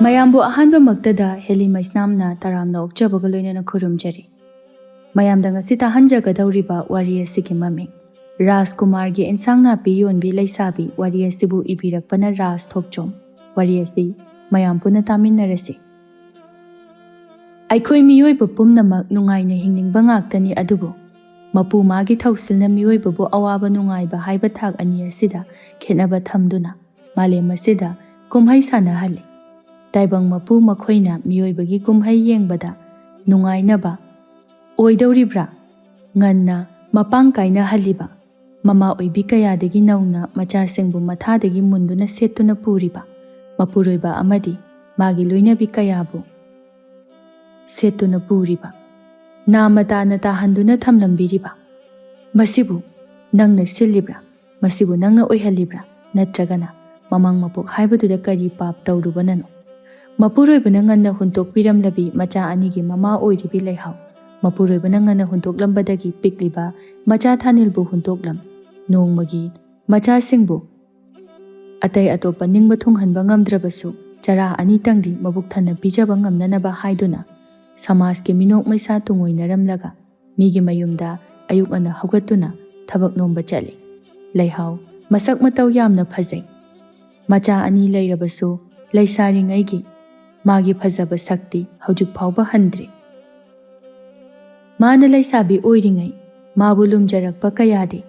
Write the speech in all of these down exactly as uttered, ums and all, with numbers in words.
ꯃꯌꯥꯝꯕꯨ ꯑꯍꯥꯟꯕꯃꯛꯇꯗ ꯍꯦꯂꯤ ꯃꯩꯁꯅꯥꯝꯅ ꯇꯔꯥꯝꯅ ꯑꯣꯛꯆꯕꯒ ꯂꯣꯏꯅꯅ ꯈꯨꯔꯨꯝꯖꯔꯤ꯫ ꯃꯌꯥꯝꯗ ꯉꯁꯤ ꯇꯥꯍꯟꯖꯒꯗꯧꯔꯤꯕ ꯋꯥꯔꯤ ꯑꯁꯤꯒꯤ ꯃꯃꯤꯡ ꯔꯥꯖꯀꯨꯃꯥꯔꯒꯤ ꯏꯟꯁꯥꯡ ꯅꯥꯄꯤ ꯌꯣꯟꯕꯤ ꯂꯩꯁꯥꯕꯤ꯫ ꯋꯥꯔꯤ ꯑꯁꯤꯕꯨ ꯏꯕꯤꯔꯛꯄꯅ ꯔꯥꯖ ꯊꯣꯛꯆꯣꯝ꯫ ꯋꯥꯔꯤ ꯑꯁꯤ ꯃꯌꯥꯝ ꯄꯨꯟꯅ ꯇꯥꯃꯤꯟꯅꯔꯁꯤ꯫ ꯑꯩꯈꯣꯏ ꯃꯤꯑꯣꯏꯕ ꯄꯨꯝꯅꯃꯛ ꯅꯨꯡꯉꯥꯏꯅ ꯍꯤꯡꯅꯤꯡꯕ ꯉꯥꯛꯇꯅꯤ, ꯑꯗꯨꯕꯨ ꯃꯄꯨ ꯃꯥꯒꯤ ꯊꯧꯁꯤꯜꯅ ꯃꯤꯑꯣꯏꯕꯕꯨ ꯑꯋꯥꯕ ꯅꯨꯡꯉꯥꯏꯕ ꯍꯥꯏꯕ ꯊꯥꯛ ꯑꯅꯤ ꯑꯁꯤꯗ ꯈꯦꯠꯅꯕ ꯊꯝꯗꯨꯅ ꯃꯥꯂꯦꯝ ꯑꯁꯤꯗ ꯀꯨꯝꯍꯩ ꯁꯥꯟꯅꯍꯜꯂꯤ꯫ ꯇꯥꯏꯕꯪ ꯃꯄꯨ ꯃꯈꯣꯏꯅ ꯃꯤꯑꯣꯏꯕꯒꯤ ꯀꯨꯝꯍꯩ ꯌꯦꯡꯕꯗ ꯅꯨꯡꯉꯥꯏꯅꯕ ꯑꯣꯏꯗꯧꯔꯤꯕ꯭ꯔꯥ? ꯉꯟꯅ ꯃꯄꯥꯡ ꯀꯥꯏꯅꯍꯜꯂꯤꯕ ꯃꯃꯥ ꯑꯣꯏꯕꯤ ꯀꯌꯥꯗꯒꯤ ꯅꯧꯅ ꯃꯆꯥꯁꯤꯡꯕꯨ ꯃꯊꯥꯗꯒꯤ ꯃꯨꯟꯗꯨꯅ ꯁꯦꯠꯇꯨꯅ ꯄꯨꯔꯤꯕ ꯃꯄꯨꯔꯣꯏꯕ ꯑꯃꯗꯤ ꯃꯥꯒꯤ ꯂꯣꯏꯅꯕꯤ ꯀꯌꯥꯕꯨ ꯁꯦꯠꯇꯨꯅ ꯄꯨꯔꯤꯕ ꯅꯥꯃ ꯇꯥꯅ ꯇꯥꯍꯟꯗꯨꯅ ꯊꯝꯂꯝꯕꯤꯔꯤꯕ ꯃꯁꯤꯕꯨ ꯅꯪꯅ ꯁꯤꯜꯂꯤꯕ꯭ꯔꯥ? ꯃꯁꯤꯕꯨ ꯅꯪꯅ ꯑꯣꯏꯍꯜꯂꯤꯕ꯭ꯔꯥ? ꯅꯠꯇ꯭ꯔꯒꯅ ꯃꯃꯥꯡ ꯃꯄꯣꯛ ꯍꯥꯏꯕꯗꯨꯗ ꯀꯔꯤ ꯄꯥꯞ ꯇꯧꯔꯨꯕꯅꯅꯣ? ꯃꯄꯨꯔꯣꯏꯕꯅ ꯉꯟꯅ ꯍꯨꯟꯇꯣꯛꯄꯤꯔꯝꯂꯕꯤ ꯃꯆꯥ ꯑꯅꯤꯒꯤ ꯃꯃꯥ ꯑꯣꯏꯔꯤꯕꯤ ꯂꯩꯍꯥꯎ꯫ ꯃꯄꯨꯔꯣꯏꯕꯅ ꯉꯟꯅ ꯍꯨꯟꯇꯣꯛꯂꯝꯕꯗꯒꯤ ꯄꯤꯛꯂꯤꯕ ꯃꯆꯥ ꯊꯥꯅꯤꯜꯕꯨ ꯍꯨꯟꯇꯣꯛꯂꯝ꯫ ꯅꯣꯡꯃꯒꯤ ꯃꯆꯥꯁꯤꯡꯕꯨ ꯑꯇꯩ ꯑꯇꯣꯞꯄ ꯅꯤꯡꯕ ꯊꯨꯡꯍꯟꯕ ꯉꯝꯗ꯭ꯔꯕꯁꯨ ꯆꯔꯥ ꯑꯅꯤꯇꯪꯗꯤ ꯃꯕꯨꯛ ꯊꯟꯅ ꯄꯤꯖꯕ ꯉꯝꯅꯅꯕ ꯍꯥꯏꯗꯨꯅ ꯁꯃꯥꯖꯀꯤ ꯃꯤꯅꯣꯛ ꯃꯩꯁꯥ ꯇꯨꯡꯑꯣꯏꯅꯔꯝꯂꯒ ꯃꯤꯒꯤ ꯃꯌꯨꯝꯗ ꯑꯌꯨꯛ ꯉꯟꯅ ꯍꯧꯒꯠꯇꯨꯅ ꯊꯕꯛ ꯅꯣꯝꯕ ꯆꯠꯂꯤ꯫ ꯂꯩꯍꯥꯎ ꯃꯁꯛ ꯃꯇꯧ ꯌꯥꯝꯅ ꯐꯖꯩ꯫ ꯃꯆꯥ ꯑꯅꯤ ꯂꯩꯔꯕꯁꯨ ꯂꯩꯁꯥꯔꯤꯉꯩꯒꯤ ꯃꯥꯒꯤ ꯐꯖꯕ ꯁꯛꯇꯤ ꯍꯧꯖꯤꯛ ꯐꯥꯎꯕ ꯍꯟꯗ꯭ꯔꯤ꯫ ꯃꯥꯅ ꯂꯩꯁꯥꯕꯤ ꯑꯣꯏꯔꯤꯉꯩ ꯃꯥꯕꯨ ꯂꯨꯝꯖꯔꯛꯄ ꯀꯌꯥꯗꯤ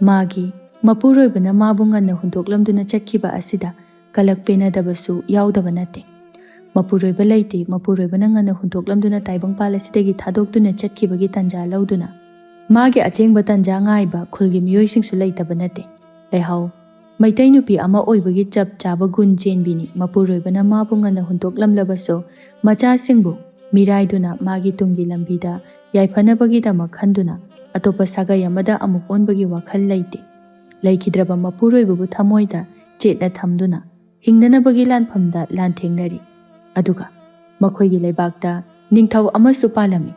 ꯃꯥꯒꯤ ꯃꯄꯨꯔꯣꯏꯕꯅ ꯃꯥꯕꯨ ꯉꯟꯅ ꯍꯨꯟꯗꯣꯛꯂꯝꯗꯨꯅ ꯆꯠꯈꯤꯕ ꯑꯁꯤꯗ ꯀꯂꯛ ꯄꯦꯟꯅꯗꯕꯁꯨ ꯌꯥꯎꯗꯕ ꯅꯠꯇꯦ꯫ ꯃꯄꯨꯔꯣꯏꯕ ꯂꯩꯇꯦ, ꯃꯄꯨꯔꯣꯏꯕꯅ ꯉꯟꯅ ꯍꯨꯟꯗꯣꯛꯂꯝꯗꯨꯅ ꯇꯥꯏꯕꯪꯄꯥꯜ ꯑꯁꯤꯗꯒꯤ ꯊꯥꯗꯣꯛꯇꯨꯅ ꯆꯠꯈꯤꯕꯒꯤ ꯇꯟꯖꯥ ꯂꯧꯗꯨꯅ ꯃꯥꯒꯤ ꯑꯆꯦꯡꯕ ꯇꯟꯖꯥ ꯉꯥꯏꯕ ꯈꯨꯜꯒꯤ ꯃꯤꯑꯣꯏꯁꯤꯡꯁꯨ ꯂꯩꯇꯕ ꯅꯠꯇꯦ꯫ ꯂꯩꯍꯥꯎ ꯃꯩꯇꯩ ꯅꯨꯄꯤ ꯑꯃ ꯑꯣꯏꯕꯒꯤ ꯆꯞ ꯆꯥꯕ ꯒꯨꯟ ꯆꯦꯟꯕꯤꯅꯤ꯫ ꯃꯄꯨꯔꯣꯏꯕꯅ ꯃꯥꯕꯨ ꯉꯟꯅ ꯍꯨꯟꯗꯣꯛꯂꯝꯂꯕꯁꯨ ꯃꯆꯥꯁꯤꯡꯕꯨ ꯃꯤꯔꯥꯏꯗꯨꯅ ꯃꯥꯒꯤ ꯇꯨꯡꯒꯤ ꯂꯝꯕꯤꯗ ꯌꯥꯏꯐꯅꯕꯒꯤꯗꯃꯛ ꯈꯟꯗꯨꯅ ꯑꯇꯣꯞꯄ ꯁꯥꯒꯩ ꯑꯃꯗ ꯑꯃꯨꯛ ꯑꯣꯟꯕꯒꯤ ꯋꯥꯈꯜ ꯂꯩꯇꯦ꯫ ꯂꯩꯈꯤꯗ꯭ꯔꯕ ꯃꯄꯨꯔꯣꯏꯕꯕꯨ ꯊꯃꯣꯏꯗ ꯆꯦꯠꯅ ꯊꯝꯗꯨꯅ ꯍꯤꯡꯅꯅꯕꯒꯤ ꯂꯥꯟꯐꯝꯗ ꯂꯥꯟꯊꯦꯡꯅꯔꯤ꯫ ꯑꯗꯨꯒ ꯃꯈꯣꯏꯒꯤ ꯂꯩꯕꯥꯛꯇ ꯅꯤꯡꯊꯧ ꯑꯃꯁꯨ ꯄꯥꯜꯂꯝꯃꯤ꯫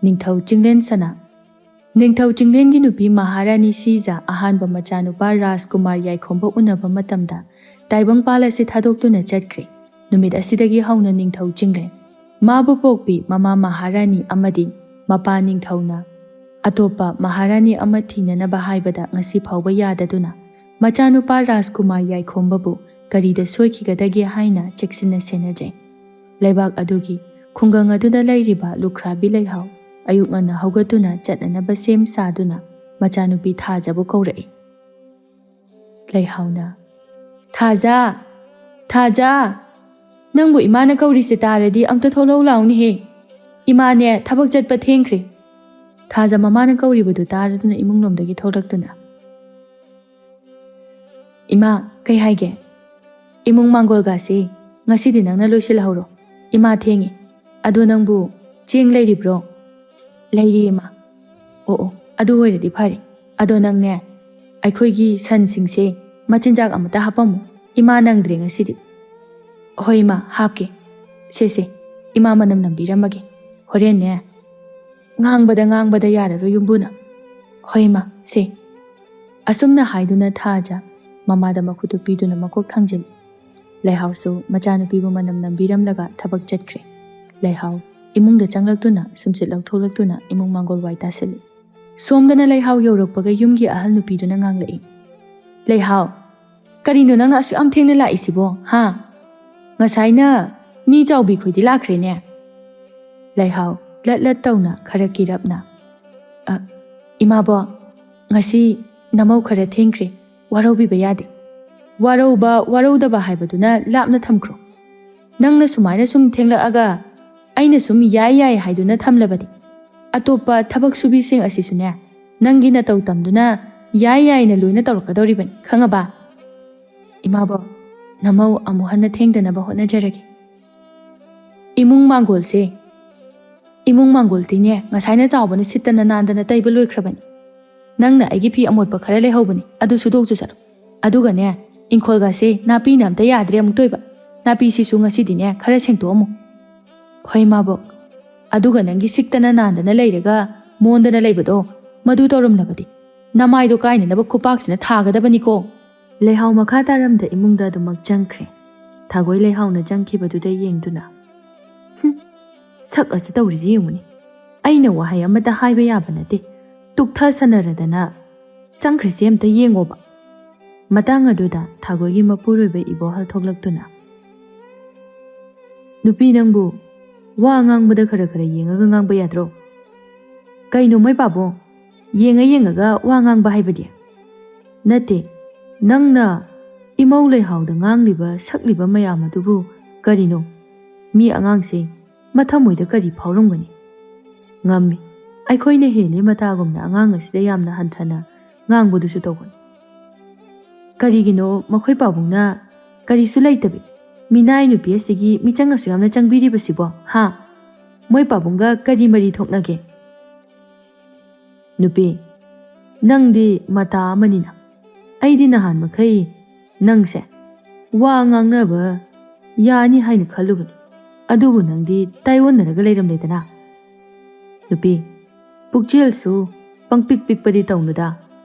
ꯅꯤꯡꯊꯧ ꯆꯤꯡꯂꯦꯟ ꯁꯅꯥ꯫ ꯅꯤꯡꯊꯧ ꯆꯤꯡꯂꯦꯟꯒꯤ ꯅꯨꯄꯤ ꯃꯍꯥꯔꯥꯅꯤ ꯁꯤꯖꯥ ꯑꯍꯥꯟꯕ ꯃꯆꯥꯅꯨꯄꯥ ꯔꯥꯖꯀꯨꯃꯥꯔ ꯌꯥꯏꯈꯣꯝꯕ ꯎꯅꯕ ꯃꯇꯝꯗ ꯇꯥꯏꯕꯪꯄꯥꯜ ꯑꯁꯤ ꯊꯥꯗꯣꯛꯇꯨꯅ ꯆꯠꯈ꯭ꯔꯦ꯫ ꯅꯨꯃꯤꯠ ꯑꯁꯤꯗꯒꯤ ꯍꯧꯅ ꯅꯤꯡꯊꯧ ꯆꯤꯡꯂꯦ꯫ ꯃꯥꯕꯨ ꯄꯣꯛꯄꯤ ꯃꯃꯥ ꯃꯍꯥꯔꯥꯅꯤ ꯑꯃꯗꯤ ꯃꯄꯥ ꯅꯤꯡꯊꯧꯅ ꯑꯇꯣꯞꯄ ꯃꯍꯥꯔꯥꯅꯤ ꯑꯃ ꯊꯤꯅꯅꯕ ꯍꯥꯏꯕꯗ ꯉꯁꯤ ꯐꯥꯎꯕ ꯌꯥꯗꯗꯨꯅ ꯃꯆꯥꯅꯨꯄꯥ ꯔꯥꯖꯀꯨꯃꯥꯔ ꯌꯥꯏꯈꯣꯝꯕꯕꯨ ꯀꯔꯤꯗ ꯁꯣꯏꯈꯤꯒꯗꯒꯦ ꯍꯥꯏꯅ ꯆꯦꯛꯁꯤꯟꯅ ꯁꯦꯟꯅꯖꯩ꯫ ꯂꯩꯕꯥꯛ ꯑꯗꯨꯒꯤ ꯈꯨꯡꯒꯪ ꯑꯗꯨꯗ ꯂꯩꯔꯤꯕ ꯂꯨꯈ꯭ꯔꯥꯕꯤ ꯂꯩꯍꯥꯎ ꯑꯌꯨꯛ ꯉꯟꯅ ꯍꯧꯒꯠꯇꯨꯅ ꯆꯠꯅꯅꯕ ꯁꯦꯝ ꯁꯥꯗꯨꯅ ꯃꯆꯥꯅꯨꯄꯤ ꯊꯥꯖꯕꯨ ꯀꯧꯔꯛꯏ꯫ ꯂꯩꯍꯥꯎꯅ, "ꯊꯥꯖ! ꯊꯥꯖ! ꯅꯪꯕꯨ ꯏꯃꯥꯅ ꯀꯧꯔꯤꯁꯦ ꯇꯥꯔꯗꯤ ꯑꯝꯇ ꯊꯣꯛꯂꯛꯎ ꯂꯥꯎꯅꯦꯍꯦ꯫ ꯏꯃꯥꯅꯦ ꯊꯕꯛ ꯆꯠꯄ ꯊꯦꯡꯈ꯭ꯔꯦ꯫" ꯊꯥꯖ ꯃꯃꯥꯅ ꯀꯧꯔꯤꯕꯗꯨ ꯇꯥꯔꯗꯨꯅ ꯏꯃꯨꯡꯂꯣꯝꯗꯒꯤ ꯊꯣꯛꯂꯛꯇꯨꯅ, "ꯏꯃꯥ, ꯀꯩ ꯍꯥꯏꯒꯦ?" "ꯏꯃꯨꯡ ꯃꯥꯡꯒꯣꯜꯒꯥꯁꯦ ꯉꯁꯤꯗꯤ ꯅꯪꯅ ꯂꯣꯏꯁꯤꯜꯍꯧꯔꯣ꯫ ꯏꯃꯥ ꯊꯦꯡꯉꯦ꯫ ꯑꯗꯣ ꯅꯪꯕꯨ ꯆꯦꯡ ꯂꯩꯔꯤꯕ꯭ꯔꯣ?" "ꯂꯩꯔꯤ, ꯏꯃꯥ꯫" "ꯑꯣ, ꯑꯣ, ꯑꯗꯨ ꯑꯣꯏꯔꯗꯤ ꯐꯔꯦ꯫ ꯑꯗꯣ ꯅꯪꯅꯦ, ꯑꯩꯈꯣꯏꯒꯤ ꯁꯟꯁꯤꯡꯁꯦ ꯃꯆꯤꯟꯖꯥꯛ ꯑꯃꯇ ꯍꯥꯞꯄꯝꯃꯨ꯫ ꯏꯃꯥ ꯅꯪꯗ꯭ꯔꯦ ꯉꯁꯤꯗꯤ꯫" "ꯍꯣꯏ, ꯏꯃꯥ, ꯍꯥꯞꯀꯦ꯫ ꯁꯦ, ꯁꯦ, ꯏꯃꯥ ꯃꯅꯝ ꯅꯝꯕꯤꯔꯝꯃꯒꯦ꯫ ꯍꯣꯔꯦꯟꯅꯦ ꯉꯥꯡꯕꯗ ꯉꯥꯡꯕꯗ ꯌꯥꯔꯔꯣꯏ ꯌꯨꯝꯕꯨꯅ꯫" "ꯍꯣꯏ, ꯏꯃꯥ, ꯁꯦ꯫" ꯑꯁꯨꯝꯅ ꯍꯥꯏꯗꯨꯅ ꯊꯥꯖ ꯃꯃꯥꯗ ꯃꯈꯨꯠꯇꯨ ꯄꯤꯗꯨꯅ ꯃꯀꯣꯛ ꯊꯥꯡꯖꯤꯜꯂꯤ꯫ ꯂꯩꯍꯥꯎꯁꯨ ꯃꯆꯥꯅꯨꯄꯤꯕꯨ ꯃꯅꯝ ꯅꯝꯕꯤꯔꯝꯂꯒ ꯊꯕꯛ ꯆꯠꯈ꯭ꯔꯦ꯫ ꯂꯩꯍꯥꯎ ꯏꯃꯨꯡꯗ ꯆꯪꯂꯛꯇꯨꯅ ꯁꯨꯝꯆꯤꯠ ꯂꯧꯊꯣꯛꯂꯛꯇꯨꯅ ꯏꯃꯨꯡ ꯃꯥꯡꯒꯣꯜ ꯋꯥꯏ ꯇꯥꯁꯤꯜꯂꯤ꯫ ꯁꯣꯝꯗꯅ ꯂꯩꯍꯥꯎ ꯌꯧꯔꯛꯄꯒ ꯌꯨꯝꯒꯤ ꯑꯍꯜ ꯅꯨꯄꯤꯗꯨꯅ ꯉꯥꯡꯂꯛꯏ, "ꯂꯩꯍꯥꯎ, ꯀꯔꯤꯅꯣ ꯅꯪꯅ ꯑꯁꯨꯛ ꯌꯥꯝ ꯊꯦꯡꯅ ꯂꯥꯛꯏꯁꯤꯕꯣ, ꯍꯥ? ꯉꯁꯥꯏꯅ ꯃꯤ ꯆꯥꯎꯕꯤ ꯈꯣꯏꯗꯤ ꯂꯥꯛꯈ꯭ꯔꯦꯅꯦ?" ꯂꯩꯍꯥꯎ ꯂꯠ ꯂꯠ ꯇꯧꯅ ꯈꯔ ꯀꯤꯔꯞꯅ, "ꯑ, ꯏꯃꯥꯕꯣ, ꯉꯁꯤ ꯅꯃꯧ ꯈꯔ ꯊꯦꯡꯈ꯭ꯔꯦ, ꯋꯥꯔꯧꯕꯤꯕ ꯌꯥꯗꯦ꯫" "ꯋꯥꯔꯧꯕ ꯋꯥꯔꯧꯗꯕ ꯍꯥꯏꯕꯗꯨꯅ ꯂꯥꯞꯅ ꯊꯝꯈ꯭ꯔꯣ꯫ ꯅꯪꯅ ꯁꯨꯃꯥꯏꯅ ꯁꯨꯝ ꯊꯦꯡꯂꯛꯑꯒ ꯑꯩꯅ ꯁꯨꯝ ꯌꯥꯏ ꯌꯥꯏ ꯍꯥꯏꯗꯨꯅ ꯊꯝꯂꯕꯗꯤ ꯑꯇꯣꯞꯄ ꯊꯕꯛ ꯁꯨꯕꯤꯁꯤꯡ ꯑꯁꯤꯁꯨꯅꯦ ꯅꯪꯒꯤ ꯅꯇꯧ ꯇꯝꯗꯨꯅ ꯌꯥꯏ ꯌꯥꯏꯅ ꯂꯣꯏꯅ ꯇꯧꯔꯛꯀꯗꯧꯔꯤꯕꯅꯤ, ꯈꯪꯉꯕ?" "ꯏꯃꯥꯕꯣ, ꯅꯃꯧ ꯑꯃꯨꯛ ꯍꯟꯅ ꯊꯦꯡꯗꯅꯕ ꯍꯣꯠꯅꯖꯔꯒꯦ꯫" "ꯏꯃꯨꯡ ꯃꯥꯡꯒꯣꯜꯁꯦ, ꯏꯃꯨꯡ ꯃꯥꯡꯒꯣꯜꯗꯤꯅꯦ ꯉꯁꯥꯏꯅ ꯆꯥꯎꯕꯅ ꯁꯤꯠꯇꯅ ꯅꯥꯟꯗꯅ ꯇꯩꯕ ꯂꯣꯏꯈ꯭ꯔꯕꯅꯤ꯫ ꯅꯪꯅ ꯑꯩꯒꯤ ꯐꯤ ꯑꯃꯣꯠꯄ ꯈꯔ ꯂꯩꯍꯧꯕꯅꯤ, ꯑꯗꯨ ꯁꯨꯗꯣꯛꯆꯨ ꯆꯠꯂꯣ꯫ ꯑꯗꯨꯒꯅꯦ, ꯏꯪꯈꯣꯜꯒꯥꯁꯦ ꯅꯥꯄꯤꯅ ꯑꯝꯇ ꯌꯥꯗ꯭ꯔꯦ ꯑꯃꯨꯛꯇꯣꯏꯕ꯫ ꯅꯥꯄꯤꯁꯤꯁꯨ ꯉꯁꯤꯗꯤꯅꯦ ꯈꯔ ꯁꯦꯡꯇꯣꯛꯑꯝꯃꯨ꯫" "ꯍꯣꯏ, ꯏꯃꯥꯕꯣꯛ꯫" "ꯑꯗꯨꯒ ꯅꯪꯒꯤ ꯁꯤꯛꯇꯅ ꯅꯥꯟꯗꯅ ꯂꯩꯔꯒ ꯃꯣꯟꯗꯅ ꯂꯩꯕꯗꯣ, ꯃꯗꯨ ꯇꯧꯔꯝꯂꯕꯗꯤ ꯅꯃꯥꯏꯗꯣ ꯀꯥꯏꯅꯅꯕ ꯈꯨꯄꯥꯛꯁꯤꯅ ꯊꯥꯒꯗꯕꯅꯤꯀꯣ꯫" ꯂꯩꯍꯥꯎ ꯃꯈꯥ ꯇꯥꯔꯝꯗ ꯏꯃꯨꯡꯗ ꯑꯗꯨꯃꯛ ꯆꯪꯈ꯭ꯔꯦ꯫ ꯊꯥꯒꯣꯏ ꯂꯩꯍꯥꯎꯅ ꯆꯪꯈꯤꯕꯗꯨꯗ ꯌꯦꯡꯗꯨꯅ, "ꯍꯨꯝ, ꯁꯛ ꯑꯁꯤ ꯇꯧꯔꯤꯁꯤ ꯌꯦꯡꯉꯨꯅꯦ꯫ ꯑꯩꯅ ꯋꯥꯍꯩ ꯑꯃꯠꯇ ꯍꯥꯏꯕ ꯌꯥꯕ ꯅꯠꯇꯦ꯫ ꯇꯨꯛꯊꯁꯅꯔꯗꯅ ꯆꯪꯈ꯭ꯔꯤꯁꯤ ꯑꯝꯇ ꯌꯦꯡꯉꯣꯕ"꯫ ꯃꯇꯥꯡ ꯑꯗꯨꯗ ꯊꯥꯒꯣꯏꯒꯤ ꯃꯄꯨꯔꯣꯏꯕ ꯏꯕꯣꯍꯜ ꯊꯣꯛꯂꯛꯇꯨꯅ, "ꯅꯨꯄꯤ ꯅꯪꯕꯨ ꯋꯥ ꯉꯥꯡꯕꯗ ꯈꯔ ꯈꯔ ꯌꯦꯡꯉꯒ ꯉꯥꯡꯕ ꯌꯥꯗ꯭ꯔꯣ? ꯀꯩꯅꯣ ꯃꯣꯏ ꯄꯥꯕꯨꯡ, ꯌꯦꯡꯉ ꯌꯦꯡꯉꯒ ꯋꯥ ꯉꯥꯡꯕ ꯍꯥꯏꯕꯗꯤ? ꯅꯠꯇꯦ, ꯅꯪꯅ ꯏꯃꯧ ꯂꯩꯍꯥꯎꯗ ꯉꯥꯡꯂꯤꯕ ꯁꯛꯂꯤꯕ ꯃꯌꯥꯝ ꯑꯗꯨꯕꯨ ꯀꯔꯤꯅꯣ? ꯃꯤ ꯑꯉꯥꯡꯁꯦ ꯃꯊꯃꯣꯏꯗ ꯀꯔꯤ ꯐꯥꯎꯔꯝꯒꯅꯤ? ꯉꯝꯃꯤ, ꯑꯩꯈꯣꯏꯅ ꯍꯦꯜꯂꯤ ꯃꯇꯥꯒꯨꯝꯅ ꯑꯉꯥꯡ ꯑꯁꯤꯗ ꯌꯥꯝꯅ ꯍꯟꯊꯅ ꯉꯥꯡꯕꯗꯨꯁꯨ ꯇꯧꯒꯅꯨ꯫ ꯀꯔꯤꯒꯤꯅꯣ ꯃꯈꯣꯏ ꯄꯥꯕꯨꯡꯅ ꯀꯔꯤꯁꯨ ꯂꯩꯇꯕꯤ ꯃꯤꯅꯥꯏ ꯅꯨꯄꯤ ꯑꯁꯤꯒꯤ ꯃꯤꯆꯪ ꯑꯁꯨꯛ ꯌꯥꯝꯅ ꯆꯪꯕꯤꯔꯤꯕꯁꯤꯕꯣ? ꯍꯥ? ꯃꯣꯏ ꯄꯥꯕꯨꯡꯒ ꯀꯔꯤ ꯃꯔꯤ ꯊꯣꯛꯅꯒꯦ?" "ꯅꯨꯄꯤ, ꯅꯪꯗꯤ ꯃꯇꯥ ꯑꯃꯅꯤꯅ꯫ ꯑꯩꯗꯤ ꯅꯍꯥꯟ ꯃꯈꯩ ꯅꯪꯁꯦ ꯋꯥ ꯉꯥꯡꯅꯕ ꯌꯥꯅꯤ ꯍꯥꯏꯅ ꯈꯜꯂꯨꯕꯅꯤ꯫ ꯑꯗꯨꯕꯨ ꯅꯪꯗꯤ ꯇꯥꯏꯑꯣꯟꯅꯔꯒ ꯂꯩꯔꯝꯂꯦꯗꯅ꯫ ꯅꯨꯄꯤ, ꯄꯨꯛꯆꯦꯜꯁꯨ ꯄꯪꯄꯤꯛ ꯄꯤꯛꯄꯗꯤ ꯇꯧꯅꯨꯗ꯫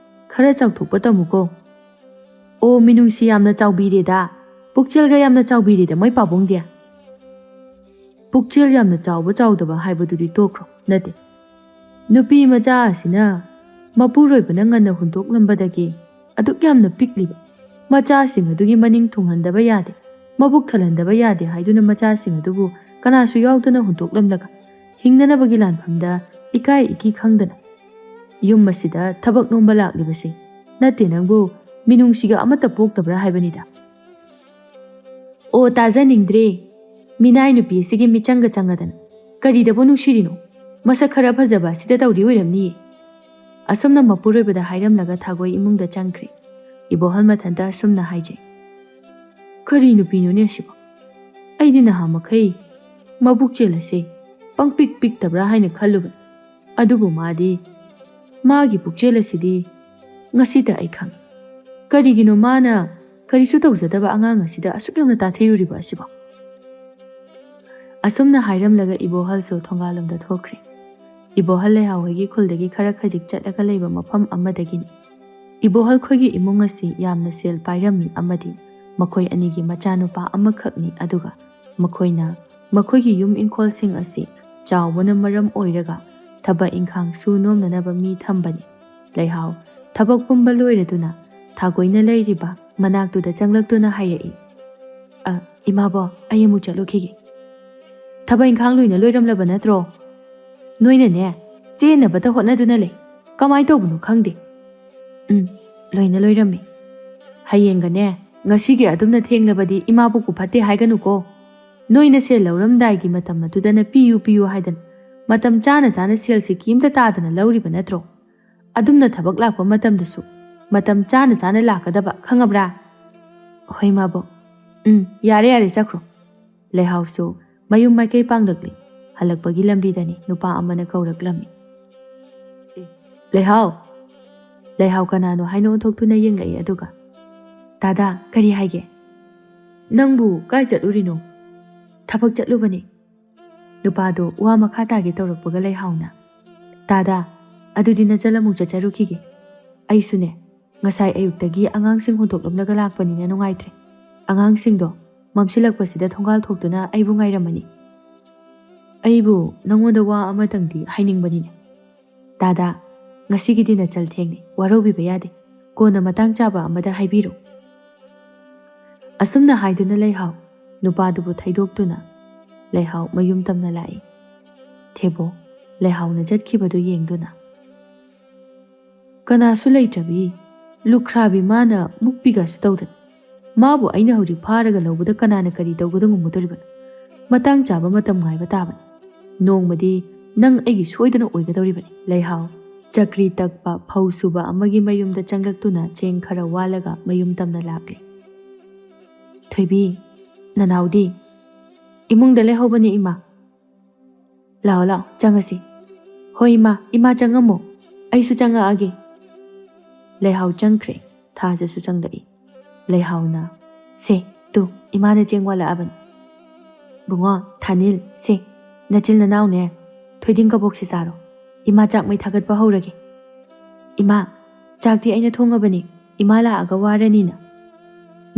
ꯈꯔ ꯆꯥꯎꯊꯣꯛꯄ ꯇꯝꯃꯨꯀꯣ"꯫ "ꯑꯣ, ꯃꯤꯅꯨꯡꯁꯤ ꯌꯥꯝꯅ ꯆꯥꯎꯕꯤꯔꯦꯗ, ꯄꯨꯛꯆꯦꯜꯒ ꯌꯥꯝꯅ ꯆꯥꯎꯕꯤꯔꯦꯗ ꯃꯣꯏ ꯄꯥꯕꯨꯡꯗꯤ"꯫ ꯄꯨꯛꯆꯦꯜ ꯌꯥꯝꯅ ꯆꯥꯎꯕ ꯆꯥꯎꯗꯕ ꯍꯥꯏꯕꯗꯨꯗꯤ ꯇꯣꯛꯈ꯭ꯔꯣ꯫ ꯅꯠꯇꯦ, ꯅꯨꯄꯤ ꯃꯆꯥ ꯑꯁꯤꯅ ꯃꯄꯨꯔꯣꯏꯕꯅ ꯉꯟꯅ ꯍꯨꯟꯗꯣꯛꯂꯝꯕꯗꯒꯤ ꯑꯗꯨꯛ ꯌꯥꯝꯅ ꯄꯤꯛꯂꯤꯕ ꯃꯆꯥꯁꯤꯡ ꯑꯗꯨꯒꯤ ꯃꯅꯤꯡ ꯊꯨꯡꯍꯟꯗꯕ ꯌꯥꯗꯦ, ꯃꯕꯨꯛ ꯊꯜꯍꯟꯗꯕ ꯌꯥꯗꯦ ꯍꯥꯏꯗꯨꯅ ꯃꯆꯥꯁꯤꯡ ꯑꯗꯨꯕꯨ ꯀꯅꯥꯁꯨ ꯌꯥꯎꯗꯅ ꯍꯨꯟꯗꯣꯛꯂꯝꯂꯒ ꯍꯤꯡꯅꯅꯕꯒꯤ ꯂꯥꯟꯐꯝꯗ ꯏꯀꯥꯏ ꯏꯀꯤ ꯈꯪꯗꯅ ꯌꯨꯝ ꯑꯁꯤꯗ ꯊꯕꯛ ꯅꯣꯝꯕ ꯂꯥꯛꯂꯤꯕꯁꯤ ꯅꯠꯇꯦ, ꯅꯪꯕꯨ ꯃꯤꯅꯨꯡꯁꯤꯒ ꯑꯃꯠꯇ ꯄꯣꯛꯇꯕ꯭ꯔꯥ ꯍꯥꯏꯕꯅꯤꯗ꯫ "ꯑꯣ, ꯇꯥꯖꯅꯤꯡꯗ꯭ꯔꯦ꯫ ꯃꯤꯅꯥꯏ ꯅꯨꯄꯤ ꯑꯁꯤꯒꯤ ꯃꯤꯆꯪꯒ ꯆꯪꯉꯗꯅ ꯀꯔꯤꯗꯕꯨ ꯅꯨꯡꯁꯤꯔꯤꯅꯣ? ꯃꯁꯛ ꯈꯔ ꯐꯖꯕ ꯑꯁꯤꯗ ꯇꯧꯔꯤ ꯑꯣꯏꯔꯝꯅꯤꯌꯦ"꯫ ꯑꯁꯨꯝꯅ ꯃꯄꯨꯔꯣꯏꯕꯗ ꯍꯥꯏꯔꯝꯂꯒ ꯊꯥꯒꯣꯏ ꯏꯃꯨꯡꯗ ꯆꯪꯈ꯭ꯔꯦ꯫ ꯏꯕꯣꯍꯜ ꯃꯊꯟꯇ ꯑꯁꯨꯝꯅ ꯍꯥꯏꯖꯩ, "ꯀꯔꯤ ꯅꯨꯄꯤꯅꯣꯅꯦ ꯑꯁꯤꯕꯣ? ꯑꯩꯗꯤ ꯅꯍꯥ ꯃꯈꯩ ꯃꯕꯨꯛꯆꯦꯜ ꯑꯁꯦ ꯄꯪꯄꯤꯛ ꯄꯤꯛꯇꯕ꯭ꯔꯥ ꯍꯥꯏꯅ ꯈꯜꯂꯨꯕꯅꯤ꯫ ꯑꯗꯨꯕꯨ ꯃꯥꯗꯤ, ꯃꯥꯒꯤ ꯄꯨꯛꯆꯦꯜ ꯑꯁꯤꯗꯤ ꯉꯁꯤꯇ ꯑꯩ ꯈꯪꯉꯤ꯫ ꯀꯔꯤꯒꯤꯅꯣ ꯃꯥꯅ ꯀꯔꯤꯁꯨ ꯇꯧꯖꯗꯕ ꯑꯉꯥꯡ ꯑꯁꯤꯗ ꯑꯁꯨꯛ ꯌꯥꯝꯅ ꯇꯥꯊꯤꯔꯨꯔꯤꯕ ꯑꯁꯤꯕꯣ?" ꯑꯁꯨꯝꯅ ꯍꯥꯏꯔꯝꯂꯒ ꯏꯕꯣꯍꯜꯁꯨ ꯊꯣꯡꯒꯥꯜꯂꯣꯝꯗ ꯊꯣꯛꯈ꯭ꯔꯦ꯫ ꯏꯕꯣꯍꯜ ꯂꯩꯍꯥꯎ ꯍꯣꯏꯒꯤ ꯈꯨꯜꯗꯒꯤ ꯈꯔ ꯈꯖꯤꯛ ꯆꯠꯂꯒ ꯂꯩꯕ ꯃꯐꯝ ꯑꯃꯗꯒꯤꯅꯤ꯫ ꯏꯕꯣꯍꯜ ꯈꯣꯏꯒꯤ ꯏꯃꯨꯡ ꯑꯁꯤ ꯌꯥꯝꯅ ꯁꯦꯜ ꯄꯥꯏꯔꯝꯃꯤ ꯑꯃꯗꯤ ꯃꯈꯣꯏ ꯑꯅꯤꯒꯤ ꯃꯆꯥꯅꯨꯄꯥ ꯑꯃꯈꯛꯅꯤ, ꯑꯗꯨꯒ ꯃꯈꯣꯏꯅ ꯃꯈꯣꯏꯒꯤ ꯌꯨꯝ ꯏꯪꯈꯣꯜꯁꯤꯡ ꯑꯁꯤ ꯆꯥꯎꯕꯅ ꯃꯔꯝ ꯑꯣꯏꯔꯒ ꯊꯕꯛ ꯏꯪꯈꯥꯡ ꯁꯨ ꯅꯣꯝꯅꯅꯕ ꯃꯤ ꯊꯝꯕꯅꯤ꯫ ꯂꯩꯍꯥꯎ ꯊꯕꯛ ꯄꯨꯝꯕ ꯂꯣꯏꯔꯗꯨꯅ ꯊꯥꯒꯣꯏꯅ ꯂꯩꯔꯤꯕ ꯃꯅꯥꯛꯇꯨꯗ ꯆꯪꯂꯛꯇꯨꯅ ꯍꯥꯏꯔꯛꯏ, "ꯑ, ꯏꯃꯥꯕꯣ, ꯑꯩ ꯑꯃꯨꯛ ꯆꯠꯂꯨꯈꯤꯒꯦ꯫ ꯊꯕꯛ ꯏꯪꯈꯥꯡ ꯂꯣꯏꯅ ꯂꯣꯏꯔꯝꯂꯕ ꯅꯠꯇ꯭ꯔꯣ? ꯅꯣꯏꯅꯅꯦ, ꯆꯦꯟꯅꯕꯇ ꯍꯣꯠꯅꯗꯨꯅ ꯂꯩ꯫ ꯀꯃꯥꯏ ꯇꯧꯕꯅꯣ ꯈꯪꯗꯦ꯫" "ꯎꯝ, ꯂꯣꯏꯅ ꯂꯣꯏꯔꯝꯃꯦ꯫ ꯍꯌꯦꯡꯒꯅꯦ, ꯉꯁꯤꯒꯤ ꯑꯗꯨꯝꯅ ꯊꯦꯡꯂꯕꯗꯤ ꯏꯃꯥꯕꯣꯛꯄꯨ ꯐꯠꯇꯦ ꯍꯥꯏꯒꯅꯨꯀꯣ꯫ ꯅꯣꯏꯅ ꯁꯦꯜ ꯂꯧꯔꯝꯗꯥꯏꯒꯤ ꯃꯇꯝ ꯑꯗꯨꯗꯅ ꯄꯤꯌꯨ ꯄꯤꯌꯨ ꯍꯥꯏꯗꯅ ꯃꯇꯝ ꯆꯥꯅ ꯆꯥꯅ ꯁꯦꯜꯁꯤ ꯀꯤꯝꯇ ꯇꯥꯗꯅ ꯂꯧꯔꯤꯕ ꯅꯠꯇ꯭ꯔꯣ? ꯑꯗꯨꯝꯅ ꯊꯕꯛ ꯂꯥꯛꯄ ꯃꯇꯝꯗꯁꯨ ꯃꯇꯝ ꯆꯥꯅ ꯆꯥꯅ ꯂꯥꯛꯀꯗꯕ, ꯈꯪꯉꯕ꯭ꯔꯥ?" "ꯍꯣꯏ, ꯏꯃꯥꯕꯣꯛ꯫ ꯎꯝ, ꯌꯥꯔꯦ, ꯌꯥꯔꯦ, ꯆꯠꯈ꯭ꯔꯣ꯫" ꯂꯩꯍꯥꯎꯁꯨ ꯃꯌꯨꯝ ꯃꯥꯏꯀꯩ ꯄꯥꯡꯂꯛꯂꯤ꯫ ꯍꯜꯂꯛꯄꯒꯤ ꯂꯝꯕꯤꯗꯅꯤ ꯅꯨꯄꯥ ꯑꯃꯅ ꯀꯧꯔꯛꯂꯝꯃꯤ꯫ "ꯑꯦ, ꯂꯩꯍꯥꯎ!" ꯂꯩꯍꯥꯎ ꯀꯅꯥꯅꯣ ꯍꯥꯏꯅ ꯑꯣꯟꯊꯣꯛꯇꯨꯅ ꯌꯦꯡꯂꯛꯏ, ꯑꯗꯨꯒ, "ꯗꯥꯗꯥ, ꯀꯔꯤ ꯍꯥꯏꯒꯦ?" "ꯅꯪꯕꯨ ꯀꯥꯏ ꯆꯠꯂꯨꯔꯤꯅꯣ?" "ꯊꯕꯛ ꯆꯠꯂꯨꯕꯅꯤ꯫" ꯅꯨꯄꯥꯗꯣ ꯋꯥ ꯃꯈꯥ ꯇꯥꯒꯦ ꯇꯧꯔꯛꯄꯒ ꯂꯩꯍꯥꯎꯅ, "ꯗꯥꯗꯥ, ꯑꯗꯨꯗꯤ ꯅꯆꯜ ꯑꯃꯨꯛ ꯆꯠꯆꯔꯨꯈꯤꯒꯦ꯫ ꯑꯩꯁꯨꯅꯦ, ꯉꯁꯥꯏ ꯑꯌꯨꯛꯇꯒꯤ ꯑꯉꯥꯡꯁꯤꯡ ꯍꯨꯟꯗꯣꯛꯂꯝꯂꯒ ꯂꯥꯛꯄꯅꯤꯅ ꯅꯨꯡꯉꯥꯏꯇ꯭ꯔꯦ꯫ ꯑꯉꯥꯡꯁꯤꯡꯗꯣ ꯃꯝꯁꯤꯜꯂꯛꯄꯁꯤꯗ ꯊꯣꯡꯒꯥꯜ ꯊꯣꯛꯇꯨꯅ ꯑꯩꯕꯨ ꯉꯥꯏꯔꯝꯃꯅꯤ꯫" "ꯑꯩꯕꯨ ꯅꯉꯣꯟꯗ ꯋꯥ ꯑꯃꯇꯪꯗꯤ ꯍꯥꯏꯅꯤꯡꯕꯅꯤꯅꯦ꯫" "ꯗꯥꯗꯥ, ꯉꯁꯤꯒꯤꯗꯤ ꯅꯆꯜ ꯊꯦꯡꯂꯦ, ꯋꯥꯔꯧꯕꯤꯕ ꯌꯥꯗꯦ꯫ ꯀꯣꯟꯅ ꯃꯇꯥꯡ ꯆꯥꯕ ꯑꯃꯗ ꯍꯥꯏꯕꯤꯔꯣ꯫" ꯑꯁꯨꯝꯅ ꯍꯥꯏꯗꯨꯅ ꯂꯩꯍꯥꯎ ꯅꯨꯄꯥꯗꯨꯕꯨ ꯊꯩꯗꯣꯛꯇꯨꯅ ꯂꯩꯍꯥꯎ ꯃꯌꯨꯝ ꯇꯝꯅ ꯂꯥꯛꯏ꯫ ꯊꯦꯕꯣ ꯂꯩꯍꯥꯎꯅ ꯆꯠꯈꯤꯕꯗꯨ ꯌꯦꯡꯗꯨꯅ, "ꯀꯅꯥꯁꯨ ꯂꯩꯇ꯭ꯔꯕꯤ, ꯂꯨꯈ꯭ꯔꯥꯕꯤ ꯃꯥꯅ ꯃꯨꯛꯄꯤꯒꯁꯨ ꯇꯧꯗꯅ꯫ ꯃꯥꯕꯨ ꯑꯩꯅ ꯍꯧꯖꯤꯛ ꯐꯥꯔꯒ ꯂꯧꯕꯗ ꯀꯅꯥꯅ ꯀꯔꯤ ꯇꯧꯒꯗ ꯉꯝꯒꯗꯧꯔꯤꯕꯅꯣ? ꯃꯇꯥꯡ ꯆꯥꯕ ꯃꯇꯝ ꯉꯥꯏꯕ ꯇꯥꯕꯅꯤ꯫ ꯅꯣꯡꯃꯗꯤ ꯅꯪ ꯑꯩꯒꯤ ꯁꯣꯏꯗꯅ ꯑꯣꯏꯒꯗꯧꯔꯤꯕꯅꯤ꯫" ꯂꯩꯍꯥꯎ ꯆꯀ꯭ꯔꯤ ꯇꯛꯄ ꯐꯧ ꯁꯨꯕ ꯑꯃꯒꯤ ꯃꯌꯨꯝꯗ ꯆꯪꯂꯛꯇꯨꯅ ꯆꯦꯡ ꯈꯔ ꯋꯥꯜꯂꯒ ꯃꯌꯨꯝ ꯇꯝꯅ ꯂꯥꯛꯂꯤ꯫ "ꯊꯣꯏꯕꯤ, ꯅꯅꯥꯎꯗꯤ?" "ꯏꯃꯨꯡꯗ ꯂꯩꯍꯧꯕꯅꯤ, ꯏꯃꯥ꯫" "ꯂꯥꯛꯑꯣ, ꯂꯥꯛꯑꯣ, ꯆꯪꯉꯁꯤ꯫" "ꯍꯣꯏ, ꯏꯃꯥ, ꯏꯃꯥ ꯆꯪꯉꯝꯃꯣ, ꯑꯩꯁꯨ ꯆꯪꯉꯛꯑꯒꯦ꯫" ꯂꯩꯍꯥꯎ ꯆꯪꯈ꯭ꯔꯦ꯫ ꯊꯥꯖꯁꯨ ꯆꯪꯂꯛꯏ꯫ ꯂꯩꯍꯥꯎꯅ, "ꯁꯦ, ꯇꯨ, ꯏꯃꯥꯅ ꯆꯦꯡ ꯋꯥꯠꯂꯛꯑꯕꯅꯤ꯫ ꯕꯨꯡꯉꯣ, ꯊꯥꯅꯤꯜ, ꯁꯦ, ꯅꯆꯤꯜ ꯅꯅꯥꯎꯅꯦ, ꯊꯣꯏꯗꯤꯡ ꯀꯕꯣꯛꯁꯤ ꯆꯥꯔꯣ꯫ ꯏꯃꯥ ꯆꯥꯛ ꯃꯩ ꯊꯥꯒꯠꯄ ꯍꯧꯔꯒꯦ꯫ ꯏꯃꯥ, ꯆꯥꯛꯇꯤ ꯑꯩꯅ ꯊꯣꯡꯉꯕꯅꯤ, ꯏꯃꯥ ꯂꯥꯛꯑꯒ ꯋꯥꯔꯅꯤꯅ꯫"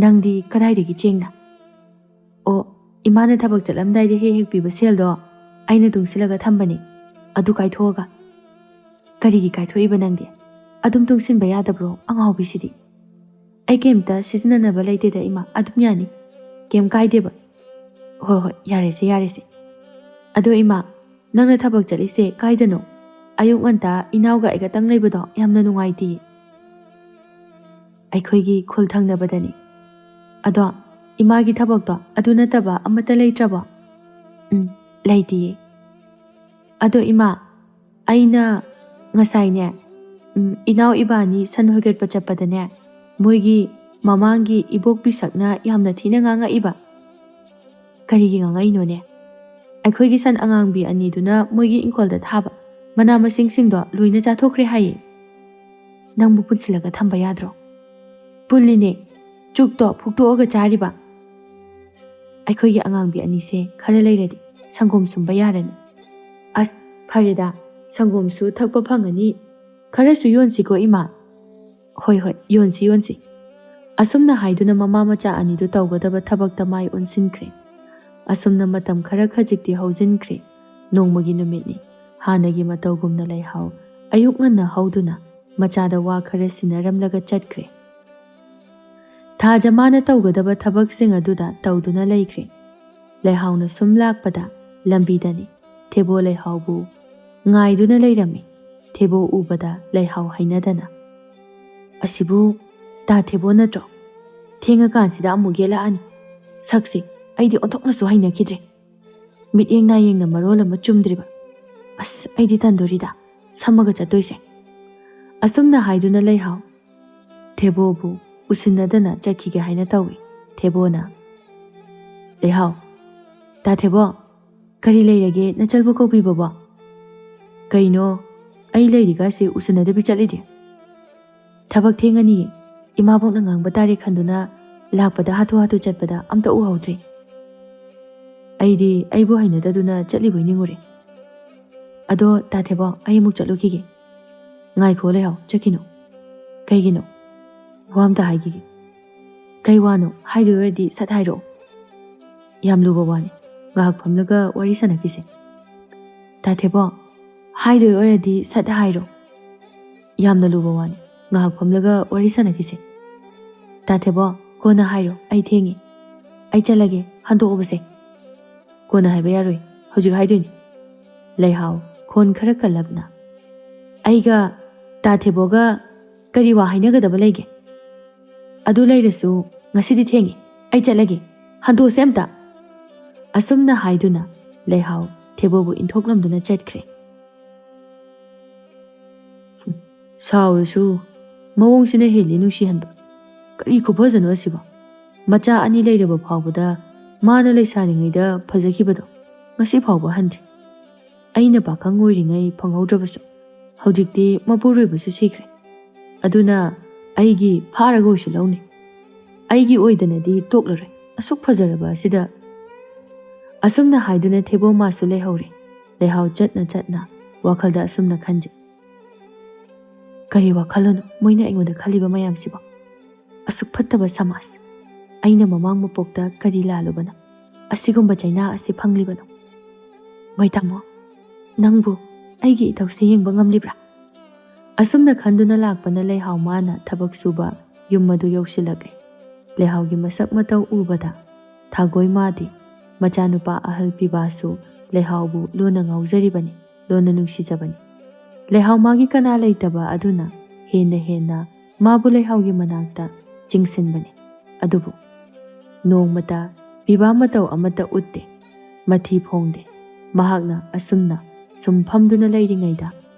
"ꯅꯪꯗꯤ ꯀꯗꯥꯏꯗꯒꯤ ꯆꯦꯡꯅ?" "ꯑꯣ, ꯏꯃꯥꯅ ꯊꯕꯛ ꯆꯠꯂꯝꯗꯥꯏꯗ ꯍꯦꯛ ꯍꯦꯛ ꯄꯤꯕ ꯁꯦꯜꯗꯣ ꯑꯩꯅ ꯇꯨꯡꯁꯤꯜꯂꯒ ꯊꯝꯕꯅꯤ, ꯑꯗꯨ ꯀꯥꯏꯊꯣꯛꯑꯒ꯫" "ꯀꯔꯤꯒꯤ ꯀꯥꯏꯊꯣꯛꯏꯕ ꯅꯪꯗꯤ? ꯑꯗꯨꯝ ꯇꯨꯡꯁꯤꯟꯕ ꯌꯥꯗꯕ꯭ꯔꯣ, ꯑꯉꯥꯎꯕꯤꯁꯤꯗꯤ?" "ꯑꯩ ꯀꯩꯝꯇ ꯁꯤꯖꯤꯟꯅꯅꯕ ꯂꯩꯇꯦꯗ ꯏꯃꯥ, ꯑꯗꯨꯝ ꯌꯥꯅꯤ, ꯀꯩꯝ ꯀꯥꯏꯗꯦꯕ꯫" "ꯍꯣꯏ ꯍꯣꯏ, ꯌꯥꯔꯦꯁꯦ ꯌꯥꯔꯦꯁꯦ꯫ ꯑꯗꯣ ꯏꯃꯥ, ꯅꯪꯅ ꯊꯕꯛ ꯆꯠꯂꯤꯁꯦ ꯀꯥꯏꯗꯅꯣ? ꯑꯌꯨꯛ ꯉꯟꯇꯥ ꯏꯅꯥꯎꯒ ꯑꯩꯒꯇꯪ ꯂꯩꯕꯗꯣ ꯌꯥꯝꯅ ꯅꯨꯡꯉꯥꯏꯇꯦꯌꯦ꯫" "ꯑꯩꯈꯣꯏꯒꯤ ꯈꯨꯜ ꯊꯪꯅꯕꯗꯅꯤ꯫" "ꯑꯗꯣ ꯏꯃꯥꯒꯤ ꯊꯕꯛꯇꯣ ꯑꯗꯨ ꯅꯠꯇꯕ ꯑꯃꯠꯇ ꯂꯩꯇ꯭ꯔꯕꯣ?" "ꯎꯝ, ꯂꯩꯇꯤꯌꯦ꯫" "ꯑꯗꯣ ꯏꯃꯥ, ꯑꯩꯅ ꯉꯁꯥꯏꯅꯦ, ꯎꯝ, ꯏꯅꯥꯎ ꯏꯕꯥꯅꯤ ꯁꯟ ꯍꯣꯏꯒꯠꯄ ꯆꯠꯄꯗꯅꯦ, ꯃꯣꯏꯒꯤ ꯃꯃꯥꯡꯒꯤ ꯏꯕꯣꯛ ꯄꯤꯁꯛꯅ ꯌꯥꯝꯅ ꯊꯤꯅ ꯉꯥꯡꯉꯛꯏꯕ꯫" "ꯀꯔꯤꯒꯤ ꯉꯥꯡꯉꯛꯏꯅꯣꯅꯦ?" "ꯑꯩꯈꯣꯏꯒꯤ ꯁꯟ ꯑꯉꯥꯡꯕꯤ ꯑꯅꯤꯗꯨꯅ ꯃꯣꯏꯒꯤ ꯏꯪꯈꯣꯜꯗ ꯊꯥꯕ ꯃꯅꯥ ꯃꯁꯤꯡꯁꯤꯡꯗꯣ ꯂꯣꯏꯅ ꯆꯥꯊꯣꯛꯈ꯭ꯔꯦ ꯍꯥꯏꯌꯦ꯫" "ꯅꯪꯕꯨ ꯄꯨꯟꯁꯤꯜꯂꯒ ꯊꯝꯕ ꯌꯥꯗ꯭ꯔꯣ?" "ꯄꯨꯜꯂꯤꯅꯦ, ꯆꯨꯛꯇꯣ ꯐꯨꯛꯇꯣꯛꯑꯒ ꯆꯥꯔꯤꯕ꯫" "ꯑꯩꯈꯣꯏꯒꯤ ꯑꯉꯥꯡꯕꯤ ꯑꯅꯤꯁꯦ ꯈꯔ ꯂꯩꯔꯗꯤ ꯁꯪꯒꯣꯝ ꯁꯨꯝꯕ ꯌꯥꯔꯅꯤ꯫" "ꯑꯁ, ꯐꯔꯦꯗ, ꯁꯪꯒꯣꯝꯁꯨ ꯊꯛꯄ ꯐꯪꯉꯅꯤ, ꯈꯔꯁꯨ ꯌꯣꯟꯁꯤꯀꯣ ꯏꯃꯥ꯫" "ꯍꯣꯏ ꯍꯣꯏ, ꯌꯣꯟꯁꯤ ꯌꯣꯟꯁꯤ꯫" ꯑꯁꯨꯝꯅ ꯍꯥꯏꯗꯨꯅ ꯃꯃꯥ ꯃꯆꯥ ꯑꯅꯤꯗꯨ ꯇꯧꯒꯗꯕ ꯊꯕꯛꯇ ꯃꯥꯏ ꯑꯣꯟꯁꯤꯟꯈ꯭ꯔꯦ꯫ ꯑꯁꯨꯝꯅ ꯃꯇꯝ ꯈꯔ ꯈꯖꯤꯛꯇꯤ ꯍꯧꯖꯤꯟꯈ꯭ꯔꯦ꯫ ꯅꯣꯡꯃꯒꯤ ꯅꯨꯃꯤꯠꯅꯤ꯫ ꯍꯥꯟꯅꯒꯤ ꯃꯇꯧꯒꯨꯝꯅ ꯂꯩꯍꯥꯎ ꯑꯌꯨꯛ ꯉꯟꯅ ꯍꯧꯗꯨꯅ ꯃꯆꯥꯗ ꯋꯥ ꯈꯔ ꯁꯤꯟꯅꯔꯝꯂꯒ ꯆꯠꯈ꯭ꯔꯦ꯫ ꯊꯥꯖ ꯃꯥꯅ ꯇꯧꯒꯗꯕ ꯊꯕꯛꯁꯤꯡ ꯑꯗꯨꯗ ꯇꯧꯗꯨꯅ ꯂꯩꯈ꯭ꯔꯦ꯫ ꯂꯩꯍꯥꯎꯅ ꯁꯨꯝ ꯂꯥꯛꯄꯗ ꯂꯝꯕꯤꯗꯅꯤ ꯊꯦꯕꯣ ꯂꯩꯍꯥꯎꯕꯨ ꯉꯥꯏꯗꯨꯅ ꯂꯩꯔꯝꯃꯤ꯫ ꯊꯦꯕꯣ ꯎꯕꯗ ꯂꯩꯍꯥꯎ ꯍꯩꯅꯗꯅ, "ꯑꯁꯤꯕꯨ ꯇꯥ ꯊꯦꯕꯣ ꯅꯠꯇ꯭ꯔꯣ? ꯊꯦꯡꯉꯀꯥꯟꯁꯤꯗ ꯑꯃꯨꯛ ꯌꯦꯜꯂꯛꯑꯅꯤ꯫ ꯁꯛꯁꯦ ꯑꯩꯗꯤ ꯑꯣꯟꯊꯣꯛꯅꯁꯨ ꯍꯩꯅꯈꯤꯗ꯭ꯔꯦ꯫ ꯃꯤꯠꯌꯦꯡ ꯅꯥꯌꯦꯡꯅ ꯃꯔꯣꯜ ꯑꯃ ꯆꯨꯝꯗ꯭ꯔꯤꯕ꯫ ꯑꯁ, ꯑꯩꯗꯤ ꯇꯟꯗꯣꯔꯤꯗ ꯁꯝꯃꯒ ꯆꯠꯇꯣꯏꯁꯦ꯫" ꯑꯁꯨꯝꯅ ꯍꯥꯏꯗꯨꯅ ꯂꯩꯍꯥꯎ ꯊꯦꯕꯣꯕꯨ ꯎꯁꯤꯟꯅꯗꯅ ꯆꯠꯈꯤꯒꯦ ꯍꯥꯏꯅ ꯇꯧꯏ꯫ ꯊꯦꯕꯣꯅ, "ꯂꯩꯍꯥꯎ, ꯇꯥ ꯊꯦꯕꯣ, ꯀꯔꯤ ꯂꯩꯔꯒꯦ ꯅꯆꯜꯕꯨ ꯀꯧꯕꯤꯕꯕꯣ? ꯀꯩꯅꯣ, ꯑꯩ ꯂꯩꯔꯤꯒꯁꯦ ꯎꯁꯤꯟꯅꯗꯕꯤ ꯆꯠꯂꯤꯗꯤ?" "ꯊꯕꯛ ꯊꯦꯡꯉꯅꯤꯌꯦ, ꯏꯃꯥꯕꯣꯛꯅ ꯉꯥꯡꯕ ꯇꯥꯔꯦ ꯈꯟꯗꯨꯅ ꯂꯥꯛꯄꯗ ꯍꯥꯊꯨ ꯍꯥꯊꯨ ꯆꯠꯄꯗ ꯑꯝꯇ ꯎꯍꯧꯗ꯭ꯔꯦ꯫ ꯑꯩꯗꯤ ꯑꯩꯕꯨ ꯍꯩꯅꯗꯗꯨꯅ ꯆꯠꯂꯤꯕꯣꯏ ꯅꯤꯡꯉꯨꯔꯦ꯫ ꯑꯗꯣ ꯇꯥ ꯊꯦꯕꯣ, ꯑꯩ ꯑꯃꯨꯛ ꯆꯠꯂꯨꯈꯤꯒꯦ꯫" "ꯉꯥꯏꯈꯣ ꯂꯩꯍꯥꯎ, ꯆꯠꯈꯤꯅꯨ꯫" "ꯀꯩꯒꯤꯅꯣ?" "ꯋꯥ ꯑꯝꯇ ꯍꯥꯏꯈꯤꯒꯦ꯫" "ꯀꯩ ꯋꯥꯅꯣ? ꯍꯥꯏꯗꯣꯏ ꯑꯣꯏꯔꯗꯤ ꯁꯠ ꯍꯥꯏꯔꯛꯑꯣ꯫ ꯌꯥꯝ ꯂꯨꯕ ꯋꯥꯅꯤ꯫ ꯉꯥꯏꯍꯥꯛ ꯐꯝꯂꯒ ꯋꯥꯔꯤ ꯁꯥꯟꯅꯈꯤꯁꯦ꯫ ꯇꯥ ꯊꯦꯕꯣ, ꯍꯥꯏꯗꯣꯏ ꯑꯣꯏꯔꯗꯤ ꯁꯠ ꯍꯥꯏꯔꯣ꯫ ꯌꯥꯝꯅ ꯂꯨꯕ ꯋꯥꯅꯤ꯫ ꯉꯥꯏꯍꯥꯛ ꯐꯝꯂꯒ ꯋꯥꯔꯤ ꯁꯥꯟꯅꯈꯤꯁꯦ꯫ ꯇꯥ ꯊꯦꯕꯣ, ꯀꯣꯟꯅ ꯍꯥꯏꯔꯣ꯫ ꯑꯩ ꯊꯦꯡꯉꯦ꯫ ꯑꯩ ꯆꯠꯂꯒꯦ꯫ ꯍꯟꯗꯣꯛꯎꯕꯁꯦ꯫ ꯀꯣꯟꯅ ꯍꯥꯏꯕ ꯌꯥꯔꯣꯏ꯫ ꯍꯧꯖꯤꯛ ꯍꯥꯏꯗꯣꯏꯅꯤ꯫" ꯂꯩꯍꯥꯎ ꯈꯣꯟ ꯈꯔ ꯀꯜꯂꯞꯅ, "ꯑꯩꯒ ꯇꯥ ꯊꯦꯕꯣꯒ ꯀꯔꯤ ꯋꯥ ꯍꯥꯏꯅꯒꯗꯕ ꯂꯩꯒꯦ? ꯑꯗꯨ ꯂꯩꯔꯁꯨ ꯉꯁꯤꯗꯤ ꯊꯦꯡꯉꯦ꯫ ꯑꯩ ꯆꯠꯂꯒꯦ꯫ ꯍꯟꯗꯣꯛꯁꯦ ꯑꯝꯇ꯫" ꯑꯁꯨꯝꯅ ꯍꯥꯏꯗꯨꯅ ꯂꯩꯍꯥꯎ ꯊꯦꯕꯣꯕꯨ ꯏꯟꯊꯣꯛꯂꯝꯗꯨꯅ ꯆꯠꯈ꯭ꯔꯦ꯫ ꯁꯥꯎꯔꯁꯨ ꯃꯑꯣꯡꯁꯤꯅ ꯍꯦꯜꯂꯤ ꯅꯨꯡꯁꯤꯍꯟꯕ꯫ ꯀꯔꯤ ꯈꯨꯐꯖꯅꯣ ꯑꯁꯤꯕꯣ? ꯃꯆꯥ ꯑꯅꯤ ꯂꯩꯔꯕ ꯐꯥꯎꯕꯗ ꯃꯥꯅ ꯂꯩꯁꯥꯔꯤꯉꯩꯗ ꯐꯖꯈꯤꯕꯗꯣ ꯉꯁꯤ ꯐꯥꯎꯕ ꯍꯟꯗ꯭ꯔꯤ꯫ ꯑꯩꯅ ꯄꯥꯈꯪ ꯑꯣꯏꯔꯤꯉꯩ ꯐꯪꯍꯧꯗ꯭ꯔꯕꯁꯨ ꯍꯧꯖꯤꯛꯇꯤ ꯃꯄꯨꯔꯣꯏꯕꯁꯨ ꯁꯤꯈ꯭ꯔꯦ꯫ ꯑꯗꯨꯅ ꯑꯩꯒꯤ ꯐꯥꯔꯒ ꯑꯣꯏꯁꯨ ꯂꯧꯅꯤ꯫ ꯑꯩꯒꯤ ꯑꯣꯏꯗꯅꯗꯤ ꯇꯣꯛꯂꯔꯣꯏ꯫ ꯑꯁꯨꯛ ꯐꯖꯔꯕ ꯑꯁꯤꯗ꯫ ꯑꯁꯨꯝꯅ ꯍꯥꯏꯗꯨꯅ ꯊꯦꯕꯣ ꯃꯥꯁꯨ ꯂꯩꯍꯧꯔꯦ꯫ ꯂꯩꯍꯥꯎ ꯆꯠꯅ ꯆꯠꯅ ꯋꯥꯈꯜꯗ ꯑꯁꯨꯝꯅ ꯈꯟꯖꯩ꯫ ꯀꯔꯤ ꯋꯥꯈꯜꯂꯣꯟ ꯃꯣꯏꯅ ꯑꯩꯉꯣꯟꯗ ꯈꯜꯂꯤꯕ ꯃꯌꯥꯝꯁꯤꯕꯣ? ꯑꯁꯨꯛ ꯐꯠꯇꯕ ꯁꯃꯥꯖ, ꯑꯩꯅ ꯃꯃꯥꯡ ꯃꯄꯣꯛꯇ ꯀꯔꯤ ꯂꯥꯜꯂꯨꯕꯅꯣ ꯑꯁꯤꯒꯨꯝꯕ ꯆꯩꯅꯥ ꯑꯁꯤ ꯐꯪꯂꯤꯕꯅꯣ? ꯃꯣꯏ ꯇꯥꯃꯣ, ꯅꯪꯕꯨ ꯑꯩꯒꯤ ꯏꯊꯧꯁꯤ ꯌꯦꯡꯕ ꯉꯝꯂꯤꯕ꯭ꯔꯥ? ꯑꯁꯨꯝꯅ ꯈꯟꯗꯨꯅ ꯂꯥꯛꯄꯅ ꯂꯩꯍꯥꯎ ꯃꯥꯅ ꯊꯕꯛ ꯁꯨꯕ ꯌꯨꯝ ꯑꯗꯨ ꯌꯧꯁꯤꯜꯂꯛꯂꯦ꯫ ꯂꯩꯍꯥꯎꯒꯤ ꯃꯁꯛ ꯃꯇꯧ ꯎꯕꯗ ꯊꯥꯒꯣꯏ ꯃꯥꯗꯤ ꯃꯆꯥꯅꯨꯄꯥ ꯑꯍꯜ ꯄꯤꯕꯥꯁꯨ ꯂꯩꯍꯥꯎꯕꯨ ꯂꯨꯅ ꯉꯥꯎꯖꯔꯤꯕꯅꯤ, ꯂꯨꯅ ꯅꯨꯡꯁꯤꯖꯕꯅꯤ꯫ ꯂꯩꯍꯥꯎ ꯃꯥꯒꯤ ꯀꯅꯥ ꯂꯩꯇꯕ ꯑꯗꯨꯅ ꯍꯦꯟꯅ ꯍꯦꯟꯅ ꯃꯥꯕꯨ ꯂꯩꯍꯥꯎꯒꯤ ꯃꯅꯥꯛꯇ ꯆꯤꯡꯁꯤꯟꯕꯅꯤ꯫ ꯑꯗꯨꯕꯨ ꯅꯣꯡꯃꯇ ꯄꯤꯕꯥ ꯃꯇꯧ ꯑꯃꯠꯇ ꯎꯠꯇꯦ, ꯃꯊꯤ ꯐꯣꯡꯗꯦ꯫ ꯃꯍꯥꯛꯅ ꯑꯁꯨꯝꯅ ꯁꯨꯝ ꯐꯝꯗꯨꯅ ꯂꯩꯔꯤꯉꯩꯗ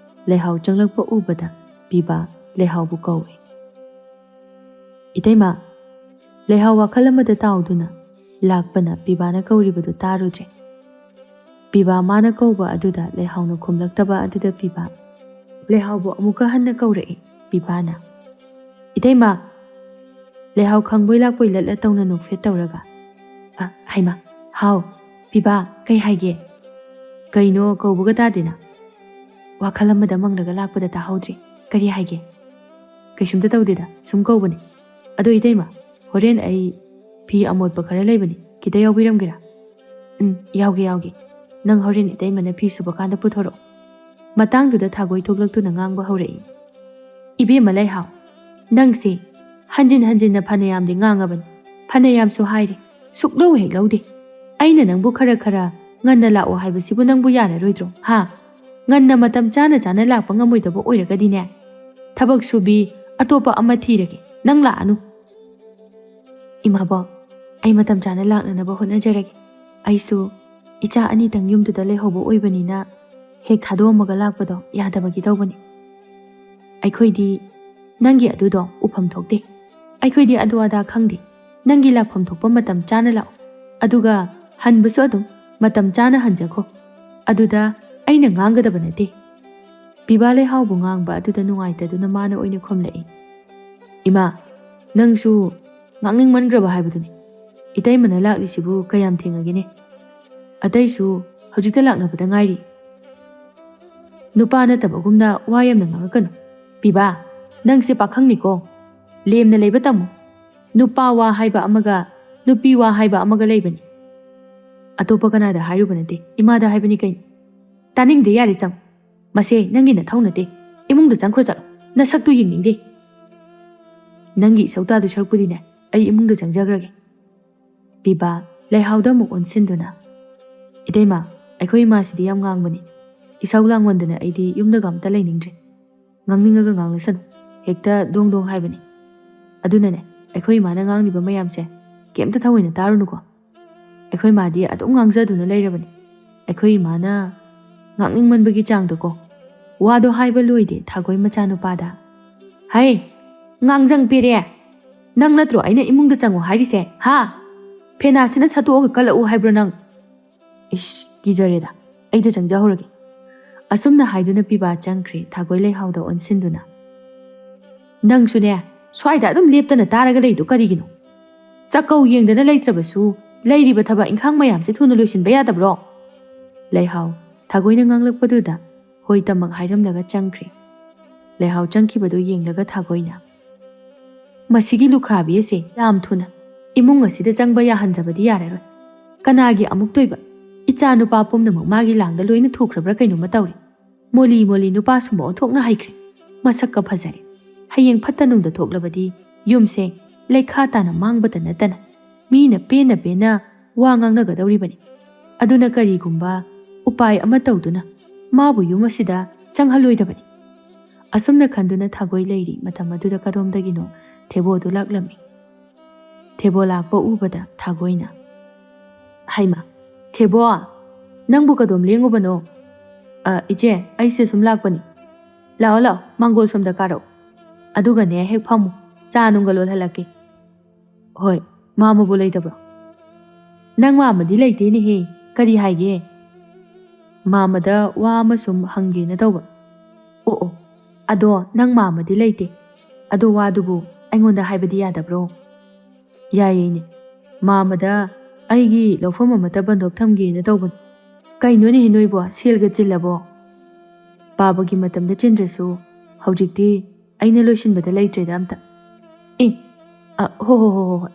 ꯂꯩꯍꯥꯎ ꯆꯪꯂꯛꯄ ꯎꯕꯗ ꯄꯤꯕꯥ ꯂꯩꯍꯥꯎꯕꯨ ꯀꯧꯏ꯫ "ꯏꯇꯩꯃ!" ꯂꯩꯍꯥꯎ ꯋꯥꯈꯜ ꯑꯃꯗ ꯇꯥꯎꯗꯨꯅ ꯂꯥꯛꯄꯅ ꯄꯤꯕꯥꯅ ꯀꯧꯔꯤꯕꯗꯨ ꯇꯥꯔꯨꯗ꯭ꯔꯦ꯫ ꯄꯤꯕꯥ ꯃꯥꯅ ꯀꯧꯕ ꯑꯗꯨꯗ ꯂꯩꯍꯥꯎꯅ ꯈꯨꯝꯂꯛꯇꯕ ꯑꯗꯨꯗ ꯄꯤꯕꯥ ꯂꯩꯍꯥꯎꯕꯨ ꯑꯃꯨꯛꯀ ꯍꯟꯅ ꯀꯧꯔꯛꯏ꯫ ꯄꯤꯕꯥꯅ, "ꯏꯇꯩꯃ!" ꯂꯩꯍꯥꯎ ꯈꯪꯕꯣꯏ ꯂꯥꯛꯄꯣꯏ ꯂꯠꯂ ꯇꯧꯅ ꯅꯣꯛꯐꯦꯠ ꯇꯧꯔꯒ, "ꯑ, ꯍꯩꯃ, ꯍꯥꯎ, ꯄꯤꯕꯥ, ꯀꯩ ꯍꯥꯏꯒꯦ? ꯀꯩꯅꯣ ꯀꯧꯕꯒ ꯇꯥꯗꯦꯅ?" "ꯋꯥꯈꯜ ꯑꯃꯗ ꯃꯪꯂꯒ ꯂꯥꯛꯄꯗ ꯇꯥꯍꯧꯗ꯭ꯔꯦ꯫ ꯀꯔꯤ ꯍꯥꯏꯒꯦ?" "ꯀꯩꯁꯨꯝꯇ ꯇꯧꯗꯦꯗ, ꯁꯨꯝ ꯀꯧꯕꯅꯦ꯫ ꯑꯗꯣ ꯏꯇꯩꯃ, "ꯍꯣꯔꯦꯟ ꯑꯩ ꯐꯤ ꯑꯃꯣꯠꯄ ꯈꯔ ꯂꯩꯕꯅꯤ, ꯈꯤꯇ ꯌꯥꯎꯕꯤꯔꯝꯒꯦꯔꯥ?" "ꯎꯝ, ꯌꯥꯎꯒꯦ, ꯌꯥꯎꯒꯦ꯫ ꯅꯪ ꯍꯣꯔꯦꯟ ꯏꯇꯩꯃꯅ ꯐꯤ ꯁꯨꯕ ꯀꯥꯟꯗ ꯄꯨꯊꯣꯔꯛꯑꯣ꯫" ꯃꯇꯥꯡꯗꯨꯗ ꯊꯥꯒꯣꯏ ꯊꯣꯛꯂꯛꯇꯨꯅ ꯉꯥꯡꯕ ꯍꯧꯔꯛꯏ꯫ "ꯏꯕꯦꯝꯃ ꯂꯩꯍꯥꯎ, ꯅꯪꯁꯦ ꯍꯟꯖꯤꯟ ꯍꯟꯖꯤꯟꯅ ꯐꯅꯌꯥꯝꯗꯤ ꯉꯥꯡꯉꯕꯅꯤ, ꯐꯅꯌꯥꯝꯁꯨ ꯍꯥꯏꯔꯤ, ꯁꯨꯛꯂꯧ ꯍꯦꯛ ꯂꯧꯗꯦ꯫ ꯑꯩꯅ ꯅꯪꯕꯨ ꯈꯔ ꯈꯔ ꯉꯟꯅ ꯂꯥꯛꯑꯣ ꯍꯥꯏꯕꯁꯤꯕꯨ ꯅꯪꯕꯨ ꯌꯥꯔꯔꯣꯏꯗ꯭ꯔꯣ, ꯍꯥ? ꯉꯟꯅ ꯃꯇꯝ ꯆꯥꯅ ꯆꯥꯅ ꯂꯥꯛꯄ ꯉꯝꯃꯣꯏꯗꯕ ꯑꯣꯏꯔꯒꯗꯤꯅꯦ, ꯊꯕꯛ ꯁꯨꯕꯤ ꯑꯇꯣꯞꯄ ꯑꯃ ꯊꯤꯔꯒꯦ, ꯅꯪ ꯂꯥꯛꯑꯅꯨ꯫" "ꯏꯃꯥꯕꯣꯛ, ꯑꯩ ꯃꯇꯝ ꯆꯥꯅ ꯂꯥꯛꯅꯅꯕ ꯍꯣꯠꯅꯖꯔꯒꯦ꯫ ꯑꯩꯁꯨ ꯏꯆꯥ ꯑꯅꯤꯇꯪ ꯌꯨꯝꯗꯨꯗ ꯂꯩꯍꯧꯕ ꯑꯣꯏꯕꯅꯤꯅ ꯍꯦꯛ ꯊꯥꯗꯣꯛꯑꯝꯃꯒ ꯂꯥꯛꯄꯗꯣ ꯌꯥꯗꯕꯒꯤ ꯇꯧꯕꯅꯤ꯫ ꯑꯩꯈꯣꯏꯗꯤ ꯅꯪꯒꯤ ꯑꯗꯨꯗꯣ ꯎꯐꯝ ꯊꯣꯛꯇꯦ꯫ ꯑꯩꯈꯣꯏꯗꯤ ꯑꯗꯨ ꯑꯗꯥ ꯈꯪꯗꯦ꯫ ꯅꯪꯒꯤ ꯂꯥꯛꯐꯝ ꯊꯣꯛꯄ ꯃꯇꯝ ꯆꯥꯅ ꯂꯥꯛꯑꯣ꯫ ꯑꯗꯨꯒ ꯍꯟꯕꯁꯨ ꯑꯗꯨꯝ ꯃꯇꯝ ꯆꯥꯅ ꯍꯟꯖꯈꯣ꯫ ꯑꯗꯨꯗ ꯑꯩꯅ ꯉꯥꯡꯒꯗꯕ ꯅꯠꯇꯦ꯫" ꯄꯤꯕꯥ ꯂꯩꯍꯥꯎꯕꯨ ꯉꯥꯡꯕ ꯑꯗꯨꯗ ꯅꯨꯡꯉꯥꯏꯇꯗꯨꯅ ꯃꯥꯅ ꯑꯣꯏꯅ ꯈꯨꯝꯂꯛꯏ꯫ "ꯏꯃꯥ, ꯅꯪꯁꯨ ꯉꯥꯡꯅꯤꯡꯃꯟꯈ꯭ꯔꯕ ꯍꯥꯏꯕꯗꯨꯅꯤ꯫ ꯏꯇꯩꯃꯅ ꯂꯥꯛꯂꯤꯁꯤꯕꯨ ꯀꯌꯥꯝ ꯊꯦꯡꯉꯒꯦꯅꯦ? ꯑꯇꯩꯁꯨ ꯍꯧꯖꯤꯛꯇ ꯂꯥꯛꯅꯕꯗ ꯉꯥꯏꯔꯤ꯫" "ꯅꯨꯄꯥ ꯅꯠꯇꯕꯒꯨꯝꯅ ꯋꯥ ꯌꯥꯝꯅ ꯉꯥꯡꯉꯛꯀꯅꯨ꯫ ꯄꯤꯕꯥ, ꯅꯪꯁꯦ ꯄꯥꯈꯪꯅꯤꯀꯣ꯫ ꯂꯦꯝꯅ ꯂꯩꯕ ꯇꯝꯃꯨ꯫ ꯅꯨꯄꯥ ꯋꯥ ꯍꯥꯏꯕ ꯑꯃꯒ ꯅꯨꯄꯤ ꯋꯥ ꯍꯥꯏꯕ ꯑꯃꯒ ꯂꯩꯕꯅꯤ꯫ ꯑꯇꯣꯞꯄ ꯀꯅꯥꯗ ꯍꯥꯏꯔꯨꯕ ꯅꯠꯇꯦ, ꯏꯃꯥꯗ ꯍꯥꯏꯕꯅꯤ ꯀꯩꯅꯣ꯫" "ꯇꯥꯅꯤꯡꯗꯦ, ꯌꯥꯔꯦ, ꯆꯪꯉꯨ꯫ ꯃꯁꯦ ꯅꯪꯒꯤ ꯅꯊꯧ ꯅꯠꯇꯦ꯫ ꯏꯃꯨꯡꯗ ꯆꯪꯈ꯭ꯔꯣ ꯆꯠꯂꯣ꯫ ꯅꯁꯛꯇꯨ ꯌꯦꯡꯅꯤꯡꯗꯦ꯫ ꯅꯪꯒꯤ ꯏꯁꯧ ꯇꯥꯗꯣꯏ ꯁꯔꯨꯛꯄꯨꯗꯤꯅꯦ, ꯑꯩ ꯏꯃꯨꯡꯗ ꯆꯪꯖꯈ꯭ꯔꯒꯦ꯫" ꯄꯤꯕꯥ ꯂꯩꯍꯥꯎꯗ ꯑꯃꯨꯛ ꯑꯣꯟꯁꯤꯟꯗꯨꯅ, "ꯏꯇꯩꯃ, ꯑꯩꯈꯣꯏ ꯏꯃꯥꯁꯤꯗꯤ ꯌꯥꯝ ꯉꯥꯡꯕꯅꯤ꯫ ꯏꯁꯧ ꯂꯥꯡꯃꯟꯗꯅ ꯑꯩꯗꯤ ꯌꯨꯝꯗꯒ ꯑꯝꯇ ꯂꯩꯅꯤꯡꯗ꯭ꯔꯦ꯫ ꯉꯥꯡꯅꯤꯡꯉꯒ ꯉꯥꯡꯂꯁꯅꯨ꯫ ꯍꯦꯛꯇ ꯗꯣꯡ ꯗꯣꯡ ꯍꯥꯏꯕꯅꯤ꯫ ꯑꯗꯨꯅꯅꯦ, ꯑꯩꯈꯣꯏ ꯏꯃꯥꯅ ꯉꯥꯡꯂꯤꯕ ꯃꯌꯥꯝꯁꯦ ꯀꯩꯝꯇ ꯊꯑꯣꯏꯅ ꯇꯥꯔꯨꯅꯨꯀꯣ꯫ ꯑꯩꯈꯣꯏ ꯃꯥꯗꯤ ꯑꯗꯨꯝ ꯉꯥꯡꯖꯗꯨꯅ ꯂꯩꯔꯕꯅꯤ꯫ ꯑꯩꯈꯣꯏ ꯏꯃꯥꯅ ꯉꯥꯡꯅꯤꯡꯃꯟꯕꯒꯤ ꯆꯥꯡꯗꯀꯣ꯫" ꯋꯥꯗꯣ ꯍꯥꯏꯕ ꯂꯣꯏꯗꯦ ꯊꯥꯒꯣꯏ ꯃꯆꯥꯅꯨꯄꯥꯗ꯫ "ꯍꯩ, ꯉꯥꯡꯖꯪ ꯄꯦꯔꯦ! ꯅꯪ ꯅꯠꯇ꯭ꯔꯣ ꯑꯩꯅ ꯏꯃꯨꯡꯗ ꯆꯪꯉꯨ ꯍꯥꯏꯔꯤꯁꯦ, ꯍꯥ? ꯐꯦꯅꯥꯁꯤꯅ ꯁꯠꯇꯣꯛꯑꯒ ꯀꯜꯂꯛꯎ ꯍꯥꯏꯕ꯭ꯔꯣ ꯅꯪ? ꯏꯁ, ꯀꯤꯖꯔꯦꯗ꯫ ꯑꯩꯗ ꯆꯪꯖꯍꯧꯔꯒꯦ꯫" ꯑꯁꯨꯝꯅ ꯍꯥꯏꯗꯨꯅ ꯄꯤꯕꯥ ꯆꯪꯈ꯭ꯔꯦ ꯊꯥꯒꯣꯏ ꯂꯩꯍꯥꯎꯗ ꯑꯣꯟꯁꯤꯟꯗꯨꯅ꯫ "ꯅꯪꯁꯨꯅꯦ, ꯁ꯭ꯋꯥꯏꯗ ꯑꯗꯨꯝ ꯂꯦꯞꯇꯅ ꯇꯥꯔꯒ ꯂꯩꯗꯣ ꯀꯔꯤꯒꯤꯅꯣ? ꯆꯥꯛꯀꯧ ꯌꯦꯡꯗꯅ ꯂꯩꯇ꯭ꯔꯕꯁꯨ ꯂꯩꯔꯤꯕ ꯊꯕꯛ ꯏꯪꯈꯥꯡ ꯃꯌꯥꯝꯁꯦ ꯊꯨꯅ ꯂꯣꯏꯁꯤꯟꯕ ꯌꯥꯗꯕ꯭ꯔꯣ?" ꯂꯩꯍꯥꯎ ꯊꯥꯒꯣꯏꯅ ꯉꯥꯡꯂꯛꯄꯗꯨꯗ ꯍꯣꯏ ꯇꯃꯛ ꯍꯥꯏꯔꯝꯂꯒ ꯆꯪꯈ꯭ꯔꯦ꯫ ꯂꯩꯍꯥꯎ ꯆꯪꯈꯤꯕꯗꯨ ꯌꯦꯡꯂꯒ ꯊꯥꯒꯣꯏꯅ, "ꯃꯁꯤꯒꯤ ꯂꯨꯈ꯭ꯔꯥꯕꯤ ꯑꯁꯦ ꯌꯥꯝ ꯊꯨꯅ ꯏꯃꯨꯡ ꯑꯁꯤꯗ ꯆꯪꯕ ꯌꯥꯍꯟꯗ꯭ꯔꯕꯗꯤ ꯌꯥꯔꯔꯣꯏ꯫ ꯀꯅꯥꯒꯤ ꯑꯃꯨꯛꯇꯣꯏꯕ? ꯏꯆꯥ ꯅꯨꯄꯥ ꯄꯨꯝꯅꯃꯛ ꯃꯥꯒꯤ ꯂꯥꯡꯗ ꯂꯣꯏꯅ ꯊꯨꯈ꯭ꯔꯕ꯭ꯔꯥ ꯀꯩꯅꯣꯝꯃ ꯇꯧꯔꯦ꯫ ꯃꯣꯂꯤ ꯃꯣꯂꯤ ꯅꯨꯄꯥ ꯁꯨꯝꯕ ꯑꯣꯟꯊꯣꯛꯅ ꯍꯩꯈ꯭ꯔꯦ꯫ ꯃꯁꯛꯀ ꯐꯖꯔꯦ꯫ ꯍꯌꯦꯡ ꯐꯠꯇ ꯅꯨꯡꯗ ꯊꯣꯛꯂꯕꯗꯤ ꯌꯨꯝꯁꯦ ꯂꯩꯈꯥ ꯇꯥꯅ ꯃꯥꯡꯕꯇ ꯅꯠꯇꯅ ꯃꯤꯅ ꯄꯦꯟꯅ ꯄꯦꯟꯅ ꯋꯥ ꯉꯥꯡꯅꯒꯗꯧꯔꯤꯕꯅꯤ꯫ ꯑꯗꯨꯅ ꯀꯔꯤꯒꯨꯝꯕ ꯎꯄꯥꯏ ꯑꯃ ꯇꯧꯗꯨꯅ ꯃꯥꯕꯨ ꯌꯨꯝ ꯑꯁꯤꯗ ꯆꯪꯍꯜꯂꯣꯏꯗꯕꯅꯤ"꯫ ꯑꯁꯨꯝꯅ ꯈꯟꯗꯨꯅ ꯊꯥꯒꯣꯏ ꯂꯩꯔꯤ ꯃꯇꯝ ꯑꯗꯨꯗ ꯀꯔꯣꯝꯗꯒꯤꯅꯣ ꯊꯦꯕꯣꯗꯨ ꯂꯥꯛꯂꯝꯃꯤ꯫ ꯊꯦꯕꯣ ꯂꯥꯛꯄ ꯎꯕꯗ ꯊꯥꯒꯣꯏꯅ, "ꯍꯩꯃ, ꯊꯦꯕꯣ, ꯅꯪꯕꯨ ꯀꯗꯣꯝ ꯂꯦꯡꯉꯨꯕꯅꯣ?" "ꯑ, ꯏꯆꯦ, ꯑꯩꯁꯦ ꯁꯨꯝ ꯂꯥꯛꯄꯅꯤ꯫ ꯂꯥꯛꯑꯣ, ꯂꯥꯛꯑꯣ, ꯃꯥꯡꯒꯣꯜ ꯁꯣꯝꯗ ꯀꯥꯔꯛꯑꯣ꯫ ꯑꯗꯨꯒꯅꯦ, ꯍꯦꯛ ꯐꯝꯃꯨ, ꯆꯥ ꯅꯨꯡꯒ ꯂꯣꯜꯍꯜꯂꯛꯀꯦ"꯫ "ꯍꯣꯏ, ꯃꯥꯃꯕꯨ ꯂꯩꯇꯕ꯭ꯔꯣ?" "ꯅꯪ ꯃꯥꯃꯗꯤ ꯂꯩꯇꯦꯅꯦꯍꯦ꯫ ꯀꯔꯤ ꯍꯥꯏꯒꯦ?" "ꯃꯥꯃꯗ ꯋꯥ ꯑꯃ ꯁꯨꯝ ꯍꯪꯒꯦꯅ ꯇꯧꯕ"꯫ "ꯑꯣ, ꯑꯣ, ꯑꯗꯣ ꯅꯪ ꯃꯥꯃꯗꯤ ꯂꯩꯇꯦ꯫ ꯑꯗꯣ ꯋꯥꯗꯨꯕꯨ ꯑꯩꯉꯣꯟꯗ ꯍꯥꯏꯕꯗꯤ ꯌꯥꯗꯕ꯭ꯔꯣ?" "ꯌꯥꯏꯌꯦꯅꯦ꯫ ꯃꯥꯃꯗ ꯑꯩꯒꯤ ꯂꯧꯐꯝ ꯑꯃꯠꯇ ꯕꯟꯗꯣꯞ ꯊꯝꯒꯦꯅ ꯇꯧꯕꯅꯤ"꯫ "ꯀꯩꯅꯣꯅꯦꯍꯦ ꯅꯣꯏꯕꯣ, ꯁꯦꯜꯒ ꯆꯤꯜꯂꯕꯣ?" "ꯄꯥꯕꯒꯤ ꯃꯇꯝꯗ ꯆꯤꯟꯗ꯭ꯔꯁꯨ ꯍꯧꯖꯤꯛꯇꯤ ꯑꯩꯅ ꯂꯣꯏꯁꯤꯟꯕꯗ ꯂꯩꯇ꯭ꯔꯦꯗ ꯑꯝꯇ"꯫ "ꯑꯦ, ꯑ, ꯍꯣ, ꯍꯣ, ꯍꯣ, ꯍꯣ, ꯍꯣꯏ꯫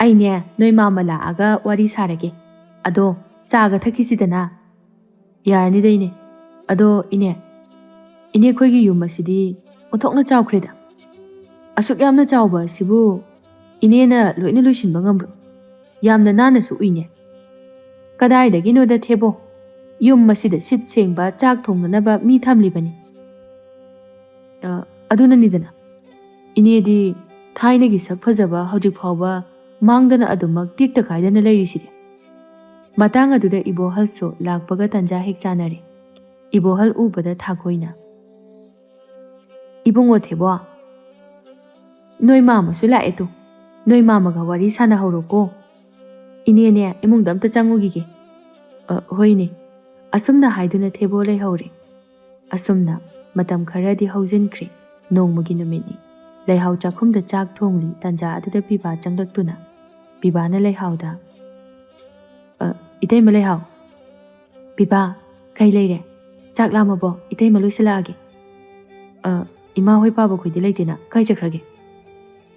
ꯑꯩꯅꯦ, ꯅꯣꯏ ꯃꯥꯃ ꯂꯥꯛꯑꯒ ꯋꯥꯔꯤ ꯁꯥꯔꯒꯦ꯫ ꯑꯗꯣ ꯆꯥꯒ ꯊꯛꯈꯤꯁꯤꯗꯅ"꯫ "ꯌꯥꯔꯅꯤꯗ, ꯏꯅꯦ꯫ ꯑꯗꯣ, ꯏꯅꯦ, ꯏꯅꯦ, ꯑꯩꯈꯣꯏꯒꯤ ꯌꯨꯝ ꯑꯁꯤꯗꯤ ꯑꯣꯟꯊꯣꯛꯅ ꯆꯥꯎꯈ꯭ꯔꯦꯗ꯫ ꯑꯁꯨꯛ ꯌꯥꯝꯅ ꯆꯥꯎꯕ ꯑꯁꯤꯕꯨ ꯏꯅꯦꯅ ꯂꯣꯏꯅ ꯂꯣꯏꯁꯤꯟꯕ ꯉꯝꯕ꯭ꯔꯣ? ꯌꯥꯝꯅ ꯅꯥꯟꯅꯁꯨ ꯎꯏꯅꯦ"꯫ "ꯀꯗꯥꯏꯗꯒꯤꯅꯣꯗ, ꯊꯦꯕꯣ? ꯌꯨꯝ ꯑꯁꯤꯗ ꯁꯤꯠ ꯁꯦꯡꯕ ꯆꯥꯛ ꯊꯣꯡꯅꯅꯕ ꯃꯤ ꯊꯝꯂꯤꯕꯅꯤ"꯫ "ꯑ, ꯑꯗꯨꯅꯅꯤꯗꯅ ꯏꯅꯦꯗꯤ ꯊꯥꯏꯅꯒꯤ ꯁꯛ ꯐꯖꯕ ꯍꯧꯖꯤꯛ ꯐꯥꯎꯕ ꯃꯥꯡꯗꯅ ꯑꯗꯨꯃꯛ ꯇꯦꯛꯇ ꯀꯥꯏꯗꯅ ꯂꯩꯔꯤꯁꯤꯗꯤ"꯫ ꯃꯇꯥꯡ ꯑꯗꯨꯗ ꯏꯕꯣꯍꯜꯁꯨ ꯂꯥꯛꯄꯒ ꯇꯟꯖꯥ ꯍꯦꯛ ꯆꯥꯅꯔꯦ꯫ ꯏꯕꯣꯍꯜ ꯎꯕꯗ ꯊꯥꯒꯣꯏꯅ, "ꯏꯕꯨꯡꯉꯣ ꯊꯦꯕꯣ, ꯅꯣꯏ ꯃꯥꯃꯁꯨ ꯂꯥꯛꯑꯦ ꯇꯨ꯫ ꯅꯣꯏ ꯃꯥꯃꯒ ꯋꯥꯔꯤ ꯁꯥꯟꯅꯍꯧꯔꯣꯀꯣ꯫ ꯏꯅꯦꯅꯦ, ꯏꯃꯨꯡꯗ ꯑꯝꯇ ꯆꯪꯉꯨꯈꯤꯒꯦ"꯫ "ꯑ, ꯍꯣꯏꯅꯦ"꯫ ꯑꯁꯨꯝꯅ ꯍꯥꯏꯗꯨꯅ ꯊꯦꯕꯣ ꯂꯩꯍꯧꯔꯦ꯫ ꯑꯁꯨꯝꯅ ꯃꯇꯝ ꯈꯔꯗꯤ ꯍꯧꯖꯤꯟꯈ꯭ꯔꯦ꯫ ꯅꯣꯡꯃꯒꯤ ꯅꯨꯃꯤꯠꯅꯤ꯫ ꯂꯩꯍꯥꯎ ꯆꯥꯛꯈꯨꯝꯗ ꯆꯥꯛ ꯊꯣꯡꯂꯤ ꯇꯟꯖꯥ ꯑꯗꯨꯗ ꯕꯤꯕꯥ ꯆꯪꯂꯛꯇꯨꯅ ꯕꯤꯕꯥꯅ ꯂꯩꯍꯥꯎꯗ, "ꯑ, ꯏꯇꯩꯃ ꯂꯩꯍꯥꯎ"꯫ "ꯕꯤꯕꯥ, ꯀꯩ ꯂꯩꯔꯦ? ꯆꯥꯛ ꯂꯥꯝꯃꯕꯣ? ꯏꯇꯩꯃ ꯂꯣꯏꯁꯤꯜꯂꯛꯑꯒꯦ"꯫ "ꯑ, ꯏꯃꯥ ꯍꯣꯏ ꯄꯥꯕ ꯈꯣꯏꯗꯤ ꯂꯩꯇꯦꯅ, ꯀꯥꯏ ꯆꯠꯈ꯭ꯔꯒꯦ?"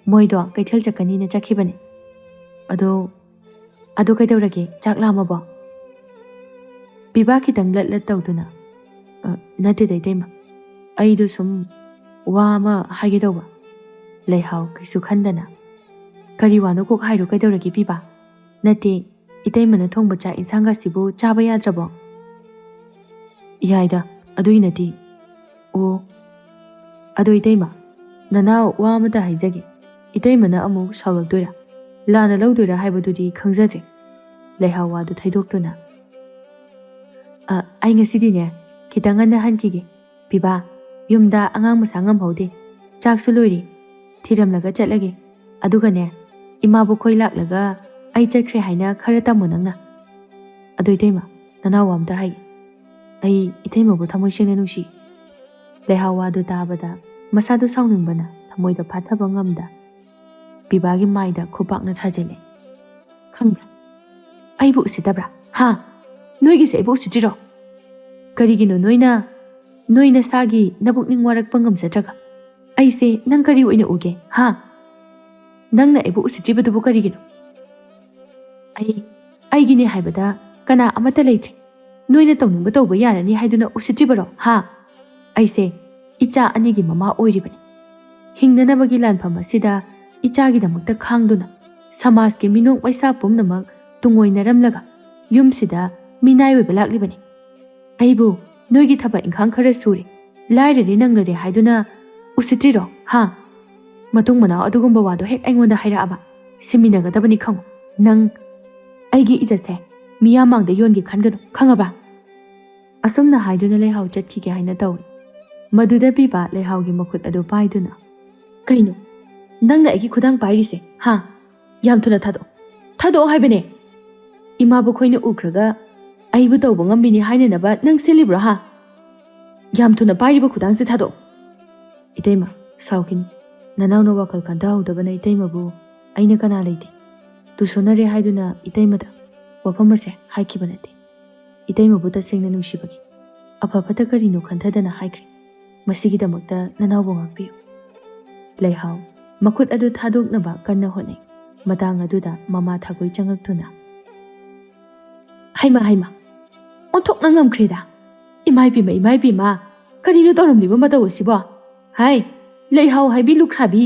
ꯃꯣꯏꯗꯣ ꯀꯩꯊꯦꯜ ꯆꯠꯀꯅꯤꯅ ꯆꯠꯈꯤꯕꯅꯦ꯫ ꯑꯗꯣ, ꯑꯗꯣ ꯀꯩꯗꯧꯔꯒꯦ? ꯆꯥꯛ ꯂꯥꯝꯃꯕꯣ? ꯄꯤꯕꯥ ꯈꯤꯇꯪ ꯂꯠ ꯂꯠ ꯇꯧꯗꯨꯅ, "ꯑ, ꯅꯠꯇꯦꯗ, ꯏꯇꯩꯃ꯫ ꯑꯩꯗꯣ ꯁꯨꯝ ꯋꯥ ꯑꯃ ꯍꯥꯏꯒꯦ ꯇꯧꯕ꯫" ꯂꯩꯍꯥꯎ ꯀꯩꯁꯨ ꯈꯟꯗꯅ, "ꯀꯔꯤ ꯋꯥꯅꯣ ꯀꯣꯛ ꯍꯥꯏꯔꯣ, ꯀꯩꯗꯧꯔꯒꯦ ꯄꯤꯕꯥ?" "ꯅꯠꯇꯦ, ꯏꯇꯩꯃꯅ ꯊꯣꯡꯕ ꯆꯥꯛ ꯏꯟꯁꯥꯡꯒꯁꯤꯕꯨ ꯆꯥꯕ ꯌꯥꯗ꯭ꯔꯕꯣ?" "ꯌꯥꯏꯗ, ꯑꯗꯨꯒꯤ ꯅꯠꯇꯦ꯫" "ꯑꯣ, ꯑꯗꯣ ꯏꯇꯩꯃ, ꯅꯅꯥꯎ ꯋꯥ ꯑꯃꯇ ꯍꯥꯏꯖꯒꯦ꯫ ꯏꯇꯩꯃꯅ ꯑꯃꯨꯛ ꯁꯥꯎꯔꯛꯇꯣꯏꯔꯥ, ꯂꯥꯟꯅ ꯂꯧꯗꯣꯏꯔꯥ ꯍꯥꯏꯕꯗꯨꯗꯤ ꯈꯪꯖꯗ꯭ꯔꯦ꯫" ꯂꯩꯍꯥꯎ ꯋꯥꯗꯨ ꯊꯩꯗꯣꯛꯇꯨꯅ, "ꯑ, ꯑꯩ ꯉꯁꯤꯗꯤꯅꯦ, ꯈꯤꯇꯪ ꯉꯟꯅ ꯍꯟꯈꯤꯒꯦ꯫ ꯄꯤꯕꯥ, ꯌꯨꯝꯗ ꯑꯉꯥꯡ ꯃꯁꯥ ꯉꯝꯍꯧꯗꯦ꯫ ꯆꯥꯛꯁꯨ ꯂꯣꯏꯔꯦ꯫ ꯊꯤꯔꯝꯂꯒ ꯆꯠꯂꯒꯦ꯫ ꯑꯗꯨꯒꯅꯦ, ꯏꯃꯥꯕꯨ ꯈꯣꯏ ꯂꯥꯛꯂꯒ ꯑꯩ ꯆꯠꯈ꯭ꯔꯦ ꯍꯥꯏꯅ ꯈꯔ ꯇꯝꯃꯨ ꯅꯪꯅ꯫" "ꯑꯗꯣ ꯏꯇꯩꯃ, ꯅꯅꯥꯎ ꯑꯝꯇ ꯍꯥꯏꯒꯦ꯫ ꯑꯩ ꯏꯇꯩꯃꯕꯨ ꯊꯃꯣꯏ ꯁꯦꯡꯅ ꯅꯨꯡꯁꯤ꯫" ꯂꯩꯍꯥꯎ ꯋꯥꯗꯨ ꯇꯥꯕꯗ ꯃꯁꯥꯗꯨ ꯁꯥꯎꯅꯤꯡꯕꯅ ꯊꯃꯣꯏꯗ ꯐꯥꯊꯕ ꯉꯝꯗ ꯄꯤꯕꯥꯒꯤ ꯃꯥꯏꯗ ꯈꯨꯄꯥꯛꯅ ꯊꯥꯖꯤꯜꯂꯦ꯫ "ꯈꯪꯕ꯭ꯔꯥ? ꯑꯩꯕꯨ ꯎꯁꯤꯠꯇꯕ꯭ꯔꯥ? ꯍꯥ? ꯅꯣꯏꯒꯤꯁꯦ ꯑꯩꯕꯨ ꯎꯁꯤꯠꯇ꯭ꯔꯤꯔꯣ? ꯀꯔꯤꯒꯤꯅꯣ ꯅꯣꯏꯅ, ꯅꯣꯏ ꯅꯁꯥꯒꯤ ꯅꯕꯨꯛꯅꯤꯡ ꯋꯥꯔꯛꯄ ꯉꯝꯖꯗ꯭ꯔꯒ? ꯑꯩꯁꯦ ꯅꯪ ꯀꯔꯤ ꯑꯣꯏꯅ ꯎꯒꯦ? ꯍꯥ? ꯅꯪꯅ ꯑꯩꯕꯨ ꯎꯁꯤꯠꯇ꯭ꯔꯤꯕꯗꯨꯕꯨ ꯀꯔꯤꯒꯤꯅꯣ?" "ꯑꯩ, ꯑꯩꯒꯤꯅꯦ ꯍꯥꯏꯕꯗ ꯀꯅꯥ ꯑꯃꯠꯇ ꯂꯩꯇ꯭ꯔꯦ꯫ ꯅꯣꯏꯅ ꯇꯧꯅꯤꯡꯕ ꯇꯧꯕ ꯌꯥꯔꯅꯤ ꯍꯥꯏꯗꯨꯅ ꯎꯁꯤꯠꯇ꯭ꯔꯤꯕꯔꯣ? ꯍꯥ? ꯑꯩꯁꯦ ꯏꯆꯥ ꯑꯅꯤꯒꯤ ꯃꯃꯥ ꯑꯣꯏꯔꯤꯕꯅꯤ꯫ ꯍꯤꯡꯅꯅꯕꯒꯤ ꯂꯥꯟꯐꯝ ꯑꯁꯤꯗ ꯏꯆꯥꯒꯤꯗꯃꯛꯇ ꯈꯥꯡꯗꯨꯅ ꯁꯃꯥꯖꯀꯤ ꯃꯤꯅꯣꯛ ꯃꯩꯁꯥ ꯄꯨꯝꯅꯃꯛ ꯇꯨꯡꯑꯣꯏꯅꯔꯝꯂꯒ ꯌꯨꯝꯁꯤꯗ ꯃꯤꯅꯥꯏ ꯑꯣꯏꯕ ꯂꯥꯛꯂꯤꯕꯅꯤ꯫ ꯑꯩꯕꯨ ꯅꯣꯏꯒꯤ ꯊꯕꯛ ꯏꯪꯈꯥꯡ ꯈꯔ ꯁꯨꯔꯦ, ꯂꯥꯏꯔꯔꯦ ꯅꯪꯂꯔꯦ ꯍꯥꯏꯗꯨꯅ ꯎꯁꯤꯠꯇ꯭ꯔꯤꯔꯣ? ꯍꯥ? ꯃꯇꯨꯡ ꯃꯅꯥꯎ ꯑꯗꯨꯒꯨꯝꯕ ꯋꯥꯗꯣ ꯍꯦꯛ ꯑꯩꯉꯣꯟꯗ ꯍꯥꯏꯔꯛꯑꯕ, ꯁꯤꯃꯤꯟꯅꯒꯗꯕꯅꯤ ꯈꯪꯉꯨ꯫ ꯅꯪ ꯑꯩꯒꯤ ꯏꯖꯠꯁꯦ ꯃꯤꯌꯥꯝ ꯃꯥꯡꯗ ꯌꯣꯟꯒꯦ ꯈꯟꯒꯅꯨ, ꯈꯪꯉꯕ?" ꯑꯁꯨꯝꯅ ꯍꯥꯏꯗꯨꯅ ꯂꯩꯍꯥꯎ ꯆꯠꯈꯤꯒꯦ ꯍꯥꯏꯅ ꯇꯧꯏ꯫ ꯃꯗꯨꯗ ꯄꯤꯕ ꯂꯩꯍꯥꯎꯒꯤ ꯃꯈꯨꯠ ꯑꯗꯨ ꯄꯥꯏꯗꯨꯅ, "ꯀꯩꯅꯣ? ꯅꯪꯅ ꯑꯩꯒꯤ ꯈꯨꯗꯥꯡ ꯄꯥꯏꯔꯤꯁꯦ, ꯍꯥ? ꯌꯥꯝ ꯊꯨꯅ ꯊꯥꯗꯣꯛꯑꯣ꯫ ꯊꯥꯗꯣꯛꯑꯣ ꯍꯥꯏꯕꯅꯦ! ꯏꯃꯥꯕꯨ ꯈꯣꯏꯅ ꯎꯈ꯭ꯔꯒ ꯑꯩꯕꯨ ꯇꯧꯕ ꯉꯝꯕꯤꯅꯤ ꯍꯥꯏꯅꯅꯕ ꯅꯪ ꯁꯤꯜꯂꯤꯕ꯭ꯔꯣ, ꯍꯥ? ꯌꯥꯝ ꯊꯨꯅ ꯄꯥꯏꯔꯤꯕ ꯈꯨꯗꯥꯡꯁꯦ ꯊꯥꯗꯣꯛꯑꯣ꯫" "ꯏꯇꯩꯃ, ꯁꯥꯎꯈꯤꯅꯨ꯫ ꯅꯅꯥꯎꯅ ꯋꯥꯈꯜ ꯈꯟꯊꯍꯧꯗꯕꯅ ꯏꯇꯩꯃꯕꯨ ꯑꯩꯅ ꯀꯅꯥ ꯂꯩꯇꯦ꯫ ꯇꯨꯁꯣꯟꯅꯔꯦ ꯍꯥꯏꯗꯨꯅ ꯏꯇꯩꯃꯗ ꯋꯥꯐꯝ ꯑꯁꯦ ꯍꯥꯏꯈꯤꯕ ꯅꯠꯇꯦ꯫ ꯏꯇꯩꯃꯕꯨ ꯇꯁꯦꯡꯅ ꯅꯨꯡꯁꯤꯕꯒꯤ ꯑꯐ ꯐꯠꯇ ꯀꯔꯤꯅꯣ ꯈꯟꯊꯗꯅ ꯍꯥꯏꯈ꯭ꯔꯦ꯫ ꯃꯁꯤꯒꯤꯗꯃꯛꯇ ꯅꯅꯥꯎꯕꯨ ꯉꯥꯛꯄꯤꯌꯨ꯫" ꯂꯩꯍꯥꯎ ꯃꯈꯨꯠ ꯑꯗꯨ ꯊꯥꯗꯣꯛꯅꯕ ꯀꯟꯅ ꯍꯣꯠꯅꯩ꯫ ꯃꯇꯥꯡ ꯑꯗꯨꯗ ꯃꯃꯥ ꯊꯥꯒꯣꯏ ꯆꯪꯉꯛꯇꯨꯅ, "ꯍꯩꯃꯥ, ꯍꯩꯃꯥ, ꯑꯣꯟꯊꯣꯛꯅ ꯉꯝꯈ꯭ꯔꯦꯗ! ꯏꯃꯥ ꯏꯕꯦꯝꯃ, ꯏꯃꯥ ꯏꯕꯦꯝꯃ, ꯀꯔꯤꯅꯣ ꯇꯧꯔꯝꯂꯤꯕ ꯃꯇꯧ ꯑꯁꯤꯕꯣ? ꯍꯥꯏ, ꯂꯩꯍꯥꯎ ꯍꯥꯏꯕꯤ ꯂꯨꯈ꯭ꯔꯥꯕꯤ,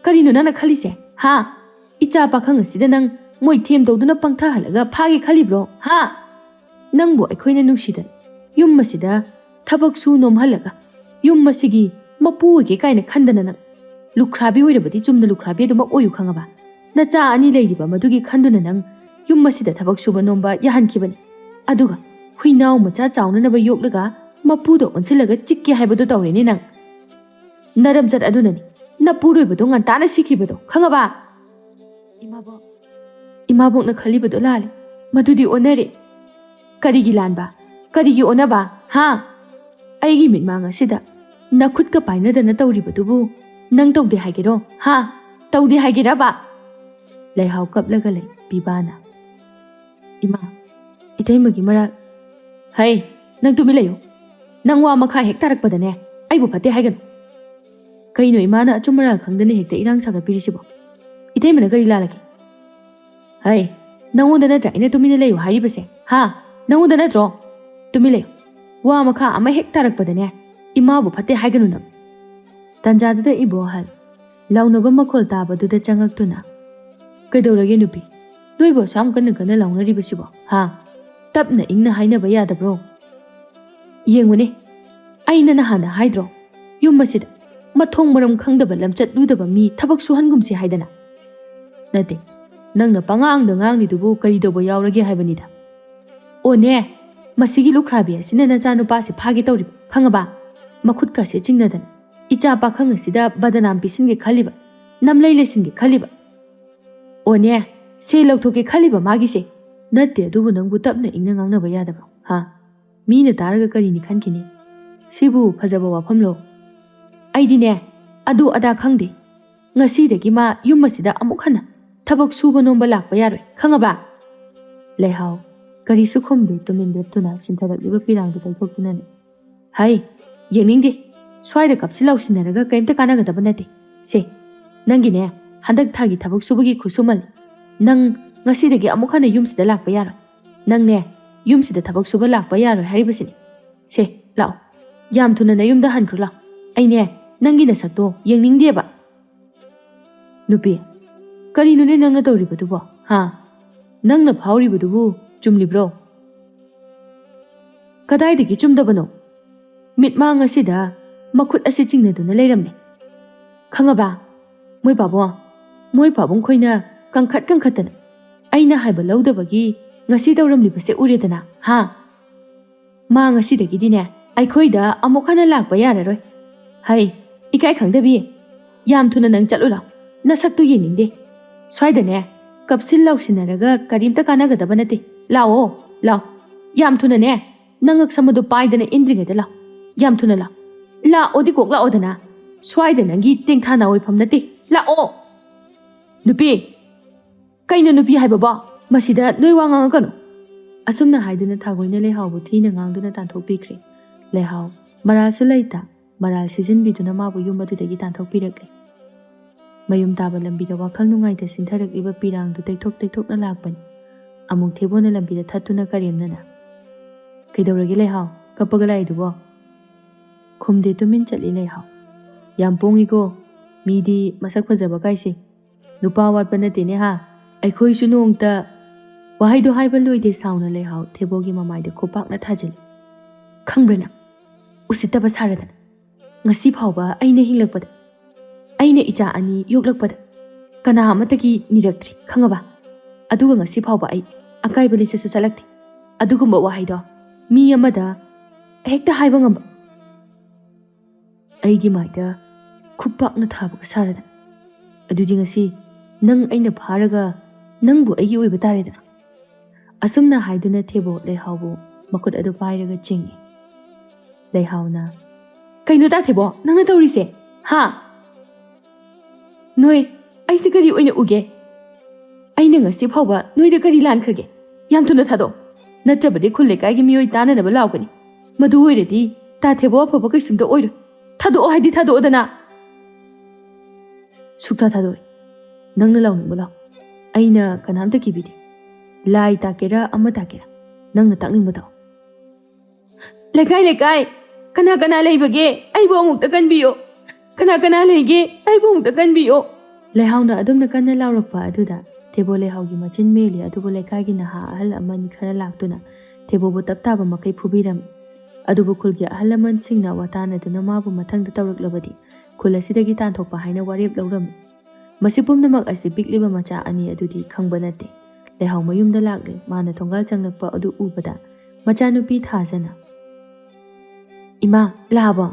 ꯀꯔꯤꯅꯣ ꯅꯪꯅ ꯈꯜꯂꯤꯁꯦ, ꯍꯥ? ꯏꯆꯥ ꯄꯥꯈꯪ ꯑꯁꯤꯗ ꯅꯪ ꯃꯣꯏꯊꯦꯝ ꯇꯧꯗꯨꯅ ꯄꯪꯊꯍꯜꯂꯒ ꯐꯥꯒꯦ ꯈꯜꯂꯤꯕ꯭ꯔꯣ, ꯍꯥ? ꯅꯪꯕꯨ ꯑꯩꯈꯣꯏꯅ ꯅꯨꯡꯁꯤꯗꯅ ꯌꯨꯝ ꯑꯁꯤꯗ ꯊꯕꯛ ꯁꯨ ꯅꯣꯝꯍꯜꯂꯒ ꯌꯨꯝ ꯑꯁꯤꯒꯤ ꯃꯄꯨ ꯑꯣꯏꯒꯦ ꯀꯥꯏꯅ ꯈꯟꯗꯅ ꯅꯪ ꯂꯨꯈ꯭ꯔꯥꯕꯤ ꯑꯣꯏꯔꯕꯗꯤ ꯆꯨꯝꯅ ꯂꯨꯈ꯭ꯔꯥꯕꯤ ꯑꯗꯨꯃꯛ ꯑꯣꯏꯌꯨ ꯈꯪꯉꯕ? ꯅꯆꯥ ꯑꯅꯤ ꯂꯩꯔꯤꯕ ꯃꯗꯨꯒꯤ ꯈꯟꯗꯨꯅ ꯅꯪ ꯌꯨꯝ ꯑꯁꯤꯗ ꯊꯕꯛ ꯁꯨꯕ ꯅꯣꯝꯕ ꯌꯥꯍꯟꯈꯤꯕꯅꯤ꯫ ꯑꯗꯨꯒ ꯍꯨꯏꯅꯥꯎ ꯃꯆꯥ ꯆꯥꯎꯅꯅꯕ ꯌꯣꯛꯂꯒ ꯃꯄꯨꯗ ꯑꯣꯟꯁꯤꯜꯂꯒ ꯆꯤꯛꯀꯦ ꯍꯥꯏꯕꯗꯣ ꯇꯧꯔꯦꯅꯦ ꯅꯪ꯫ ꯅꯔꯝꯆꯠ ꯑꯗꯨꯅꯅꯤ ꯅꯄꯨꯔꯣꯏꯕꯗꯣ ꯉꯟꯇꯥꯅ ꯁꯤꯈꯤꯕꯗꯣ, ꯈꯪꯉꯕ?" "ꯏꯃꯥꯕꯣꯛ, ꯏꯃꯥꯕꯣꯛꯅ ꯈꯜꯂꯤꯕꯗꯣ ꯂꯥꯜꯂꯤ꯫ ꯃꯗꯨꯗꯤ ꯑꯣꯟꯅꯔꯦ꯫" "ꯀꯔꯤꯒꯤ ꯂꯥꯟꯕ? ꯀꯔꯤꯒꯤ ꯑꯣꯟꯅꯕ? ꯍꯥ? ꯑꯩꯒꯤ ꯃꯤꯠꯃꯥꯡ ꯑꯁꯤꯗ ꯅꯈꯨꯠꯀ ꯄꯥꯏꯅꯗꯅ ꯇꯧꯔꯤꯕꯗꯨꯕꯨ ꯅꯪ ꯇꯧꯗꯦ ꯍꯥꯏꯒꯦꯔꯣ? ꯍꯥ? ꯇꯧꯗꯦ ꯍꯥꯏꯒꯦꯔꯕ?" ꯂꯩꯍꯥꯎ ꯀꯞꯂꯒ ꯂꯩ ꯄꯤꯕꯥꯅ꯫ "ꯏꯃꯥ, ꯏꯇꯩꯃꯒꯤ ꯃꯔꯥꯜ꯫" "ꯍꯩ, ꯅꯪ ꯇꯨꯃꯤꯟ ꯂꯩꯌꯨ꯫ ꯅꯪ ꯋꯥ ꯃꯈꯥ ꯍꯦꯛ ꯇꯥꯔꯛꯄꯗꯅꯦ, ꯑꯩꯕꯨ ꯐꯠꯇꯦ ꯍꯥꯏꯒꯅꯨ꯫" "ꯀꯩꯅꯣ ꯏꯃꯥꯅ ꯑꯆꯨꯝ ꯑꯔꯥꯜ ꯈꯪꯗꯅ ꯍꯦꯛꯇ ꯏꯔꯥꯡ ꯁꯥꯒꯠꯄꯤꯔꯤꯁꯤꯕꯣ? ꯏꯇꯩꯃꯅ ꯀꯔꯤ ꯂꯥꯜꯂꯒꯦ?" "ꯍꯩ, ꯅꯪꯉꯣꯟꯗ ꯅꯠꯇ꯭ꯔꯥ ꯑꯩꯅ ꯇꯨꯃꯤꯟꯅ ꯂꯩꯌꯨ ꯍꯥꯏꯔꯤꯕꯁꯦ? ꯍꯥ? ꯅꯪꯉꯣꯟꯗ ꯅꯠꯇ꯭ꯔꯣ? ꯇꯨꯃꯤꯟ ꯂꯩꯌꯨ꯫ ꯋꯥ ꯃꯈꯥ ꯑꯃ ꯍꯦꯛ ꯇꯥꯔꯛꯄꯗꯅꯦ, ꯏꯃꯥꯕꯨ ꯐꯠꯇꯦ ꯍꯥꯏꯒꯅꯨ ꯅꯪ꯫" ꯇꯥꯟꯖꯥꯗꯨꯗ ꯏꯕꯣꯍꯜ ꯂꯥꯎꯅꯕ ꯃꯈꯣꯜ ꯇꯥꯕꯗꯨꯗ ꯆꯪꯉꯛꯇꯨꯅ, "ꯀꯩꯗꯧꯔꯒꯦ ꯅꯨꯄꯤ? ꯅꯣꯏꯕꯨ ꯑꯁꯨꯛ ꯌꯥꯝ ꯀꯟꯅ ꯀꯟꯅ ꯂꯥꯎꯅꯔꯤꯕꯁꯤꯕꯣ? ꯍꯥ? ꯇꯞꯅ ꯏꯪꯅ ꯍꯥꯏꯅꯕ ꯌꯥꯗꯕ꯭ꯔꯣ? ꯌꯦꯡꯉꯨꯅꯦ, ꯑꯩꯅ ꯅꯍꯥꯟꯅ ꯍꯥꯏꯗ꯭ꯔꯣ, ꯌꯨꯝ ꯑꯁꯤꯗ ꯃꯊꯣꯡ ꯃꯔꯝ ꯈꯪꯗꯕ ꯂꯝꯆꯠ ꯂꯨꯗꯕ ꯃꯤ ꯊꯕꯛ ꯁꯨꯍꯟꯒꯨꯝꯁꯤ ꯍꯥꯏꯗꯅ? ꯅꯠꯇꯦ, ꯅꯪꯅ ꯄꯉꯥꯡꯗ ꯉꯥꯡꯂꯤꯗꯨꯕꯨ ꯀꯔꯤ ꯇꯧꯕ ꯌꯥꯎꯔꯒꯦ ꯍꯥꯏꯕꯅꯤꯗ꯫ ꯑꯣꯅꯦ, ꯃꯁꯤꯒꯤ ꯂꯨꯈ꯭ꯔꯥꯕꯤ ꯑꯁꯤꯅ ꯅꯆꯥꯅꯨꯄꯥꯁꯤ ꯐꯥꯒꯦ ꯇꯧꯔꯤꯕ, ꯈꯪꯉꯕ? ꯃꯈꯨꯠꯀꯁꯦ ꯆꯤꯡꯅꯗꯅ ꯏꯆꯥ ꯄꯥꯈꯪ ꯑꯁꯤꯗ ꯕꯗꯅꯥꯝ ꯄꯤꯁꯤꯟꯒꯦ ꯈꯜꯂꯤꯕ, ꯅꯝꯂꯩ ꯂꯩꯁꯤꯟꯒꯦ ꯈꯜꯂꯤꯕ꯫ ꯑꯣꯅꯦ, ꯁꯦ ꯂꯧꯊꯣꯛꯀꯦ ꯈꯜꯂꯤꯕ ꯃꯥꯒꯤꯁꯦ꯫ ꯅꯠꯇꯦ, ꯑꯗꯨꯕꯨ ꯅꯪꯕꯨ ꯇꯞꯅ ꯏꯪꯅ ꯉꯥꯡꯅꯕ ꯌꯥꯗꯕ꯭ꯔꯣ, ꯍꯥ? ꯃꯤꯅ ꯇꯥꯔꯒ ꯀꯔꯤꯅꯤ ꯈꯟꯈꯤꯅꯤ? ꯁꯤꯕꯨ ꯐꯖꯕ ꯋꯥꯐꯝꯂꯣ? ꯑꯩꯗꯤꯅꯦ, ꯑꯗꯨ ꯑꯗꯥ ꯈꯪꯗꯦ꯫ ꯉꯁꯤꯗꯒꯤ ꯃꯥ ꯌꯨꯝ ꯑꯁꯤꯗ ꯑꯃꯨꯛ ꯍꯟꯅ ꯊꯕꯛ ꯁꯨꯕ ꯅꯣꯝꯕ ꯂꯥꯛꯄ ꯌꯥꯔꯣꯏ, ꯈꯪꯉꯕ?" ꯂꯩꯍꯥꯎ ꯀꯔꯤꯁꯨ ꯈꯨꯝꯗꯦ, ꯇꯨꯃꯤꯟ ꯂꯦꯞꯇꯨꯅ ꯁꯤꯟꯊꯔꯛꯂꯤꯕ ꯄꯤꯔꯥꯡꯗꯨ ꯇꯩꯊꯣꯛꯇꯨꯅꯅꯦ, "ꯍꯩ, ꯌꯦꯡꯅꯤꯡꯗꯦ꯫ ꯁ꯭ꯋꯥꯏꯗ ꯀꯞꯁꯤ ꯂꯥꯎꯁꯤꯟꯅꯔꯒ ꯀꯔꯤꯝꯇ ꯀꯥꯟꯅꯒꯗꯕ ꯅꯠꯇꯦ꯫ ꯁꯦ, "ꯅꯪꯒꯤꯅꯦ, ꯍꯟꯗꯛ ꯊꯥꯒꯤ ꯊꯕꯛ ꯁꯨꯕꯒꯤ ꯈꯨꯠꯁꯨꯃꯜ, ꯅꯪ ꯉꯁꯤꯗꯒꯤ ꯑꯃꯨꯛ ꯍꯟꯅ ꯌꯨꯝꯁꯤꯗ ꯂꯥꯛꯄ ꯌꯥꯔꯣꯏ꯫ ꯅꯪꯅꯦ, ꯌꯨꯝꯁꯤꯗ ꯊꯕꯛ ꯁꯨꯕ ꯂꯥꯛꯄ ꯌꯥꯔꯣꯏ ꯍꯥꯏꯔꯤꯕꯁꯤꯅꯤ꯫ ꯁꯦ, ꯂꯥꯛꯑꯣ, ꯌꯥꯝ ꯊꯨꯅ ꯅꯌꯨꯝꯗ ꯍꯟꯈ꯭ꯔꯣ ꯂꯥꯛꯑꯣ꯫ ꯑꯩꯅꯦ, ꯅꯪꯒꯤ ꯅꯁꯛꯇꯣ ꯌꯦꯡꯅꯤꯡꯗꯦꯕ꯫" "ꯅꯨꯄꯤ, ꯀꯔꯤꯅꯣꯅꯦ ꯅꯪꯅ ꯇꯧꯔꯤꯕꯗꯨꯕꯣ? ꯍꯥ? ꯅꯪꯅ ꯐꯥꯎꯔꯤꯕꯗꯨꯕꯨ ꯆꯨꯝꯂꯤꯕ꯭ꯔꯣ?" "ꯀꯗꯥꯏꯗꯒꯤ ꯆꯨꯝꯗꯕꯅꯣ? ꯃꯤꯠꯃꯥꯡ ꯑꯁꯤꯗ ꯃꯈꯨꯠ ꯑꯁꯤ ꯆꯤꯡꯅꯗꯨꯅ ꯂꯩꯔꯝꯃꯤ꯫ ꯈꯪꯉꯕ? ꯃꯣꯏ ꯄꯥꯕꯨꯡ, ꯃꯣꯏ ꯄꯥꯕꯨꯡ ꯈꯣꯏꯅ ꯀꯟꯈꯠ ꯀꯟꯈꯠꯇꯅ ꯑꯩꯅ ꯍꯥꯏꯕ ꯂꯧꯗꯕꯒꯤ ꯉꯁꯤ ꯇꯧꯔꯝꯂꯤꯕꯁꯦ ꯎꯔꯦꯗꯅ, ꯍꯥ? ꯃꯥ ꯉꯁꯤꯗꯒꯤꯗꯤꯅꯦ, ꯑꯩꯈꯣꯏꯗ ꯑꯃꯨꯛ ꯍꯟꯅ ꯂꯥꯛꯄ ꯌꯥꯔꯔꯣꯏ꯫ ꯍꯩ, ꯏꯀꯥꯏ ꯈꯪꯗꯕꯤ, ꯌꯥꯝ ꯊꯨꯅ ꯅꯪ ꯆꯠꯂꯨ ꯂꯥꯎ꯫ ꯅꯁꯛꯇꯨ ꯌꯦꯡꯅꯤꯡꯗꯦ꯫ ꯁ꯭ꯋꯥꯏꯗꯅꯦ, ꯀꯞꯁꯤꯟ ꯂꯥꯎꯁꯤꯟꯅꯔꯒ ꯀꯔꯤꯝꯇ ꯀꯥꯟꯅꯒꯗꯕ ꯅꯠꯇꯦ꯫ ꯂꯥꯛꯑꯣ, ꯂꯥꯛꯑꯣ꯫ ꯌꯥꯝ ꯊꯨꯅꯅꯦ, ꯅꯉꯛ ꯁꯝ ꯑꯗꯨ ꯄꯥꯏꯗꯅ ꯏꯟꯗ꯭ꯔꯤꯉꯩꯗ ꯂꯥꯛꯑꯣ꯫ ꯌꯥꯝ ꯊꯨꯅ ꯂꯥꯛꯑꯣ꯫ ꯂꯥꯛꯑꯣꯗꯤ ꯀꯣꯛ ꯂꯥꯛꯑꯣꯗꯅ꯫ ꯁ꯭ꯋꯥꯏꯗ ꯅꯪꯒꯤ ꯇꯦꯡꯊꯥ ꯅꯥꯋꯣꯏꯐꯝ ꯅꯠꯇꯦ꯫ ꯂꯥꯛꯑꯣ!" "ꯅꯨꯄꯤ!" "ꯀꯩꯅꯣ ꯅꯨꯄꯤ ꯍꯥꯏꯕꯕꯣ? ꯃꯁꯤꯗ ꯅꯣꯏ ꯋꯥ ꯉꯥꯡꯉꯛꯀꯅꯨ꯫" ꯑꯁꯨꯝꯅ ꯍꯥꯏꯗꯨꯅ ꯊꯥꯒꯣꯏꯅ ꯂꯩꯍꯥꯎꯕꯨ ꯊꯤꯅ ꯉꯥꯡꯗꯨꯅ ꯇꯥꯟꯊꯣꯛꯄꯤꯈ꯭ꯔꯦ꯫ ꯂꯩꯍꯥꯎ ꯃꯔꯥꯜꯁꯨ ꯂꯩꯇ, ꯃꯔꯥꯜ ꯁꯤꯖꯤꯟꯕꯤꯗꯨꯅ ꯃꯥꯕꯨ ꯌꯨꯝ ꯑꯗꯨꯗꯒꯤ ꯇꯥꯟꯊꯣꯛꯄꯤꯔꯛꯂꯦ꯫ ꯃꯌꯨꯝ ꯇꯥꯕ ꯂꯝꯕꯤꯗ ꯋꯥꯈꯜ ꯅꯨꯡꯉꯥꯏꯇ ꯁꯤꯟꯊꯔꯛꯂꯤꯕ ꯄꯤꯔꯥꯡꯗꯨ ꯇꯩꯊꯣꯛ ꯇꯩꯊꯣꯛꯅ ꯂꯥꯛꯄꯅꯤ꯫ ꯑꯃꯨꯛ ꯊꯦꯕꯣꯅ ꯂꯝꯕꯤꯗ ꯊꯠꯇꯨꯅ ꯀꯔꯦꯝꯅꯅ, "ꯀꯩꯗꯧꯔꯒꯦ ꯂꯩꯍꯥꯎ? ꯀꯞꯄꯒ ꯂꯥꯛꯏꯗꯨꯕꯣ?" ꯈꯨꯝꯗꯦ, ꯇꯨꯃꯤꯟ ꯆꯠꯂꯤ ꯂꯩꯍꯥꯎ꯫ "ꯌꯥꯝ ꯄꯣꯡꯉꯤꯀꯣ꯫ ꯃꯤꯗꯤ ꯃꯁꯛ ꯐꯖꯕ ꯀꯥꯏꯁꯦ꯫ ꯅꯨꯄꯥ ꯋꯥꯠꯄ ꯅꯠꯇꯦꯅꯦ ꯍꯥ꯫ ꯑꯩꯈꯣꯏꯁꯨ ꯅꯣꯡꯇ꯫" ꯋꯥꯍꯩꯗꯣ ꯍꯥꯏꯕ ꯂꯣꯏꯗꯦ ꯁꯥꯎꯅ ꯂꯩꯍꯥꯎ ꯊꯦꯕꯣꯒꯤ ꯃꯃꯥꯏꯗ ꯈꯨꯄꯥꯛꯅ ꯊꯥꯖꯤꯜꯂꯤ꯫ "ꯈꯪꯕ꯭ꯔ ꯅꯪ? ꯎꯁꯤꯠꯇꯕ ꯁꯥꯔꯗꯅ꯫ ꯉꯁꯤ ꯐꯥꯎꯕ ꯑꯩꯅ ꯍꯤꯡꯂꯛꯄꯗ, ꯑꯩꯅ ꯏꯆꯥ ꯑꯅꯤ ꯌꯣꯛꯂꯛꯄꯗ ꯀꯅꯥ ꯑꯃꯠꯇꯒꯤ ꯅꯤꯔꯛꯇ꯭ꯔꯤ, ꯈꯪꯉꯕ? ꯑꯗꯨꯒ ꯉꯁꯤ ꯐꯥꯎꯕ ꯑꯩ ꯑꯀꯥꯏꯕ ꯂꯤꯆꯠꯁꯨ ꯆꯠꯂꯛꯇꯦ꯫ ꯑꯗꯨꯒꯨꯝꯕ ꯋꯥꯍꯩꯗꯣ ꯃꯤ ꯑꯃꯗ ꯍꯦꯛꯇ ꯍꯥꯏꯕ ꯉꯝꯕ?" ꯑꯩꯒꯤ ꯃꯥꯏꯗ ꯈꯨꯄꯥꯛꯅ ꯊꯥꯕꯒ ꯁꯥꯔꯗꯅ꯫ "ꯑꯗꯨꯗꯤ ꯉꯁꯤ ꯅꯪ ꯑꯩꯅ ꯐꯥꯔꯒ ꯅꯪꯕꯨ ꯑꯩꯒꯤ ꯑꯣꯏꯕ ꯇꯥꯔꯦꯗꯅ꯫" ꯑꯁꯨꯝꯅ ꯍꯥꯏꯗꯨꯅ ꯊꯦꯕꯣ ꯂꯩꯍꯥꯎꯕꯨ ꯃꯈꯨꯠ ꯑꯗꯨ ꯄꯥꯏꯔꯒ ꯆꯤꯡꯏ꯫ ꯂꯩꯍꯥꯎꯅ, "ꯀꯩꯅꯣ ꯇꯥ ꯊꯦꯕꯣ, ꯅꯪꯅ ꯇꯧꯔꯤꯁꯦ? ꯍꯥ? ꯅꯣꯏ, ꯑꯩꯁꯦ ꯀꯔꯤ ꯑꯣꯏꯅ ꯎꯒꯦ? ꯑꯩꯅ ꯉꯁꯤ ꯐꯥꯎꯕ ꯅꯣꯏꯗ ꯀꯔꯤ ꯂꯥꯟꯈ꯭ꯔꯒꯦ? ꯌꯥꯝ ꯊꯨꯅ ꯊꯥꯗꯣꯛꯑꯣ, ꯅꯠꯇ꯭ꯔꯕꯗꯤ ꯈꯨꯜ ꯂꯩꯀꯥꯏꯒꯤ ꯃꯤꯑꯣꯏ ꯇꯥꯅꯅꯕ ꯂꯥꯎꯒꯅꯤ꯫ ꯃꯗꯨ ꯑꯣꯏꯔꯗꯤ ꯇꯥ ꯊꯦꯕꯣ ꯑꯐꯕ ꯀꯩꯁꯨꯝꯇ ꯑꯣꯏꯔꯣꯏ꯫ ꯊꯥꯗꯣꯛꯑꯣ ꯍꯥꯏꯗꯤ ꯊꯥꯗꯣꯛꯑꯣꯗꯅ!" ꯁꯨꯛꯊꯥ ꯊꯥꯗꯣꯛꯑꯣꯏ꯫ ꯅꯪꯅ ꯂꯥꯎꯅꯤꯡꯕ ꯂꯥꯎ꯫ ꯑꯩꯅ ꯀꯅꯥꯝꯇ ꯀꯤꯕꯤꯗꯦ꯫ ꯂꯥꯏ ꯇꯥꯛꯀꯦꯔꯥ ꯑꯃ ꯇꯥꯛꯀꯦꯔꯥ, ꯅꯪꯅ ꯇꯥꯛꯅꯤꯡꯕ ꯇꯥꯛꯑꯣ꯫ "ꯂꯩꯀꯥꯏ, ꯂꯩꯀꯥꯏ, ꯀꯅꯥ ꯀꯅꯥ ꯂꯩꯕꯒꯦ? ꯑꯩꯕꯨ ꯑꯃꯨꯛꯇ ꯀꯟꯕꯤꯌꯣ꯫ ꯀꯅꯥ ꯀꯅꯥ ꯂꯩꯒꯦ? ꯑꯩꯕꯨ ꯑꯃꯨꯛꯇ ꯀꯟꯕꯤꯌꯣ!" ꯂꯩꯍꯥꯎꯅ ꯑꯗꯨꯝꯅ ꯀꯟꯅ ꯂꯥꯎꯔꯛꯄ ꯑꯗꯨꯗ ꯊꯦꯕꯣ ꯂꯩꯍꯥꯎꯒꯤ ꯃꯆꯤꯟ ꯃꯦꯜꯂꯤ, ꯑꯗꯨꯕꯨ ꯂꯩꯀꯥꯏꯒꯤ ꯅꯍꯥ ꯑꯍꯜ ꯑꯃꯅꯤ ꯈꯔ ꯂꯥꯛꯇꯨꯅ ꯊꯦꯕꯣꯕꯨ ꯇꯞ ꯇꯥꯕ ꯃꯈꯩ ꯐꯨꯕꯤꯔꯝꯃꯤ꯫ ꯑꯗꯨꯕꯨ ꯈꯨꯜꯒꯤ ꯑꯍꯜ ꯂꯃꯟꯁꯤꯡꯅ ꯋꯥꯇꯥꯅꯗꯨꯅ ꯃꯥꯕꯨ ꯃꯊꯪꯗ ꯇꯧꯔꯛꯂꯕꯗꯤ ꯈꯨꯜ ꯑꯁꯤꯗꯒꯤ ꯇꯥꯟꯊꯣꯛꯄ ꯍꯥꯏꯅ ꯋꯥꯔꯦꯞ ꯂꯧꯔꯝꯃꯤ꯫ ꯃꯁꯤ ꯄꯨꯝꯅꯃꯛ ꯑꯁꯤ ꯄꯤꯛꯂꯤꯕ ꯃꯆꯥ ꯑꯅꯤ ꯑꯗꯨꯗꯤ ꯈꯪꯕ ꯅꯠꯇꯦ꯫ ꯂꯩꯍꯥꯎ ꯃꯌꯨꯝꯗ ꯂꯥꯛꯂꯦ꯫ ꯃꯥꯅ ꯊꯣꯡꯒꯥꯜ ꯆꯪꯂꯛꯄ ꯑꯗꯨ ꯎꯕꯗ ꯃꯆꯥꯅꯨꯄꯤ ꯊꯥꯖꯅ, "ꯏꯃꯥ, ꯂꯥꯛꯑꯕꯣ?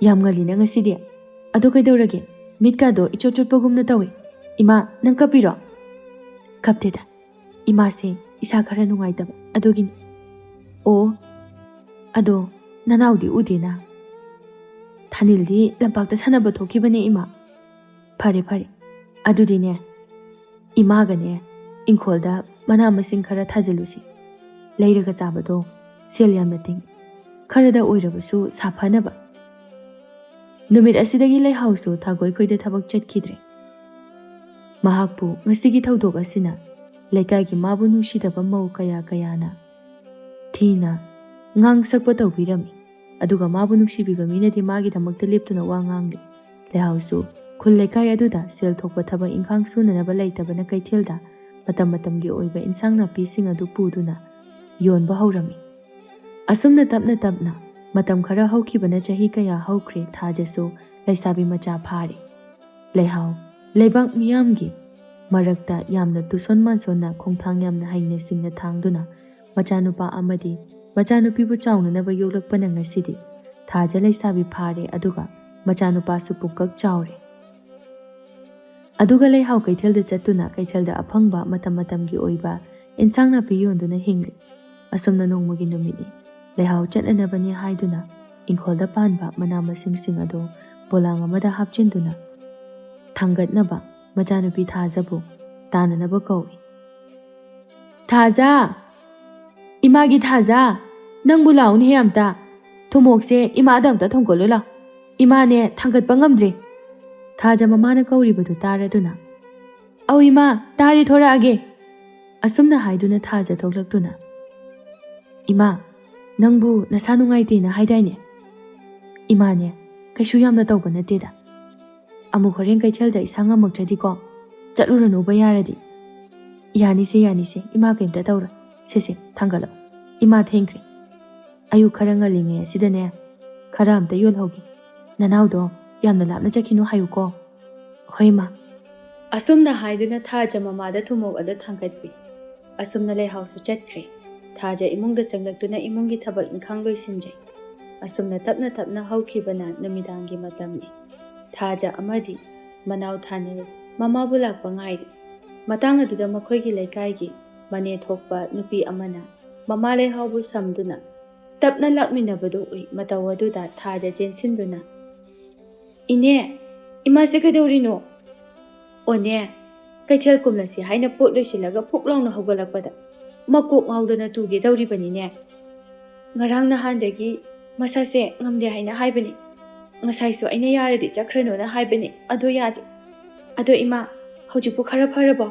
ꯌꯥꯝ ꯉꯜꯂꯤꯅ ꯉꯁꯤꯗꯤ꯫ ꯑꯗꯣ ꯀꯩꯗꯧꯔꯒꯦ? ꯃꯤꯠꯀꯥꯗꯣ ꯏꯆꯣꯠ ꯆꯣꯠꯄꯒꯨꯝꯅ ꯇꯧꯏ꯫ ꯏꯃꯥ, ꯅꯪ ꯀꯞꯄꯤꯔꯣ?" "ꯀꯞꯇꯦꯗ꯫ ꯏꯃꯥꯁꯦ ꯏꯁꯥ ꯈꯔ ꯅꯨꯡꯉꯥꯏꯇꯕ ꯑꯗꯨꯒꯤꯅꯤ꯫" "ꯑꯣ, ꯑꯗꯣ ꯅꯅꯥꯎꯗꯤ ꯎꯗꯦꯅ?" "ꯊꯥꯅꯤꯜꯗꯤ ꯂꯝꯄꯥꯛꯇ ꯁꯥꯟꯅꯕ ꯊꯣꯛꯈꯤꯕꯅꯦ, ꯏꯃꯥ꯫" "ꯐꯔꯦ, ꯐꯔꯦ꯫ ꯑꯗꯨꯗꯤꯅꯦ, ꯏꯃꯥꯒꯅꯦ ꯏꯪꯈꯣꯜꯗ ꯃꯅꯥ ꯃꯁꯤꯡ ꯈꯔ ꯊꯥꯖꯤꯜꯂꯨꯁꯤ꯫ ꯂꯩꯔꯒ ꯆꯥꯕꯗꯣ ꯁꯦꯜ ꯌꯥꯝꯅ ꯇꯤꯡꯏ꯫ ꯈꯔꯗ ꯑꯣꯏꯔꯕꯁꯨ ꯁꯥꯐꯅꯕ꯫" ꯅꯨꯃꯤꯠ ꯑꯁꯤꯗꯒꯤ ꯂꯩꯍꯥꯎꯁꯨ ꯊꯥꯒꯣꯏ ꯈꯣꯏꯗ ꯊꯕꯛ ꯆꯠꯈꯤꯗ꯭ꯔꯦ꯫ ꯃꯍꯥꯛꯄꯨ ꯉꯁꯤꯒꯤ ꯊꯧꯗꯣꯛ ꯑꯁꯤꯅ ꯂꯩꯀꯥꯏꯒꯤ ꯃꯥꯕꯨ ꯅꯨꯡꯁꯤꯗꯕ ꯃꯧ ꯀꯌꯥ ꯀꯌꯥꯅ ꯊꯤꯅ ꯉꯥꯡꯁꯛꯄ ꯇꯧꯕꯤꯔꯝꯃꯤ꯫ ꯑꯗꯨꯒ ꯃꯥꯕꯨ ꯅꯨꯡꯁꯤꯕꯤꯕ ꯃꯤꯅꯗꯤ ꯃꯥꯒꯤꯗꯃꯛꯇ ꯂꯦꯞꯇꯨꯅ ꯋꯥ ꯉꯥꯡꯂꯤ꯫ ꯂꯩꯍꯥꯎꯁꯨ ꯈꯨꯜ ꯂꯩꯀꯥꯏ ꯑꯗꯨꯗ ꯁꯦꯜ ꯊꯣꯛꯄ ꯊꯕꯛ ꯏꯪꯈꯥꯡ ꯁꯨꯅꯅꯕ ꯂꯩꯇꯕꯅ ꯀꯩꯊꯦꯜꯗ ꯃꯇꯝ ꯃꯇꯝꯒꯤ ꯑꯣꯏꯕ ꯏꯟꯁꯥꯡ ꯅꯥꯄꯤꯁꯤꯡ ꯑꯗꯨ ꯄꯨꯗꯨꯅ ꯌꯣꯟꯕ ꯍꯧꯔꯝꯃꯤ꯫ ꯑꯁꯨꯝꯅ ꯇꯞꯅ ꯇꯞꯅ ꯃꯇꯝ ꯈꯔ ꯍꯧꯈꯤꯕꯅ ꯆꯍꯤ ꯀꯌꯥ ꯍꯧꯈ꯭ꯔꯦ꯫ ꯊꯥꯖꯁꯨ ꯂꯩꯁꯥꯕꯤ ꯃꯆꯥ ꯐꯥꯔꯦ꯫ ꯂꯩꯍꯥꯎ ꯂꯩꯕꯥꯛ ꯃꯤꯌꯥꯝꯒꯤ ꯃꯔꯛꯇ ꯌꯥꯝꯅ ꯇꯨꯁꯣꯟ ꯃꯥꯟꯁꯣꯟꯅ ꯈꯣꯡꯊꯥꯡ ꯌꯥꯝꯅ ꯍꯩꯅ ꯁꯤꯡꯅ ꯊꯥꯡꯗꯨꯅ ꯃꯆꯥꯅꯨꯄꯥ ꯑꯃꯗꯤ ꯃꯆꯥꯅꯨꯄꯤꯕꯨ ꯆꯥꯎꯅꯅꯕ ꯌꯣꯛꯂꯛꯄꯅ ꯉꯁꯤꯗꯤ ꯊꯥꯖ ꯂꯩꯁꯥꯕꯤ ꯐꯥꯔꯦ, ꯑꯗꯨꯒ ꯃꯆꯥꯅꯨꯄꯥꯁꯨ ꯄꯨꯡꯀꯛ ꯆꯥꯎꯔꯦ꯫ ꯑꯗꯨꯒ ꯂꯩꯍꯥꯎ ꯀꯩꯊꯦꯜꯗ ꯆꯠꯇꯨꯅ ꯀꯩꯊꯦꯜꯗ ꯑꯐꯪꯕ ꯃꯇꯝ ꯃꯇꯝꯒꯤ ꯑꯣꯏꯕ ꯏꯟꯁꯥꯡ ꯅꯥꯄꯤ ꯌꯣꯟꯗꯨꯅ ꯍꯤꯡꯂꯤ꯫ ꯑꯁꯨꯝꯅ ꯅꯣꯡꯃꯒꯤ ꯅꯨꯃꯤꯠꯅꯤ꯫ ꯂꯩꯍꯥꯎ ꯆꯠꯅꯅꯕꯅꯤ ꯍꯥꯏꯗꯨꯅ ꯏꯪꯈꯣꯜꯗ ꯄꯥꯟꯕ ꯃꯅꯥ ꯃꯁꯤꯡꯁꯤꯡ ꯑꯗꯨ ꯄꯣꯂꯥꯡ ꯑꯃꯗ ꯍꯥꯞꯆꯤꯟꯗꯨꯅ ꯊꯥꯡꯒꯠꯅꯕ ꯃꯆꯥꯅꯨꯄꯤ ꯊꯥꯖꯕꯨ ꯇꯥꯅꯅꯕ ꯀꯧꯏ꯫ "ꯊꯥꯖ! ꯏꯃꯥꯒꯤ ꯊꯥꯖ! ꯅꯪꯕꯨ ꯂꯥꯎꯅꯦꯍꯦ ꯑꯝꯇ! ꯊꯨꯝꯃꯣꯛꯁꯦ ꯏꯃꯥꯗ ꯑꯝꯇ ꯊꯣꯡꯒꯠꯂꯨ ꯂꯥꯎ꯫" "ꯏꯃꯥꯅꯦ, ꯊꯥꯡꯒꯠꯄ ꯉꯝꯗ꯭ꯔꯦ!" ꯊꯥꯖ ꯃꯃꯥꯅ ꯀꯧꯔꯤꯕꯗꯨ ꯇꯥꯔꯗꯨꯅ, "ꯑꯧ ꯏꯃꯥ, ꯇꯥꯔꯤ, ꯊꯣꯔꯛꯑꯒꯦ!" ꯑꯁꯨꯝꯅ ꯍꯥꯏꯗꯨꯅ ꯊꯥꯖ ꯊꯣꯛꯂꯛꯇꯨꯅ, "ꯏꯃꯥ, ꯅꯪꯕꯨ ꯅꯁꯥ ꯅꯨꯡꯉꯥꯏꯇꯦꯅ ꯍꯥꯏꯗꯥꯏꯅꯦ?" "ꯏꯃꯥꯅꯦ, ꯀꯩꯁꯨ ꯌꯥꯝꯅ ꯇꯧꯕ ꯅꯠꯇꯦꯗ꯫ ꯑꯃꯨꯛ ꯍꯣꯔꯦꯟ ꯀꯩꯊꯦꯜꯗ ꯏꯁꯥ ꯉꯝꯃꯛꯇ꯭ꯔꯗꯤꯀꯣ, ꯆꯠꯂꯨꯔꯅꯨꯕ ꯌꯥꯔꯗꯤ꯫" "ꯌꯥꯅꯤꯁꯦ, ꯌꯥꯅꯤꯁꯦ, ꯏꯃꯥ ꯀꯩꯝꯇ ꯇꯧꯔꯣꯏ꯫ ꯁꯦ, ꯁꯦ, ꯊꯥꯡꯒꯠꯂꯣ, ꯏꯃꯥ ꯊꯦꯡꯈ꯭ꯔꯦ꯫ ꯑꯌꯨꯛ ꯈꯔ ꯉꯜꯂꯤꯉꯩ ꯑꯁꯤꯗꯅꯦ, ꯈꯔ ꯑꯝꯇ ꯌꯣꯜꯍꯧꯒꯦ꯫ ꯅꯅꯥꯎꯗꯣ ꯌꯥꯝꯅ ꯂꯥꯞꯅ ꯆꯠꯈꯤꯅꯨ ꯍꯥꯏꯌꯨꯀꯣ꯫" "ꯍꯣꯏ, ꯃꯥ꯫" ꯑꯁꯨꯝꯅ ꯍꯥꯏꯗꯨꯅ ꯊꯥꯖ ꯃꯃꯥꯗ ꯊꯨꯝꯃꯣꯛ ꯑꯗꯨ ꯊꯥꯡꯒꯠꯄꯤ꯫ ꯑꯁꯨꯝꯅ ꯂꯩꯍꯥꯎꯁꯨ ꯆꯠꯈ꯭ꯔꯦ꯫ ꯊꯥꯖ ꯏꯃꯨꯡꯗ ꯆꯪꯂꯛꯇꯨꯅ ꯏꯃꯨꯡꯒꯤ ꯊꯕꯛ ꯏꯪꯈꯥꯡ ꯂꯣꯏꯁꯤꯟꯖꯩ꯫ ꯑꯁꯨꯝꯅ ꯇꯞꯅ ꯇꯞꯅ ꯍꯧꯈꯤꯕꯅ ꯅꯨꯃꯤꯗꯥꯡꯒꯤ ꯃꯇꯝꯅꯤ꯫ ꯊꯥꯖ ꯑꯃꯗꯤ ꯃꯅꯥꯎ ꯊꯥꯅꯔꯨ ꯃꯃꯥꯕꯨ ꯂꯥꯛꯄ ꯉꯥꯏꯔꯤ꯫ ꯃꯇꯥꯡ ꯑꯗꯨꯗ ꯃꯈꯣꯏꯒꯤ ꯂꯩꯀꯥꯏꯒꯤ ꯃꯅꯦ ꯊꯣꯛꯄ ꯅꯨꯄꯤ ꯑꯃꯅ ꯃꯃꯥ ꯂꯩꯍꯥꯎꯕꯨ ꯁꯝꯗꯨꯅ ꯇꯞꯅ ꯂꯥꯛꯃꯤꯟꯅꯕꯗꯨ ꯎꯏ꯫ ꯃꯇꯧ ꯑꯗꯨꯗ ꯊꯥꯖ ꯆꯦꯟꯁꯤꯟꯗꯨꯅ, "ꯏꯅꯦ, ꯏꯃꯥꯁꯦ ꯀꯩꯗꯧꯔꯤꯅꯣ?" "ꯑꯣꯅꯦ, ꯀꯩꯊꯦꯜ ꯀꯨꯝꯂꯁꯤ ꯍꯥꯏꯅ ꯄꯣꯠ ꯂꯣꯏꯁꯤꯜꯂꯒ ꯐꯨꯛ ꯂꯥꯎꯅ ꯍꯧꯒꯠꯂꯛꯄꯗ ꯃꯀꯣꯛ ꯉꯥꯎꯗꯅ ꯇꯨꯒꯦ ꯇꯧꯔꯤꯕꯅꯤꯅꯦ꯫ ꯉꯔꯥꯡ ꯅꯍꯥꯟꯗꯒꯤ ꯃꯁꯥꯁꯦ ꯉꯝꯗꯦ ꯍꯥꯏꯅ ꯍꯥꯏꯕꯅꯤ꯫ ꯉꯁꯥꯏꯁꯨ ꯑꯩꯅ ꯌꯥꯔꯗꯤ ꯆꯠꯈ꯭ꯔꯅꯨꯅ ꯍꯥꯏꯕꯅꯤ, ꯑꯗꯣ ꯌꯥꯗꯦ꯫ ꯑꯗꯣ ꯏꯃꯥ, ꯍꯧꯖꯤꯛꯄꯨ ꯈꯔ ꯐꯔꯕꯣ?"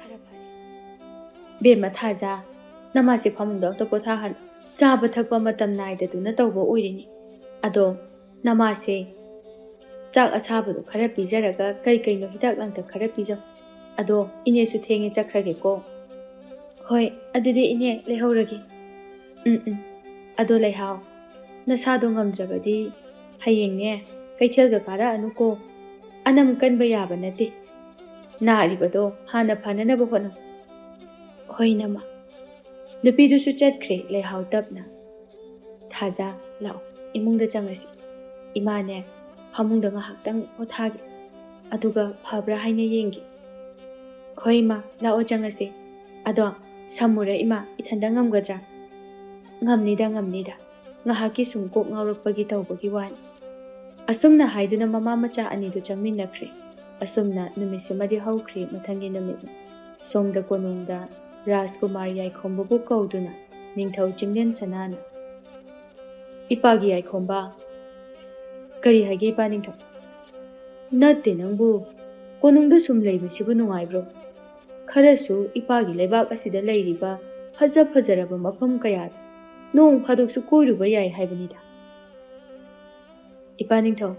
"ꯈꯔ ꯐꯔꯦ꯫" "ꯕꯦꯝꯃ ꯊꯥꯖ, ꯅꯃꯥꯁꯦ ꯐꯃꯨꯡꯗ ꯑꯝꯇ ꯄꯣꯊꯥꯍꯜꯂꯨ꯫ ꯆꯥꯕ ꯊꯛꯄ ꯃꯇꯝ ꯅꯥꯏꯗꯗꯨꯅ ꯇꯧꯕ ꯑꯣꯏꯔꯤꯅꯤ꯫ ꯑꯗꯣ ꯅꯃꯥꯁꯦ ꯆꯥꯛ ꯑꯁꯥꯕꯗꯣ ꯈꯔ ꯄꯤꯖꯔꯒ ꯀꯩ ꯀꯩꯅꯣ ꯍꯤꯗꯥꯛ ꯂꯥꯡꯊꯛ ꯈꯔ ꯄꯤꯖꯧ꯫ ꯑꯗꯣ ꯏꯅꯦꯁꯨ ꯊꯦꯡꯉꯦ, ꯆꯠꯈ꯭ꯔꯒꯦꯀꯣ꯫" "ꯍꯣꯏ, ꯑꯗꯨꯗꯤ ꯏꯅꯦ ꯂꯩꯍꯧꯔꯒꯦ꯫" "ꯎꯝ, ꯎꯝ꯫ ꯑꯗꯣ ꯂꯩꯍꯥꯎ, ꯅꯁꯥꯗꯣ ꯉꯝꯗ꯭ꯔꯕꯗꯤ ꯍꯌꯦꯡꯅꯦ ꯀꯩꯊꯦꯜꯗ ꯀꯥꯔꯛꯑꯅꯨꯀꯣ꯫ ꯑꯅꯝ ꯀꯟꯕ ꯌꯥꯕ ꯅꯠꯇꯦ꯫ ꯅꯥꯔꯤꯕꯗꯣ ꯍꯥꯟꯅ ꯐꯅꯅꯕ ꯍꯣꯠꯅꯧ꯫" "ꯍꯣꯏ, ꯅꯃꯥ꯫" ꯅꯨꯄꯤꯗꯨꯁꯨ ꯆꯠꯈ꯭ꯔꯦ ꯂꯩꯍꯥꯎ ꯇꯞꯅ꯫ "ꯊꯥꯖ, ꯂꯥꯛꯑꯣ, ꯏꯃꯨꯡꯗ ꯆꯪꯉꯁꯤ꯫ ꯏꯃꯥꯅꯦ, ꯐꯃꯨꯡꯗ ꯉꯥꯏꯍꯥꯛꯇꯪ ꯄꯣꯊꯥꯒꯦ, ꯑꯗꯨꯒ ꯐꯕ꯭ꯔꯥ ꯍꯥꯏꯅ ꯌꯦꯡꯒꯦ꯫" "ꯍꯣꯏ, ꯏꯃꯥ, ꯂꯥꯛꯑꯣ, ꯆꯪꯉꯁꯦ꯫ ꯑꯗꯣ ꯁꯝꯃꯨꯔꯦ, ꯏꯃꯥ, ꯏꯊꯟꯗ ꯉꯝꯒꯗ꯭ꯔꯥ?" "ꯉꯝꯅꯤꯗ, ꯉꯝꯅꯤꯗ꯫ ꯉꯥꯏꯍꯥꯛꯀꯤ ꯁꯨꯝ ꯀꯣꯛ ꯉꯥꯎꯔꯛꯄꯒꯤ ꯇꯧꯕꯒꯤ ꯋꯥꯅꯤ꯫" ꯑꯁꯨꯝꯅ ꯍꯥꯏꯗꯨꯅ ꯃꯃꯥ ꯃꯆꯥ ꯑꯅꯤꯗꯨ ꯆꯪꯃꯤꯟꯅꯈ꯭ꯔꯦ꯫ ꯑꯁꯨꯝꯅ ꯅꯨꯃꯤꯠꯁꯤꯃꯗꯤ ꯍꯧꯈ꯭ꯔꯦ꯫ ꯃꯊꯪꯒꯤ ꯅꯨꯃꯤꯠꯅꯤ꯫ ꯁꯣꯝꯗ ꯀꯣꯅꯨꯡꯗ ꯔꯥꯖꯀꯨꯃꯥꯔ ꯌꯥꯏꯈꯣꯝꯕꯕꯨ ꯀꯧꯗꯨꯅ ꯅꯤꯡꯊꯧ ꯆꯤꯡꯂꯦꯟ ꯁꯅꯥꯅ, "ꯏꯄꯥꯒꯤ ꯌꯥꯏꯈꯣꯝꯕ, "ꯀꯔꯤ ꯍꯥꯏꯒꯦ, ꯏꯄꯥ ꯅꯤꯡꯊꯧ?" "ꯅꯠꯇꯦ, ꯅꯪꯕꯨ ꯀꯣꯅꯨꯡꯗ ꯁꯨꯝ ꯂꯩꯕꯁꯤꯕꯨ ꯅꯨꯡꯉꯥꯏꯕ꯭ꯔꯣ? ꯈꯔꯁꯨ ꯏꯄꯥꯒꯤ ꯂꯩꯕꯥꯛ ꯑꯁꯤꯗ ꯂꯩꯔꯤꯕ ꯐꯖ ꯐꯖꯔꯕ ꯃꯐꯝ ꯀꯌꯥꯗ ꯅꯣꯡ ꯐꯥꯗꯣꯛꯁꯨ ꯀꯣꯏꯔꯨꯕ ꯌꯥꯏ ꯍꯥꯏꯕꯅꯤꯗ꯫" "ꯏꯄꯥ ꯅꯤꯡꯊꯧ,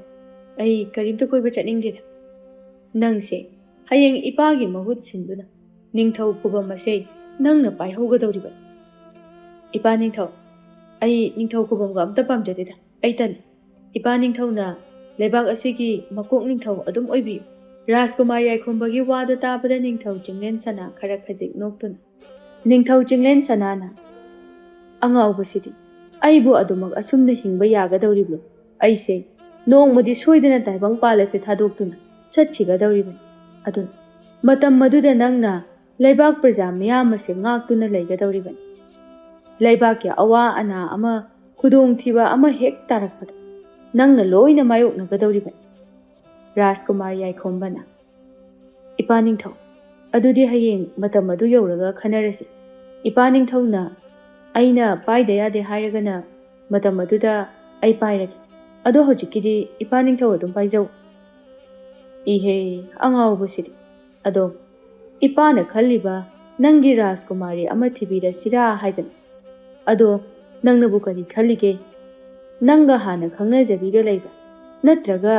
ꯑꯩ ꯀꯔꯤꯝꯇ ꯀꯣꯏꯕ ꯆꯠꯅꯤꯡꯗꯦꯗ꯫ ꯅꯪꯁꯦ ꯍꯌꯦꯡ ꯏꯄꯥꯒꯤ ꯃꯍꯨꯠ ꯁꯤꯟꯗꯨꯅ ꯅꯤꯡꯊꯧ ꯈꯨꯕꯝ ꯑꯁꯦ ꯅꯪꯅ ꯄꯥꯏꯍꯧꯒꯗꯧꯔꯤꯕꯅꯤ꯫" "ꯏꯄꯥ ꯅꯤꯡꯊꯧ, ꯑꯩ ꯅꯤꯡꯊꯧ ꯈꯨꯕꯝꯒ ꯑꯝꯇ ꯄꯥꯝꯖꯗꯦꯗ꯫ ꯑꯩ ꯇꯜꯂꯤ꯫ ꯏꯄꯥ ꯅꯤꯡꯊꯧꯅ ꯂꯩꯕꯥꯛ ꯑꯁꯤꯒꯤ ꯃꯀꯣꯛ ꯅꯤꯡꯊꯧ ꯑꯗꯨꯝ ꯑꯣꯏꯕꯤꯌꯨ꯫" ꯔꯥꯖꯀꯨꯃꯥꯔ ꯌꯥꯏꯈꯣꯝꯕꯒꯤ ꯋꯥꯗꯨ ꯇꯥꯕꯗ ꯅꯤꯡꯊꯧ ꯆꯤꯡꯂꯦꯟ ꯁꯅꯥ ꯈꯔ ꯈꯖꯤꯛ ꯅꯣꯛꯇꯨꯅ, ꯅꯤꯡꯊꯧ ꯆꯤꯡꯂꯦꯟ ꯁꯅꯥꯅ, "ꯑꯉꯥꯎꯕꯁꯤꯗꯤ, ꯑꯩꯕꯨ ꯑꯗꯨꯃꯛ ꯑꯁꯨꯝꯅ ꯍꯤꯡꯕ ꯌꯥꯒꯗꯧꯔꯤꯕ꯭ꯔꯣ? ꯑꯩꯁꯦ ꯅꯣꯡꯃꯗꯤ ꯁꯣꯏꯗꯅ ꯇꯥꯏꯕꯪ ꯄꯥꯜ ꯑꯁꯤ ꯊꯥꯗꯣꯛꯇꯨꯅ ꯆꯠꯈꯤꯒꯗꯧꯔꯤꯕꯅꯤ꯫ ꯑꯗꯨꯅ ꯃꯇꯝ ꯑꯗꯨꯗ ꯅꯪꯅ ꯂꯩꯕꯥꯛ ꯄ꯭ꯔꯖꯥ ꯃꯤꯌꯥꯝ ꯑꯁꯦ ꯉꯥꯛꯇꯨꯅ ꯂꯩꯒꯗꯧꯔꯤꯕꯅꯤ꯫ ꯂꯩꯕꯥꯛꯀꯤ ꯑꯋꯥ ꯑꯅꯥ ꯑꯃ, ꯈꯨꯗꯣꯡꯊꯤꯕ ꯑꯃ ꯍꯦꯛ ꯇꯥꯔꯛꯄꯗ ꯅꯪꯅ ꯂꯣꯏꯅ ꯃꯥꯌꯣꯛꯅꯒꯗꯧꯔꯤꯕꯅꯤ꯫" ꯔꯥꯖꯀꯨꯃꯥꯔ ꯌꯥꯏꯈꯣꯝꯕꯅ, "ꯏꯄꯥ ꯅꯤꯡꯊꯧ, ꯑꯗꯨꯗꯤ ꯍꯌꯦꯡ ꯃꯇꯝ ꯑꯗꯨ ꯌꯧꯔꯒ ꯈꯟꯅꯔꯁꯤ꯫ ꯏꯄꯥ ꯅꯤꯡꯊꯧꯅ ꯑꯩꯅ ꯄꯥꯏꯗ ꯌꯥꯗꯦ ꯍꯥꯏꯔꯒꯅ ꯃꯇꯝ ꯑꯗꯨꯗ ꯑꯩ ꯄꯥꯏꯔꯒꯦ꯫ ꯑꯗꯣ ꯍꯧꯖꯤꯛꯀꯤꯗꯤ ꯏꯄꯥ ꯅꯤꯡꯊꯧ ꯑꯗꯨꯝ ꯄꯥꯏꯖꯧ꯫" "ꯏꯍꯦ, ꯑꯉꯥꯎꯕꯁꯤꯗꯤ꯫ ꯑꯗꯣ ꯏꯄꯥꯅ ꯈꯜꯂꯤꯕ ꯅꯪꯒꯤ ꯔꯥꯖꯀꯨꯃꯥꯔꯤ ꯑꯃ ꯊꯤꯕꯤꯔꯁꯤꯔꯥ ꯍꯥꯏꯕꯅꯤ꯫ ꯑꯗꯣ ꯅꯪꯅꯕꯨ ꯀꯔꯤ ꯈꯜꯂꯤꯒꯦ? ꯅꯪꯒ ꯍꯥꯟꯅ ꯈꯪꯅꯖꯕꯤꯒ ꯂꯩꯕ꯭ꯔꯥ? ꯅꯠꯇ꯭ꯔꯒ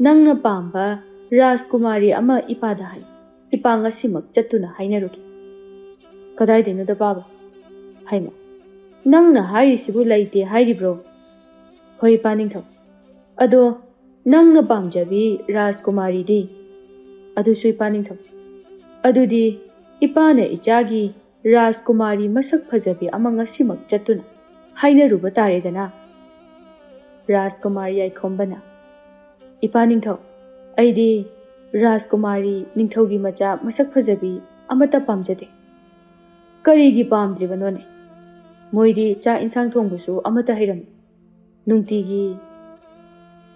ꯅꯪꯅ ꯄꯥꯝꯕ ꯔꯥꯖꯀꯨꯃꯥꯔꯤ ꯑꯃ ꯏꯄꯥꯗ ꯍꯥꯏ꯫ ꯏꯄꯥ ꯉꯁꯤꯃꯛ ꯆꯠꯇꯨꯅ ꯍꯥꯏꯅꯔꯨꯒꯦ꯫" "ꯀꯗꯥꯏꯗꯩꯅꯣꯗ ꯄꯥꯕ? ꯍꯩꯃ, ꯅꯪꯅ ꯍꯥꯏꯔꯤꯁꯤꯕꯨ ꯂꯩꯇꯦ ꯍꯥꯏꯔꯤꯕ꯭ꯔꯣ?" "ꯍꯣꯏ, ꯏꯄꯥ ꯅꯤꯡꯊꯧ꯫ ꯑꯗꯣ ꯅꯪꯅ ꯄꯥꯝꯖꯕꯤ ꯔꯥꯖꯀꯨꯃꯥꯔꯤꯗꯤ?" "ꯑꯗꯨꯁꯨ, ꯏꯄꯥ ꯅꯤꯡꯊꯧ꯫" "ꯑꯗꯨꯗꯤ ꯏꯄꯥꯅ ꯏꯆꯥꯒꯤ ꯔꯥꯖꯀꯨꯃꯥꯔꯤ ꯃꯁꯛ ꯐꯖꯕꯤ ꯑꯃ ꯉꯁꯤꯃꯛ ꯆꯠꯇꯨꯅ ꯍꯥꯏꯅꯔꯨꯕ ꯇꯥꯔꯦꯗꯅ꯫" ꯔꯥꯖꯀꯨꯃꯥꯔ ꯌꯥꯏꯈꯣꯝꯕꯅ, "ꯏꯄꯥ ꯅꯤꯡꯊꯧ, ꯑꯩꯗꯤ ꯔꯥꯖꯀꯨꯃꯥꯔꯤ ꯅꯤꯡꯊꯧꯒꯤ ꯃꯆꯥ ꯃꯁꯛ ꯐꯖꯕꯤ ꯑꯃꯠꯇ ꯄꯥꯝꯖꯗꯦ꯫" "ꯀꯔꯤꯒꯤ ꯄꯥꯝꯗ꯭ꯔꯤꯕꯅꯣꯅꯦ? ꯃꯣꯏꯗꯤ ꯆꯥꯛ ꯏꯟꯁꯥꯡ ꯊꯣꯡꯕꯁꯨ ꯑꯃꯠꯇ ꯍꯩꯔꯝꯃꯤ꯫ ꯅꯨꯡꯇꯤꯒꯤ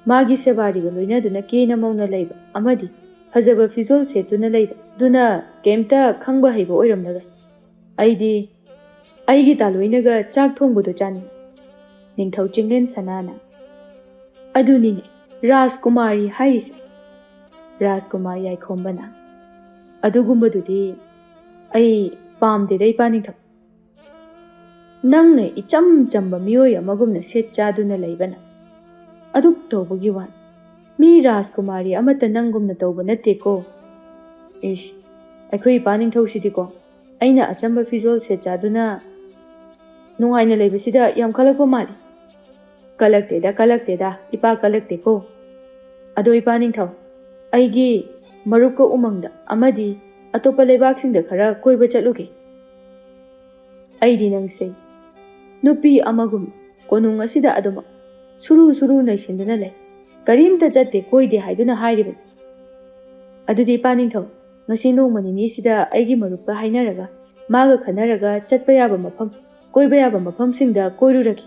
ꯃꯥꯒꯤ ꯁꯦꯕꯥꯔꯤꯒ ꯂꯣꯏꯅꯗꯨꯅ ꯀꯦꯅ ꯃꯧꯅ ꯂꯩꯕ ꯑꯃꯗꯤ ꯐꯖꯕ ꯐꯤꯖꯣꯜ ꯁꯦꯠꯇꯨꯅ ꯂꯩꯕ, ꯑꯗꯨꯅ ꯀꯩꯝꯇ ꯈꯪꯕ ꯍꯩꯕ ꯑꯣꯏꯔꯝꯂꯔꯣꯏ꯫ ꯑꯩꯗꯤ ꯑꯩꯒꯤ ꯇꯥꯂꯣꯏꯅꯒ ꯆꯥꯛ ꯊꯣꯡꯕꯗꯣ ꯆꯥꯅꯤꯡꯏ꯫" ꯅꯤꯡꯊꯧ ꯆꯤꯡꯂꯦꯟ ꯁꯅꯥꯅ, ꯑꯗꯨꯅꯤꯅꯦ ꯔꯥꯖꯀꯨꯃꯥꯔꯤ ꯍꯥꯏꯔꯤꯁꯦ꯫ ꯔꯥꯖꯀꯨꯃꯥꯔ ꯌꯥꯏꯈꯣꯝꯕꯅ, "ꯑꯗꯨꯒꯨꯝꯕꯗꯨꯗꯤ ꯑꯩ ꯄꯥꯝꯗꯦꯗ, ꯏꯄꯥ ꯅꯤꯡꯊꯧ꯫ ꯅꯪꯅ ꯏꯆꯝ ꯆꯝꯕ ꯃꯤꯑꯣꯏ ꯑꯃꯒꯨꯝꯅ ꯁꯦꯠ ꯆꯥꯗꯨꯅ ꯂꯩꯕꯅ ꯑꯗꯨꯛ ꯇꯧꯕꯒꯤ ꯋꯥꯅꯤ꯫ ꯃꯤ ꯔꯥꯖꯀꯨꯃꯥꯔꯤ ꯑꯃꯠꯇ ꯅꯪꯒꯨꯝꯅ ꯇꯧꯕ ꯅꯠꯇꯦꯀꯣ꯫ ꯏꯁ, ꯑꯩꯈꯣꯏ ꯏꯄꯥ ꯅꯤꯡꯊꯧꯁꯤꯗꯤꯀꯣ, ꯑꯩꯅ ꯑꯆꯝꯕ ꯐꯤꯖꯣꯜ ꯁꯦꯠ ꯆꯥꯗꯨꯅ ꯅꯨꯡꯉꯥꯏꯅ ꯂꯩꯕꯁꯤꯗ ꯌꯥꯝ ꯀꯜꯂꯛꯄ ꯃꯥꯜꯂꯤ꯫" "ꯀꯜꯂꯛꯇꯦꯗ, ꯀꯜꯂꯛꯇꯦꯗ, ꯏꯄꯥ ꯀꯜꯂꯛꯇꯦꯀꯣ꯫ ꯑꯗꯣ ꯏꯄꯥ ꯅꯤꯡꯊꯧ, ꯑꯩꯒꯤ ꯃꯔꯨꯞꯀ ꯎꯃꯪꯗ ꯑꯃꯗꯤ ꯑꯇꯣꯞꯄ ꯂꯩꯕꯥꯛꯁꯤꯡꯗ ꯈꯔ ꯀꯣꯏꯕ ꯆꯠꯂꯨꯒꯦ꯫ ꯑꯩꯗꯤ ꯅꯪꯁꯦ ꯅꯨꯄꯤ ꯑꯃꯒꯨꯝ ꯀꯣꯅꯨꯡ ꯑꯁꯤꯗ ꯑꯗꯨꯃꯛ ꯁꯨꯔꯨ ꯁꯨꯔꯨ ꯅꯩꯁꯤꯟꯗꯨꯅ ꯂꯩ꯫ ꯀꯔꯤꯝꯇ ꯆꯠꯇꯦ ꯀꯣꯏꯗꯦ ꯍꯥꯏꯗꯨꯅ ꯍꯥꯏꯔꯤꯕꯅꯤ꯫ ꯑꯗꯨꯗꯤ ꯏꯄꯥ ꯅꯤꯡꯊꯧ, ꯉꯁꯤ ꯅꯣꯡꯃ ꯅꯤꯅꯤꯁꯤꯗ ꯑꯩꯒꯤ ꯃꯔꯨꯞꯀ ꯍꯥꯏꯅꯔꯒ, ꯃꯥꯒ ꯈꯟꯅꯔꯒ ꯆꯠꯄ ꯌꯥꯕ ꯃꯐꯝ, ꯀꯣꯏꯕ ꯌꯥꯕ ꯃꯐꯝꯁꯤꯡꯗ ꯀꯣꯏꯔꯨꯔꯒꯦ꯫"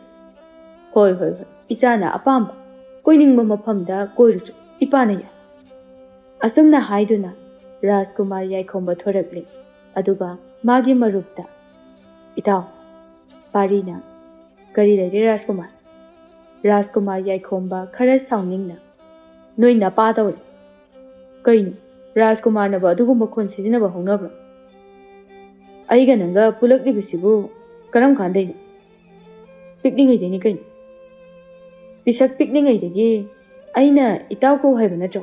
"ꯍꯣꯏ, ꯍꯣꯏ, ꯍꯣꯏ, ꯏꯆꯥꯅ ꯑꯄꯥꯝꯕ, ꯀꯣꯏꯅꯤꯡꯕ ꯃꯐꯝꯗ ꯀꯣꯏꯔꯨꯆꯣ, ꯏꯄꯥꯅ ꯌꯥꯏ꯫" ꯑꯁꯨꯝꯅ ꯍꯥꯏꯗꯨꯅ ꯔꯥꯖꯀꯨꯃꯥꯔ ꯌꯥꯏꯈꯣꯝꯕ ꯊꯣꯔꯛꯂꯦ꯫ ꯑꯗꯨꯒ ꯃꯥꯒꯤ ꯃꯔꯨꯞꯇ, "ꯏꯇꯥꯎ, ꯄꯥꯔꯤꯅ, ꯀꯔꯤ ꯂꯩꯔꯦ ꯔꯥꯖꯀꯨꯃꯥꯔ?" ꯔꯥꯖꯀꯨꯃꯥꯔ ꯌꯥꯏꯈꯣꯝꯕ ꯈꯔ ꯁꯥꯎꯅꯤꯡꯅ, "ꯅꯣꯏ ꯅꯄꯥ ꯇꯧꯔꯦ꯫ ꯀꯩꯅꯣ, ꯔꯥꯖꯀꯨꯃꯥꯔꯅꯕꯨ ꯑꯗꯨꯒꯨꯝꯕ ꯈꯣꯟ ꯁꯤꯖꯤꯟꯅꯕ ꯍꯧꯅꯕ꯭ꯔꯣ? ꯑꯩꯒ ꯅꯪꯒ ꯄꯨꯜꯂꯛꯂꯤꯕꯁꯤꯕꯨ ꯀꯔꯝ ꯀꯥꯟꯗꯩꯅꯣ? ꯄꯤꯛꯂꯤꯉꯩꯗꯩꯅꯤ ꯀꯩꯅꯣ꯫ ꯄꯤꯁꯛ ꯄꯤꯛꯂꯤꯉꯩꯗꯒꯤ ꯑꯩꯅ ꯏꯇꯥꯎ ꯀꯧ ꯍꯥꯏꯕ ꯅꯠꯇ꯭ꯔꯣ?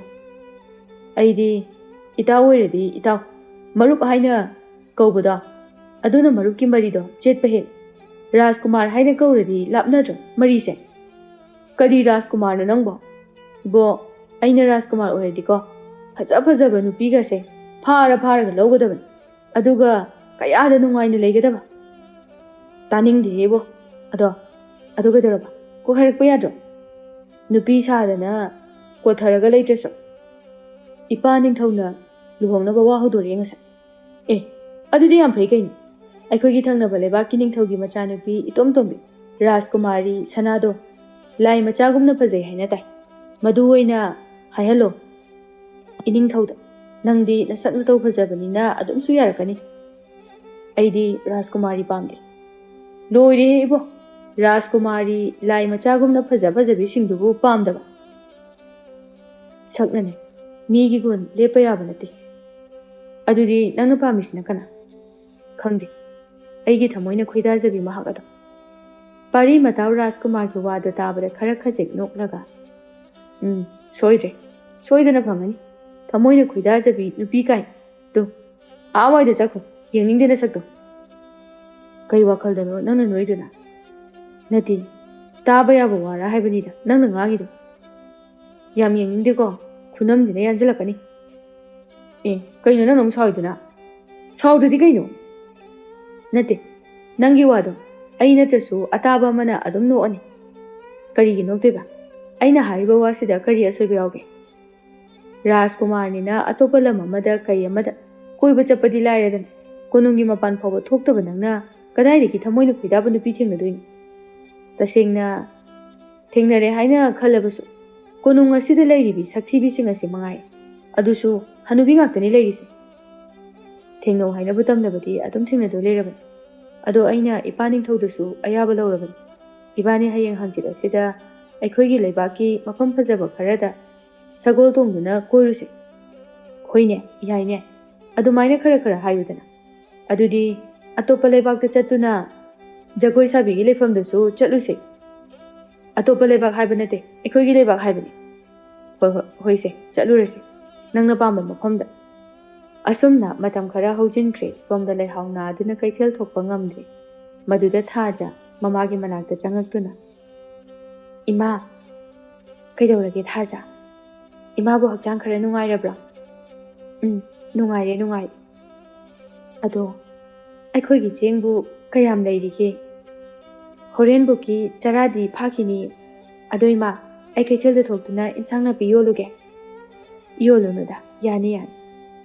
ꯑꯩꯗꯤ ꯏꯇꯥꯎ ꯑꯣꯏꯔꯗꯤ ꯏꯇꯥꯎ, ꯃꯔꯨꯞ ꯍꯥꯏꯅ ꯀꯧꯕꯗꯣ, ꯑꯗꯨꯅ ꯃꯔꯨꯞꯀꯤ ꯃꯔꯤꯗꯣ ꯆꯦꯠꯄ ꯍꯦꯜ꯫ ꯔꯥꯖꯀꯨꯃꯥꯔ ꯍꯥꯏꯅ ꯀꯧꯔꯗꯤ ꯂꯥꯞꯅꯗ꯭ꯔꯣ ꯃꯔꯤꯁꯦ?" "ꯀꯔꯤ ꯔꯥꯖꯀꯨꯃꯥꯔꯅꯣ ꯅꯪꯕꯣ? ꯏꯕꯣ, ꯑꯩꯅ ꯔꯥꯖꯀꯨꯃꯥꯔ ꯑꯣꯏꯔꯗꯤꯀꯣ, ꯐꯖ ꯐꯖꯕ ꯅꯨꯄꯤꯒꯁꯦ ꯐꯥꯔ ꯐꯥꯔꯒ ꯂꯧꯒꯗꯕꯅꯤ꯫ ꯑꯗꯨꯒ ꯀꯌꯥꯗ ꯅꯨꯡꯉꯥꯏꯅ ꯂꯩꯒꯗꯕ꯫" "ꯇꯥꯅꯤꯡꯗꯦꯍꯦ ꯏꯕꯣ꯫ ꯑꯗꯣ, ꯑꯗꯨ ꯀꯩꯗꯧꯔꯕ? ꯀꯣꯛ ꯍꯥꯏꯔꯛꯄ ꯌꯥꯗ꯭ꯔꯣ? ꯅꯨꯄꯤ ꯁꯥꯗꯅ ꯀꯣꯠꯊꯔꯒ ꯂꯩꯇ꯭ꯔꯁꯨ, ꯏꯄꯥ ꯅꯤꯡꯊꯧꯅ ꯂꯨꯍꯣꯡꯅꯕ ꯋꯥ ꯍꯧꯗꯣꯔꯛꯑꯦ ꯉꯁꯥꯏ꯫" "ꯑꯦ, ꯑꯗꯨꯗꯤ ꯌꯥꯝ ꯐꯩ ꯀꯩꯅꯣ꯫ ꯑꯩꯈꯣꯏꯒꯤ ꯊꯪꯅꯕ ꯂꯩꯕꯥꯛꯀꯤ ꯅꯤꯡꯊꯧꯒꯤ ꯃꯆꯥꯅꯨꯄꯤ ꯏꯇꯣꯝ ꯇꯣꯝꯕꯤ ꯔꯥꯖꯀꯨꯃꯥꯔꯤ ꯁꯅꯥꯗꯣ ꯂꯥꯏ ꯃꯆꯥꯒꯨꯝꯅ ꯐꯖꯩ ꯍꯥꯏꯅ ꯇꯥꯏ꯫ ꯃꯗꯨ ꯑꯣꯏꯅ ꯍꯥꯏꯍꯜꯂꯣ ꯏꯅꯤꯡꯊꯧꯗ꯫ ꯅꯪꯗꯤ ꯅꯁꯛ ꯅꯇꯧ ꯐꯖꯕꯅꯤꯅ ꯑꯗꯨꯝꯁꯨ ꯌꯥꯔꯛꯀꯅꯤ꯫" "ꯑꯩꯗꯤ ꯔꯥꯖꯀꯨꯃꯥꯔꯤ ꯄꯥꯝꯗꯦ꯫" "ꯂꯣꯏꯔꯦꯍꯦ ꯏꯕꯣ, ꯔꯥꯖꯀꯨꯃꯥꯔꯤ ꯂꯥꯏ ꯃꯆꯥꯒꯨꯝꯅ ꯐꯖ ꯐꯖꯕꯤꯁꯤꯡꯗꯨꯕꯨ ꯄꯥꯝꯗꯕ? ꯁꯛꯅꯅꯦ, ꯃꯤꯒꯤ ꯒꯨꯟ ꯂꯦꯞꯄ ꯌꯥꯕ ꯅꯠꯇꯦ꯫ ꯑꯗꯨꯗꯤ ꯅꯪꯅ ꯄꯥꯝꯃꯤꯁꯤꯅ ꯀꯅꯥ? ꯈꯪꯗꯦ꯫ ꯑꯩꯒꯤ ꯊꯃꯣꯏꯅ ꯈꯣꯏꯗꯥꯖꯕꯤ ꯃꯍꯥꯛ ꯑꯗꯣ꯫ ꯄꯥꯔꯤ ꯃꯇꯥꯎ ꯔꯥꯖꯀꯨꯃꯥꯔꯒꯤ ꯋꯥꯗꯣ ꯇꯥꯕꯗ ꯈꯔ ꯈꯖꯤꯛ ꯅꯣꯛꯂꯒ, "ꯎꯝ, ꯁꯣꯏꯗ꯭ꯔꯦ꯫ ꯁꯣꯏꯗꯅ ꯐꯪꯒꯅꯤ꯫ ꯊꯃꯣꯏꯅ ꯈꯣꯏꯗꯥꯖꯕꯤ ꯅꯨꯄꯤ ꯀꯥꯏꯅ꯫ ꯇꯨ, ꯑꯥ ꯋꯥꯏꯗ ꯆꯠꯈꯣ꯫ ꯌꯦꯡꯅꯤꯡꯗꯦ ꯅꯁꯛꯇꯣ꯫ ꯀꯩ ꯋꯥꯈꯜꯗꯅꯣ ꯅꯪꯅ ꯅꯣꯏꯗꯨꯅ?" "ꯅꯠꯇꯦ, ꯇꯥꯕ ꯌꯥꯕ ꯋꯥꯔ ꯍꯥꯏꯕꯅꯤꯗ ꯅꯪꯅ ꯉꯥꯡꯉꯤꯗꯣ꯫ ꯌꯥꯝ ꯌꯦꯡꯅꯤꯡꯗꯦꯀꯣ, ꯈꯨꯅꯝꯗꯨꯅ ꯌꯥꯟꯁꯤꯜꯂꯛꯀꯅꯤ꯫" "ꯑꯦ, ꯀꯩꯅꯣ ꯅꯪꯅ ꯑꯃꯨꯛ ꯁꯥꯎꯔꯤꯗꯨꯅ?" "ꯁꯥꯎꯗ꯭ꯔꯗꯤ ꯀꯩꯅꯣ?" "ꯅꯠꯇꯦ, ꯅꯪꯒꯤ ꯋꯥꯗꯣ ꯑꯩ ꯅꯠꯇ꯭ꯔꯁꯨ ꯑꯇꯥꯕ ꯑꯃꯅ ꯑꯗꯨꯝ ꯅꯣꯛꯑꯅꯤ꯫ ꯀꯔꯤꯒꯤ ꯅꯣꯛꯇꯣꯏꯕ? ꯑꯩꯅ ꯍꯥꯏꯔꯤꯕ ꯋꯥꯁꯤꯗ ꯀꯔꯤ ꯑꯁꯣꯏꯕ ꯌꯥꯎꯒꯦ? ꯔꯥꯖꯀꯨꯃꯥꯔꯅꯤꯅ ꯑꯇꯣꯞꯄ ꯂꯝ ꯑꯃꯗ ꯀꯩ ꯑꯃꯗ ꯀꯣꯏꯕ ꯆꯠꯄꯗꯤ ꯂꯥꯏꯔꯗꯅ, ꯀꯣꯅꯨꯡꯒꯤ ꯃꯄꯥꯟ ꯐꯥꯎꯕ ꯊꯣꯛꯇꯕ ꯅꯪꯅ ꯀꯗꯥꯏꯗꯒꯤ ꯊꯃꯣꯏꯅ ꯈꯣꯏꯗꯥꯕ ꯅꯨꯄꯤ ꯊꯦꯡꯅꯗꯣꯏꯅꯣ? ꯇꯁꯦꯡꯅ ꯊꯦꯡꯅꯔꯦ ꯍꯥꯏꯅ ꯈꯜꯂꯕꯁꯨ, ꯀꯣꯅꯨꯡ ꯑꯁꯤꯗ ꯂꯩꯔꯤꯕꯤ ꯁꯛꯊꯤꯕꯤꯁꯤꯡ ꯑꯁꯤ ꯃꯉꯥꯏ꯫ ꯑꯗꯨꯁꯨ ꯍꯅꯨꯕꯤ ꯉꯥꯛꯇꯅꯤ ꯂꯩꯔꯤꯁꯦ꯫ ꯊꯦꯡꯅꯧ ꯍꯥꯏꯅꯕꯨ ꯇꯝꯂꯕꯗꯤ ꯑꯗꯨꯝ ꯊꯦꯡꯅꯗꯣꯏ ꯂꯩꯔꯕꯅꯤ꯫ ꯑꯗꯣ ꯑꯩꯅ ꯏꯄꯥ ꯅꯤꯡꯊꯧꯗꯁꯨ ꯑꯌꯥꯕ ꯂꯧꯔꯕꯅꯤ꯫ ꯏꯕꯥꯅꯤ ꯍꯌꯦꯡ ꯍꯪꯆꯤꯠ ꯑꯁꯤꯗ ꯑꯩꯈꯣꯏꯒꯤ ꯂꯩꯕꯥꯛꯀꯤ ꯃꯐꯝ ꯐꯖꯕ ꯈꯔꯗ ꯁꯒꯣꯜ ꯇꯣꯡꯗꯨꯅ ꯀꯣꯏꯔꯨꯁꯦ꯫" "ꯍꯣꯏꯅꯦ, ꯌꯥꯏꯅꯦ꯫ ꯑꯗꯨꯃꯥꯏꯅ ꯈꯔ ꯈꯔ ꯍꯥꯏꯌꯨꯗꯅ꯫ ꯑꯗꯨꯗꯤ ꯑꯇꯣꯞꯄ ꯂꯩꯕꯥꯛꯇ ꯆꯠꯇꯨꯅ ꯖꯒꯣꯏ ꯁꯥꯕꯤꯒꯤ ꯂꯩꯐꯝꯗꯁꯨ ꯆꯠꯂꯨꯁꯦ꯫" "ꯑꯇꯣꯞꯄ ꯂꯩꯕꯥꯛ ꯍꯥꯏꯕ ꯅꯠꯇꯦ, ꯑꯩꯈꯣꯏꯒꯤ ꯂꯩꯕꯥꯛ ꯍꯥꯏꯕꯅꯤ꯫" "ꯍꯣꯏ, ꯍꯣꯏ, ꯍꯣꯏꯁꯦ, ꯆꯠꯂꯨꯔꯁꯦ, ꯅꯪꯅ ꯄꯥꯝꯕ ꯃꯐꯝꯗ꯫" ꯑꯁꯨꯝꯅ ꯃꯇꯝ ꯈꯔ ꯍꯧꯖꯤꯟꯈ꯭ꯔꯦ꯫ ꯁꯣꯝꯗ ꯂꯩꯍꯥꯎ ꯅꯥꯗꯨꯅ ꯀꯩꯊꯦꯜ ꯊꯣꯛꯄ ꯉꯝꯗ꯭ꯔꯦ꯫ ꯃꯗꯨꯗ ꯊꯥꯖ ꯃꯃꯥꯒꯤ ꯃꯅꯥꯛꯇ ꯆꯪꯉꯛꯇꯨꯅ, "ꯏꯃꯥ!" "ꯀꯩꯗꯧꯔꯒꯦ ꯊꯥꯖ?" "ꯏꯃꯥꯕꯨ ꯍꯛꯆꯥꯡ ꯈꯔ ꯅꯨꯡꯉꯥꯏꯔꯕ꯭ꯔꯥ?" "ꯎꯝ, ꯅꯨꯡꯉꯥꯏꯔꯦ, ꯅꯨꯡꯉꯥꯏꯔꯦ꯫" "ꯑꯗꯣ, ꯑꯩꯈꯣꯏꯒꯤ ꯆꯦꯡꯕꯨ ꯀꯌꯥꯝ ꯂꯩꯔꯤꯒꯦ? ꯍꯣꯔꯦꯟꯕꯨꯛꯀꯤ ꯆꯔꯥꯗꯤ ꯐꯥꯈꯤꯅꯤ꯫ ꯑꯗꯣ ꯏꯃꯥ, ꯑꯩ ꯀꯩꯊꯦꯜꯗ ꯊꯣꯛꯇꯨꯅ ꯏꯟꯁꯥꯡ ꯅꯥꯄꯤ ꯌꯣꯜꯂꯨꯒꯦ꯫" "ꯌꯣꯜꯂꯨꯅꯨꯗ, ꯌꯥꯅꯤ, ꯌꯥꯅꯤ꯫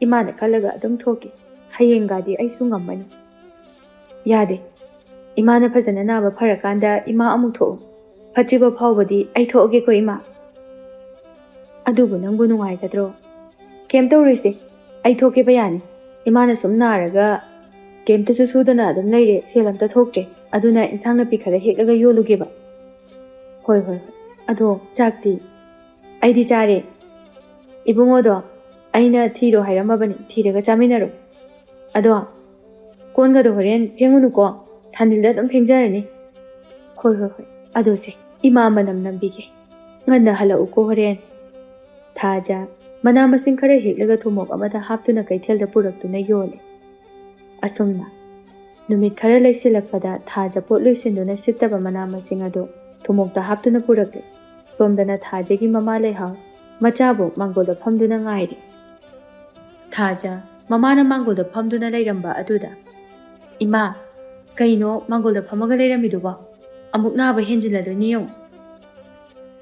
ꯏꯃꯥꯅ ꯀꯜꯂꯒ ꯑꯗꯨꯝ ꯊꯣꯛꯀꯦ꯫ ꯍꯌꯦꯡꯒꯗꯤ ꯑꯩꯁꯨ ꯉꯝꯃꯅꯤ꯫" "ꯌꯥꯗꯦ꯫ ꯏꯃꯥꯅ ꯐꯖꯅ ꯅꯥꯕ ꯐꯔꯀꯥꯟꯗ ꯏꯃꯥ ꯑꯃꯨꯛ ꯊꯣꯛꯎ꯫ ꯐꯠꯇ꯭ꯔꯤꯕ ꯐꯥꯎꯕꯗꯤ ꯑꯩ ꯊꯣꯛꯑꯒꯦꯀꯣ, ꯏꯃꯥ꯫" "ꯑꯗꯨꯕꯨ ꯅꯪꯕꯨ ꯅꯨꯡꯉꯥꯏꯒꯗ꯭ꯔꯣ?" "ꯀꯩꯝ ꯇꯧꯔꯣꯏꯁꯦ꯫ ꯑꯩ ꯊꯣꯛꯀꯦꯕ ꯌꯥꯅꯤ꯫ ꯏꯃꯥꯅ ꯁꯨꯝ ꯅꯥꯔꯒ ꯀꯩꯝꯇꯁꯨ ꯁꯨꯗꯅ ꯑꯗꯨꯝ ꯂꯩꯔꯦ, ꯁꯦꯜ ꯑꯝꯇ ꯊꯣꯛꯇ꯭ꯔꯦ꯫ ꯑꯗꯨꯅ ꯏꯟꯁꯥꯡ ꯅꯥꯄꯤ ꯈꯔ ꯍꯦꯛꯂꯒ ꯌꯣꯜꯂꯨꯒꯦꯕ꯫ ꯍꯣꯏ, ꯍꯣꯏ, ꯍꯣꯏ꯫ ꯑꯗꯣ ꯆꯥꯛꯇꯤ? ꯑꯩꯗꯤ ꯆꯥꯔꯦ꯫ ꯏꯕꯨꯡꯉꯣꯗꯣ ꯑꯩꯅ ꯊꯤꯔꯣ ꯍꯥꯏꯔꯝꯃꯕꯅꯤ, ꯊꯤꯔꯒ ꯆꯥꯃꯤꯟꯅꯔꯣ꯫ ꯑꯗꯣ ꯀꯣꯟꯒꯗꯣ ꯍꯣꯔꯦꯟ ꯐꯦꯡꯉꯨꯅꯨꯀꯣ, ꯊꯥꯅꯤꯜꯗ ꯑꯗꯨꯝ ꯐꯦꯡꯖꯔꯅꯤ꯫ ꯍꯣꯏ, ꯍꯣꯏ, ꯍꯣꯏ꯫ ꯑꯗꯣ ꯁꯦ, ꯏꯃꯥ ꯃꯅꯝ ꯅꯝꯕꯤꯒꯦ꯫ ꯉꯟꯅ ꯍꯜꯂꯛꯎꯀꯣ ꯍꯣꯔꯦꯟ꯫ ꯊꯥꯖ ꯃꯅꯥ ꯃꯁꯤꯡ ꯈꯔ ꯍꯦꯛꯂꯒ ꯊꯨꯝꯃꯣꯛ ꯑꯃꯗ ꯍꯥꯞꯇꯨꯅ ꯀꯩꯊꯦꯜꯗ ꯄꯨꯔꯛꯇꯨꯅ ꯌꯣꯜꯂꯦ꯫ ꯑꯁꯨꯝꯅ ꯅꯨꯃꯤꯠ ꯈꯔ ꯂꯩꯁꯤꯜꯂꯛꯄꯗ ꯊꯥꯖ ꯄꯣꯠ ꯂꯣꯏꯁꯤꯟꯗꯨꯅ ꯁꯤꯠꯇꯕ ꯃꯅꯥ ꯃꯁꯤꯡ ꯑꯗꯨ ꯊꯨꯝꯃꯣꯛꯇ ꯍꯥꯞꯇꯨꯅ ꯄꯨꯔꯛꯂꯦ꯫ ꯁꯣꯝꯗꯅ ꯊꯥꯖꯒꯤ ꯃꯃꯥ ꯂꯩꯍꯥꯎ ꯃꯆꯥꯕꯨ ꯃꯥꯡꯒꯣꯜꯗ ꯐꯝꯗꯨꯅ ꯉꯥꯏꯔꯤ꯫ ꯊꯥꯖ ꯃꯃꯥꯅ ꯃꯥꯡꯒꯣꯜꯗ ꯐꯝꯗꯨꯅ ꯂꯩꯔꯝꯕ ꯑꯗꯨꯗ, "ꯏꯃꯥ, ꯀꯩꯅꯣ ꯃꯥꯡꯒꯣꯜꯗ ꯐꯝꯃꯒ ꯂꯩꯔꯝꯃꯤꯗꯨꯕꯣ? ꯑꯃꯨꯛ ꯅꯥꯕ ꯍꯦꯟꯖꯤꯜꯂꯗꯣꯏꯅꯤ ꯌꯦꯡꯉꯨ꯫"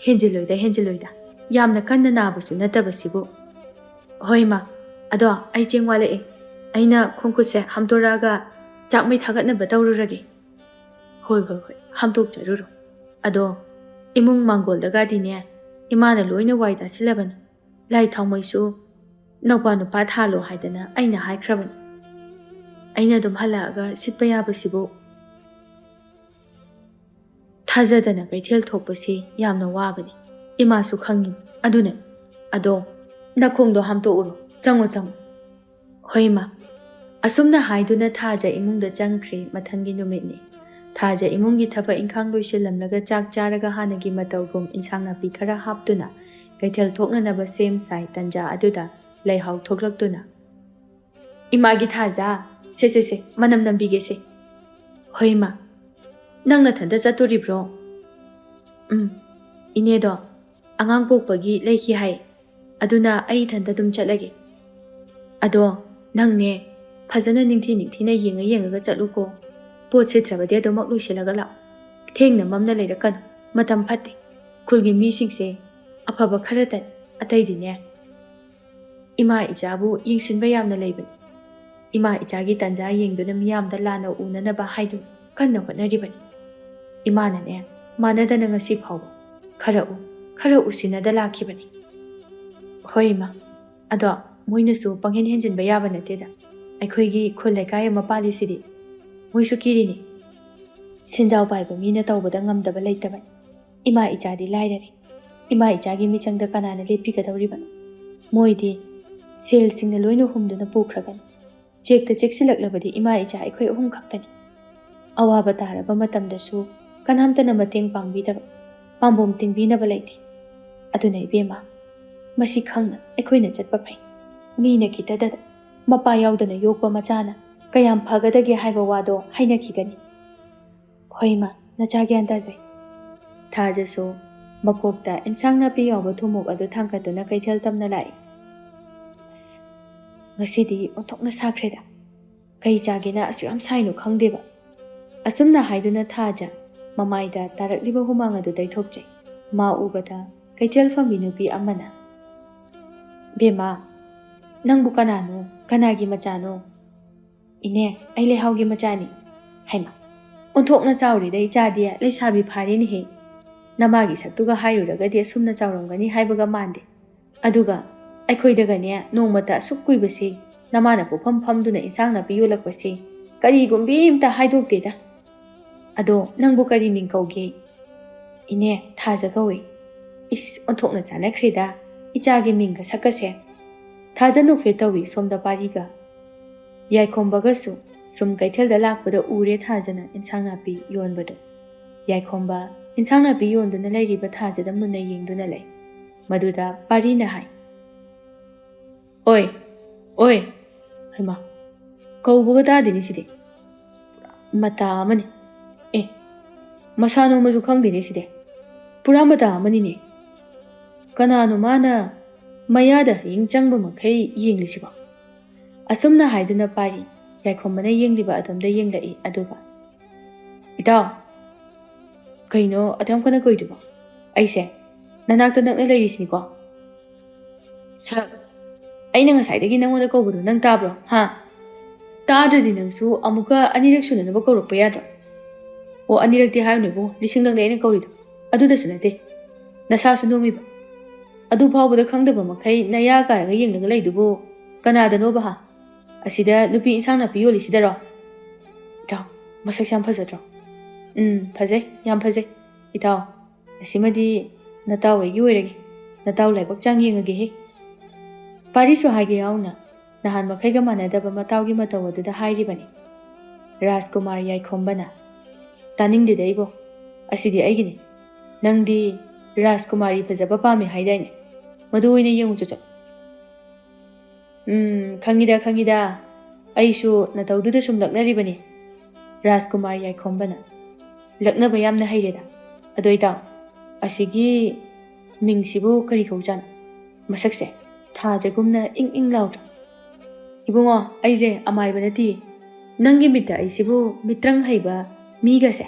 "ꯍꯦꯟꯖꯤꯜꯂꯣꯏꯗ, ꯍꯦꯟꯖꯤꯜꯂꯣꯏꯗ꯫ ꯌꯥꯝꯅ ꯀꯟꯅ ꯅꯥꯕꯁꯨ ꯅꯠꯇꯕꯁꯤꯕꯨ꯫" "ꯍꯣꯏ, ꯏꯃꯥ꯫ ꯑꯗꯣ ꯑꯩ ꯆꯦꯡ ꯋꯥꯠꯂꯛꯑꯦ꯫ ꯑꯩꯅ ꯈꯣꯡ ꯈꯨꯠꯁꯦ ꯍꯥꯝꯗꯣꯔꯛꯑꯒ ꯆꯥꯛ ꯃꯩ ꯊꯥꯒꯠꯅꯕ ꯇꯧꯔꯨꯔꯒꯦ꯫" "ꯍꯣꯏ, ꯍꯣꯏ, ꯍꯣꯏ꯫ ꯍꯥꯝꯗꯣꯛꯆꯔꯨꯔꯣ꯫ ꯑꯗꯣ ꯏꯃꯨꯡ ꯃꯥꯡꯒꯣꯜꯗꯒꯗꯤꯅꯦ, ꯏꯃꯥꯅ ꯂꯣꯏꯅ ꯋꯥꯏ ꯇꯥꯁꯤꯜꯂꯕꯅꯤ꯫ ꯂꯥꯏ ꯊꯥꯎꯃꯩꯁꯨ ꯅꯧꯄꯥ ꯅꯨꯄꯥ ꯊꯥꯜꯂꯣ ꯍꯥꯏꯗꯅ ꯑꯩꯅ ꯍꯥꯏꯈ꯭ꯔꯕꯅꯤ꯫ ꯑꯩꯅ ꯑꯗꯨꯝ ꯍꯜꯂꯛꯑꯒ ꯁꯤꯠꯄ ꯌꯥꯕꯁꯤꯕꯨ?" ꯊꯥꯖꯗꯅ ꯀꯩꯊꯦꯜ ꯊꯣꯛꯄꯁꯤ ꯌꯥꯝꯅ ꯋꯥꯕꯅꯤ꯫ ꯏꯃꯥꯁꯨ ꯈꯪꯉꯤ꯫ ꯑꯗꯨꯅ, "ꯑꯗꯣ ꯅꯈꯣꯡꯗꯣ ꯍꯥꯝꯇꯣꯛꯎꯔꯣ꯫ ꯆꯪꯉꯣ, ꯆꯪꯉꯣ꯫" "ꯍꯣꯏ, ꯏꯃꯥ꯫" ꯑꯁꯨꯝꯅ ꯍꯥꯏꯗꯨꯅ ꯊꯥꯖ ꯏꯃꯨꯡꯗ ꯆꯪꯈ꯭ꯔꯦ꯫ ꯃꯊꯪꯒꯤ ꯅꯨꯃꯤꯠꯅꯤ꯫ ꯊꯥꯖ ꯏꯃꯨꯡꯒꯤ ꯊꯕꯛ ꯏꯪꯈꯥꯡ ꯂꯣꯏꯁꯤꯜꯂꯝꯂꯒ ꯆꯥꯛ ꯆꯥꯔꯒ ꯍꯥꯟꯅꯒꯤ ꯃꯇꯧꯒꯨꯝ ꯏꯟꯁꯥꯡ ꯅꯥꯄꯤ ꯈꯔ ꯍꯥꯞꯇꯨꯅ ꯀꯩꯊꯦꯜ ꯊꯣꯛꯅꯅꯕ ꯁꯦꯝ ꯁꯥꯏ꯫ ꯇꯟꯖꯥ ꯑꯗꯨꯗ ꯂꯩꯍꯥꯎ ꯊꯣꯛꯂꯛꯇꯨꯅ, "ꯏꯃꯥꯒꯤ ꯊꯥꯖ, ꯁꯦ, ꯁꯦ, ꯁꯦ, ꯃꯅꯝ ꯅꯝꯕꯤꯒꯦꯁꯦ꯫" "ꯍꯣꯏ, ꯏꯃꯥ꯫" "ꯅꯪ ꯅꯊꯟꯇ ꯆꯠꯇꯣꯔꯤꯕ꯭ꯔꯣ?" "ꯎꯝ, ꯏꯅꯦꯗꯣ ꯑꯉꯥꯡ ꯄꯣꯛꯄꯒꯤ ꯂꯩꯈꯤ ꯍꯥꯏ꯫ ꯑꯗꯨꯅ ꯑꯩ ꯏꯊꯟꯇ ꯑꯗꯨꯝ ꯆꯠꯂꯒꯦ꯫ ꯑꯗꯣ ꯅꯪꯅꯦ, ꯐꯖꯅ ꯅꯤꯡꯊꯤ ꯅꯤꯡꯊꯤꯅ ꯌꯦꯡꯉ ꯌꯦꯡꯉꯒ ꯆꯠꯂꯨꯀꯣ꯫ ꯄꯣꯠ ꯁꯤꯠꯇ꯭ꯔꯕꯗꯤ ꯑꯗꯨꯃꯛ ꯂꯣꯏꯁꯤꯜꯂꯒ ꯂꯥꯛꯑꯣ꯫ ꯊꯦꯡꯅ ꯃꯝꯅ ꯂꯩꯔꯛꯀꯅꯨ꯫ ꯃꯇꯝ ꯐꯠꯇꯦ꯫ ꯈꯨꯜꯒꯤ ꯃꯤꯁꯤꯡꯁꯦ ꯑꯐꯕ ꯈꯔꯇꯅꯤ, ꯑꯇꯩꯗꯤꯅꯦ꯫" "ꯏꯃꯥ ꯏꯆꯥꯕꯨ ꯌꯦꯡꯁꯤꯟꯕ ꯌꯥꯝꯅ ꯂꯩꯕꯅꯤ꯫ ꯏꯃꯥ ꯏꯆꯥꯒꯤ ꯇꯟꯖꯥ ꯌꯦꯡꯗꯨꯅ ꯃꯤꯌꯥꯝꯗ ꯂꯥꯟꯅ ꯎꯅꯅꯕ ꯍꯥꯏꯗꯨꯅ ꯀꯟꯅ ꯍꯣꯠꯅꯔꯤꯕꯅꯤ꯫ ꯏꯃꯥꯅꯅꯦ, ꯃꯥꯟꯅꯗꯅ ꯉꯁꯤ ꯐꯥꯎꯕ ꯈꯔ ꯎ, ꯈꯔ ꯎꯁꯤꯟꯅꯗ ꯂꯥꯛꯈꯤꯕꯅꯤ꯫" "ꯍꯣꯏ, ꯏꯃꯥ꯫ ꯑꯗꯣ ꯃꯣꯏꯅꯁꯨ ꯄꯪꯍꯦꯟ ꯍꯦꯟꯖꯤꯟꯕ ꯌꯥꯕ ꯅꯠꯇꯦꯗ꯫ ꯑꯩꯈꯣꯏꯒꯤ ꯈꯨꯜ ꯂꯩꯀꯥꯏ ꯑꯃ ꯄꯥꯜꯂꯤꯁꯤꯗꯤ ꯃꯣꯏꯁꯨ ꯀꯤꯔꯤꯅꯤ꯫ ꯁꯦꯟꯖꯥꯎ ꯄꯥꯏꯕ ꯃꯤꯅ ꯇꯧꯕꯗ ꯉꯝꯗꯕ ꯂꯩꯇꯕꯅꯤ꯫ ꯏꯃꯥ ꯏꯆꯥꯗꯤ ꯂꯥꯏꯔꯔꯦ꯫ ꯏꯃꯥ ꯏꯆꯥꯒꯤ ꯃꯤꯆꯪꯗ ꯀꯅꯥꯅ ꯂꯦꯞꯄꯤꯒꯗꯧꯔꯤꯕꯅꯣ? ꯃꯣꯏꯗꯤ ꯁꯦꯜꯁꯤꯡꯅ ꯂꯣꯏꯅ ꯍꯨꯝꯗꯨꯅ ꯄꯨꯈ꯭ꯔꯒꯅꯤ꯫ ꯆꯦꯛꯇ ꯆꯦꯛꯁꯤꯜꯂꯛꯂꯕꯗꯤ ꯏꯃꯥ ꯏꯆꯥ ꯑꯩꯈꯣꯏ ꯑꯍꯨꯝ ꯈꯛꯇꯅꯤ꯫ ꯑꯋꯥꯕ ꯇꯥꯔꯕ ꯃꯇꯝꯗꯁꯨ ꯀꯅꯥꯝꯇꯅ ꯃꯇꯦꯡ ꯄꯥꯡꯕꯤꯗꯕ, ꯄꯥꯝꯕꯣꯝ ꯇꯤꯡꯕꯤꯅꯕ ꯂꯩꯇꯦ꯫ ꯑꯗꯨꯅ ꯏꯕꯦꯝꯃ, ꯃꯁꯤ ꯈꯪꯅ ꯑꯩꯈꯣꯏꯅ ꯆꯠꯄ ꯐꯩ꯫ ꯃꯤꯅ ꯈꯤꯇꯗꯗ ꯃꯄꯥ ꯌꯥꯎꯗꯅ ꯌꯣꯛꯄ ꯃꯆꯥꯅ ꯀꯌꯥꯝ ꯐꯒꯗꯒꯦ ꯍꯥꯏꯕ ꯋꯥꯗꯣ ꯍꯥꯏꯅꯈꯤꯒꯅꯤ꯫ ꯍꯣꯏ ꯏꯃꯥ, ꯅꯆꯥ ꯒ꯭ꯌꯥꯟ ꯇꯥꯖꯩ꯫ ꯊꯥꯖꯁꯨ ꯃꯀꯣꯛꯇ ꯏꯟꯁꯥꯡ ꯅꯥꯄꯤ ꯌꯥꯎꯕ ꯊꯨꯝꯃꯣꯛ ꯑꯗꯨ ꯊꯥꯡꯒꯠꯇꯨꯅ ꯀꯩꯊꯦꯜ ꯇꯝꯅ ꯂꯥꯛꯏ꯫ "ꯑꯁ, ꯉꯁꯤꯗꯤ ꯑꯣꯟꯊꯣꯛꯅ ꯁꯥꯈ꯭ꯔꯦꯗ꯫ ꯀꯩ ꯆꯥꯒꯦꯅ ꯑꯁꯨꯛ ꯌꯥꯝ ꯁꯥꯏꯅꯣ ꯈꯪꯗꯦꯕ"꯫ ꯑꯁꯨꯝꯅ ꯍꯥꯏꯗꯨꯅ ꯊꯥꯖ ꯃꯃꯥꯏꯗ ꯇꯥꯔꯛꯂꯤꯕ ꯍꯨꯃꯥꯡ ꯑꯗꯨ ꯇꯩꯊꯣꯛꯆꯩ꯫ ꯃꯥ ꯎꯕꯗ ꯀꯩꯊꯦꯜ ꯐꯝꯕꯤ ꯅꯨꯄꯤ ꯑꯃꯅ, "ꯕꯦꯝꯃ, ꯅꯪꯕꯨ ꯀꯅꯥꯅꯣ? ꯀꯅꯥꯒꯤ ꯃꯆꯥꯅꯣ?" "ꯏꯅꯦ, ꯑꯩ ꯂꯩꯍꯥꯎꯒꯤ ꯃꯆꯥꯅꯤ"꯫ "ꯍꯩꯃ, ꯑꯣꯟꯊꯣꯛꯅ ꯆꯥꯎꯔꯦꯗ ꯏꯆꯥꯗꯤ, ꯂꯩꯁꯥꯕꯤ ꯐꯥꯔꯦꯅꯦꯍꯦ꯫ ꯅꯃꯥꯒꯤ ꯁꯛꯇꯨꯒ ꯍꯥꯏꯔꯨꯔꯒꯗꯤ ꯑꯁꯨꯝꯅ ꯆꯥꯎꯔꯝꯒꯅꯤ ꯍꯥꯏꯕꯒ ꯃꯥꯟꯗꯦ꯫ ꯑꯗꯨꯒ ꯑꯩꯈꯣꯏꯗꯒꯅꯦ ꯅꯣꯡꯃꯇ ꯑꯁꯨꯛ ꯀꯨꯏꯕꯁꯤ ꯅꯃꯥꯅ ꯄꯣꯠꯐꯝ ꯐꯝꯗꯨꯅ ꯏꯟꯁꯥꯡ ꯅꯥꯄꯤ ꯌꯣꯜꯂꯛꯄꯁꯤ ꯀꯔꯤꯒꯨꯝꯕꯤ ꯑꯝꯇ ꯍꯥꯏꯗꯣꯛꯇꯦꯗ꯫ ꯑꯗꯣ ꯅꯪꯕꯨ ꯀꯔꯤ ꯃꯤꯡ ꯀꯧꯒꯦ?" "ꯏꯅꯦ, ꯊꯥꯖ ꯀꯧꯏ"꯫ "ꯏꯁ, ꯑꯣꯟꯊꯣꯛꯅ ꯆꯥꯟꯅꯈ꯭ꯔꯦꯗ ꯏꯆꯥꯒꯤ ꯃꯤꯡꯒ ꯁꯛꯀꯁꯦ"꯫ ꯊꯥꯖ ꯅꯣꯛꯐꯦꯠ ꯇꯧꯏ ꯁꯣꯝꯗ ꯄꯥꯔꯤꯒ꯫ ꯌꯥꯏꯈꯣꯝꯕꯒꯁꯨ ꯁꯨꯝ ꯀꯩꯊꯦꯜꯗ ꯂꯥꯛꯄꯗ ꯎꯔꯦ ꯊꯥꯖꯅ ꯏꯟꯁꯥꯡ ꯅꯥꯄꯤ ꯌꯣꯟꯕꯗꯣ꯫ ꯌꯥꯏꯈꯣꯝꯕ ꯏꯟꯁꯥꯡ ꯅꯥꯄꯤ ꯌꯣꯟꯗꯨꯅ ꯂꯩꯔꯤꯕ ꯊꯥꯖꯗ ꯃꯨꯟꯅ ꯌꯦꯡꯗꯨꯅ ꯂꯩ꯫ ꯃꯗꯨꯗ ꯄꯥꯔꯤꯅ ꯍꯥꯏ, "ꯑꯣꯏ, ꯑꯣꯏ, ꯍꯩꯃꯥ, ꯀꯧꯕꯒ ꯇꯥꯗꯦꯅꯦ ꯁꯤꯗꯤ꯫ ꯄꯨꯔꯥ ꯃꯇꯥ ꯑꯃꯅꯤ꯫ ꯑꯦ, ꯃꯁꯥ ꯅꯣꯝꯕꯁꯨ ꯈꯪꯗꯦꯅꯦ ꯁꯤꯗꯤ꯫ ꯄꯨꯔꯥ ꯃꯇꯥ ꯑꯃꯅꯤꯅꯦ꯫ ꯀꯅꯥꯅꯣ ꯃꯥꯅ ꯃꯌꯥꯗ ꯍꯌꯤꯡ ꯆꯪꯕ ꯃꯈꯩ ꯌꯦꯡꯂꯤꯁꯤꯕꯣ?" ꯑꯁꯨꯝꯅ ꯍꯥꯏꯗꯨꯅ ꯄꯥꯔꯤ ꯌꯥꯏꯈꯣꯝꯕꯅ ꯌꯦꯡꯂꯤꯕ ꯑꯗꯣꯝꯗ ꯌꯦꯡꯂꯛꯏ, ꯑꯗꯨꯒ, "ꯏꯇꯥꯎ, ꯀꯩꯅꯣ ꯑꯗꯨꯌꯥꯝ ꯀꯟꯅ ꯀꯧꯏꯗꯨꯕꯣ? ꯑꯩꯁꯦ ꯅꯅꯥꯛꯇ ꯅꯛꯅ ꯂꯩꯔꯤꯁꯤꯅꯤꯀꯣ꯫ ꯁꯛ, ꯑꯩꯅ ꯉꯁꯥꯏꯗꯒꯤ ꯅꯪꯉꯣꯟꯗ ꯀꯧꯕꯗꯣ ꯅꯪ ꯇꯥꯕ꯭ꯔꯣ? ꯍꯥ? ꯇꯥꯗ꯭ꯔꯗꯤ ꯅꯪꯁꯨ ꯑꯃꯨꯛꯀ ꯑꯅꯤꯔꯛ ꯁꯨꯅꯅꯕ ꯀꯧꯔꯛꯄ ꯌꯥꯗ꯭ꯔꯣ? ꯑꯣ, ꯑꯅꯤꯔꯛꯇꯤ ꯍꯥꯏꯔꯨꯅꯨ ꯏꯕꯨꯡꯉꯣ, ꯂꯤꯁꯤꯡꯂꯛꯅꯦ ꯑꯩꯅ ꯀꯧꯔꯤꯗꯣ꯫ ꯑꯗꯨꯗꯁꯨ ꯅꯠꯇꯦ, ꯅꯁꯥꯁꯨ ꯅꯣꯝꯃꯤꯕ꯫ ꯑꯗꯨ ꯐꯥꯎꯕꯗ ꯈꯪꯗꯕ ꯃꯈꯩ ꯅꯌꯥ ꯀꯥꯔꯒ ꯌꯦꯡꯂꯒ ꯂꯩꯗꯨꯕꯨ ꯀꯅꯥꯗꯅꯣꯕ ꯍꯥ? ꯑꯁꯤꯗ ꯅꯨꯄꯤ ꯏꯟꯁꯥꯡ ꯅꯥꯄꯤ ꯌꯣꯜꯂꯤꯁꯤꯗꯔꯣ? ꯏꯇꯥꯎ, ꯃꯁꯛꯁꯦ ꯌꯥꯝ ꯐꯖꯗ꯭ꯔꯣ? ꯎꯝ, ꯐꯖꯩ, ꯌꯥꯝ ꯐꯖꯩ꯫ ꯏꯇꯥꯎ, ꯑꯁꯤꯃꯗꯤ ꯅꯇꯥꯎ ꯑꯩꯒꯤ ꯑꯣꯏꯔꯒꯦ, ꯅꯇꯥꯎ ꯂꯥꯏꯕꯛ ꯆꯥꯡ ꯌꯦꯡꯉꯒꯦꯍꯦ꯫ ꯄꯥꯔꯤꯁꯨ ꯍꯥꯏꯒꯦ ꯌꯥꯎꯅ ꯅꯍꯥꯟ ꯃꯈꯩꯒ ꯃꯥꯟꯅꯗꯕ ꯃꯇꯥꯎꯒꯤ ꯃꯇꯧ ꯑꯗꯨꯗ ꯍꯥꯏꯔꯤꯕꯅꯤ꯫ ꯔꯥꯖꯀꯨꯃꯥꯔ ꯌꯥꯏꯈꯣꯝꯕꯅ, "ꯇꯥꯅꯤꯡꯗꯦꯗ ꯏꯕꯣ, ꯑꯁꯤꯗꯤ ꯑꯩꯒꯤꯅꯤ꯫ ꯅꯪꯗꯤ ꯔꯥꯖꯀꯨꯃꯥꯔꯤ ꯐꯖꯕ ꯄꯥꯝꯃꯦ ꯍꯥꯏꯗꯥꯏꯅꯦ? ꯃꯗꯨ ꯑꯣꯏꯅ ꯌꯦꯡꯉꯨ ꯆꯣ ꯆꯣ꯫" "ꯎꯝ, ꯈꯪꯉꯤꯗ, ꯈꯪꯉꯤꯗ꯫ ꯑꯩꯁꯨ ꯅꯇꯧꯗꯨꯗ ꯁꯨꯝ ꯂꯛꯅꯔꯤꯕꯅꯤ꯫" ꯔꯥꯖꯀꯨꯃꯥꯔ ꯌꯥꯏꯈꯣꯝꯕꯅ, "ꯂꯛꯅꯕ ꯌꯥꯝꯅ ꯍꯩꯔꯦꯗ꯫ ꯑꯗꯣ ꯏꯇꯥꯎ, ꯑꯁꯤꯒꯤ ꯃꯤꯡꯁꯤꯕꯨ ꯀꯔꯤ ꯀꯧꯖꯥꯠꯅꯣ? ꯃꯁꯛꯁꯦ ꯊꯥꯖꯒꯨꯝꯅ ꯏꯪ ꯏꯪ ꯂꯥꯎꯗ꯭ꯔꯣ?" "ꯏꯕꯨꯡꯉꯣ, ꯑꯩꯁꯦ ꯑꯃꯥꯏꯕ ꯅꯠꯇꯤꯌꯦ꯫ ꯅꯪꯒꯤ ꯃꯤꯠꯇ ꯑꯩꯁꯤꯕꯨ ꯃꯤꯇ꯭ꯔꯪ ꯍꯩꯕ ꯃꯤꯒꯁꯦ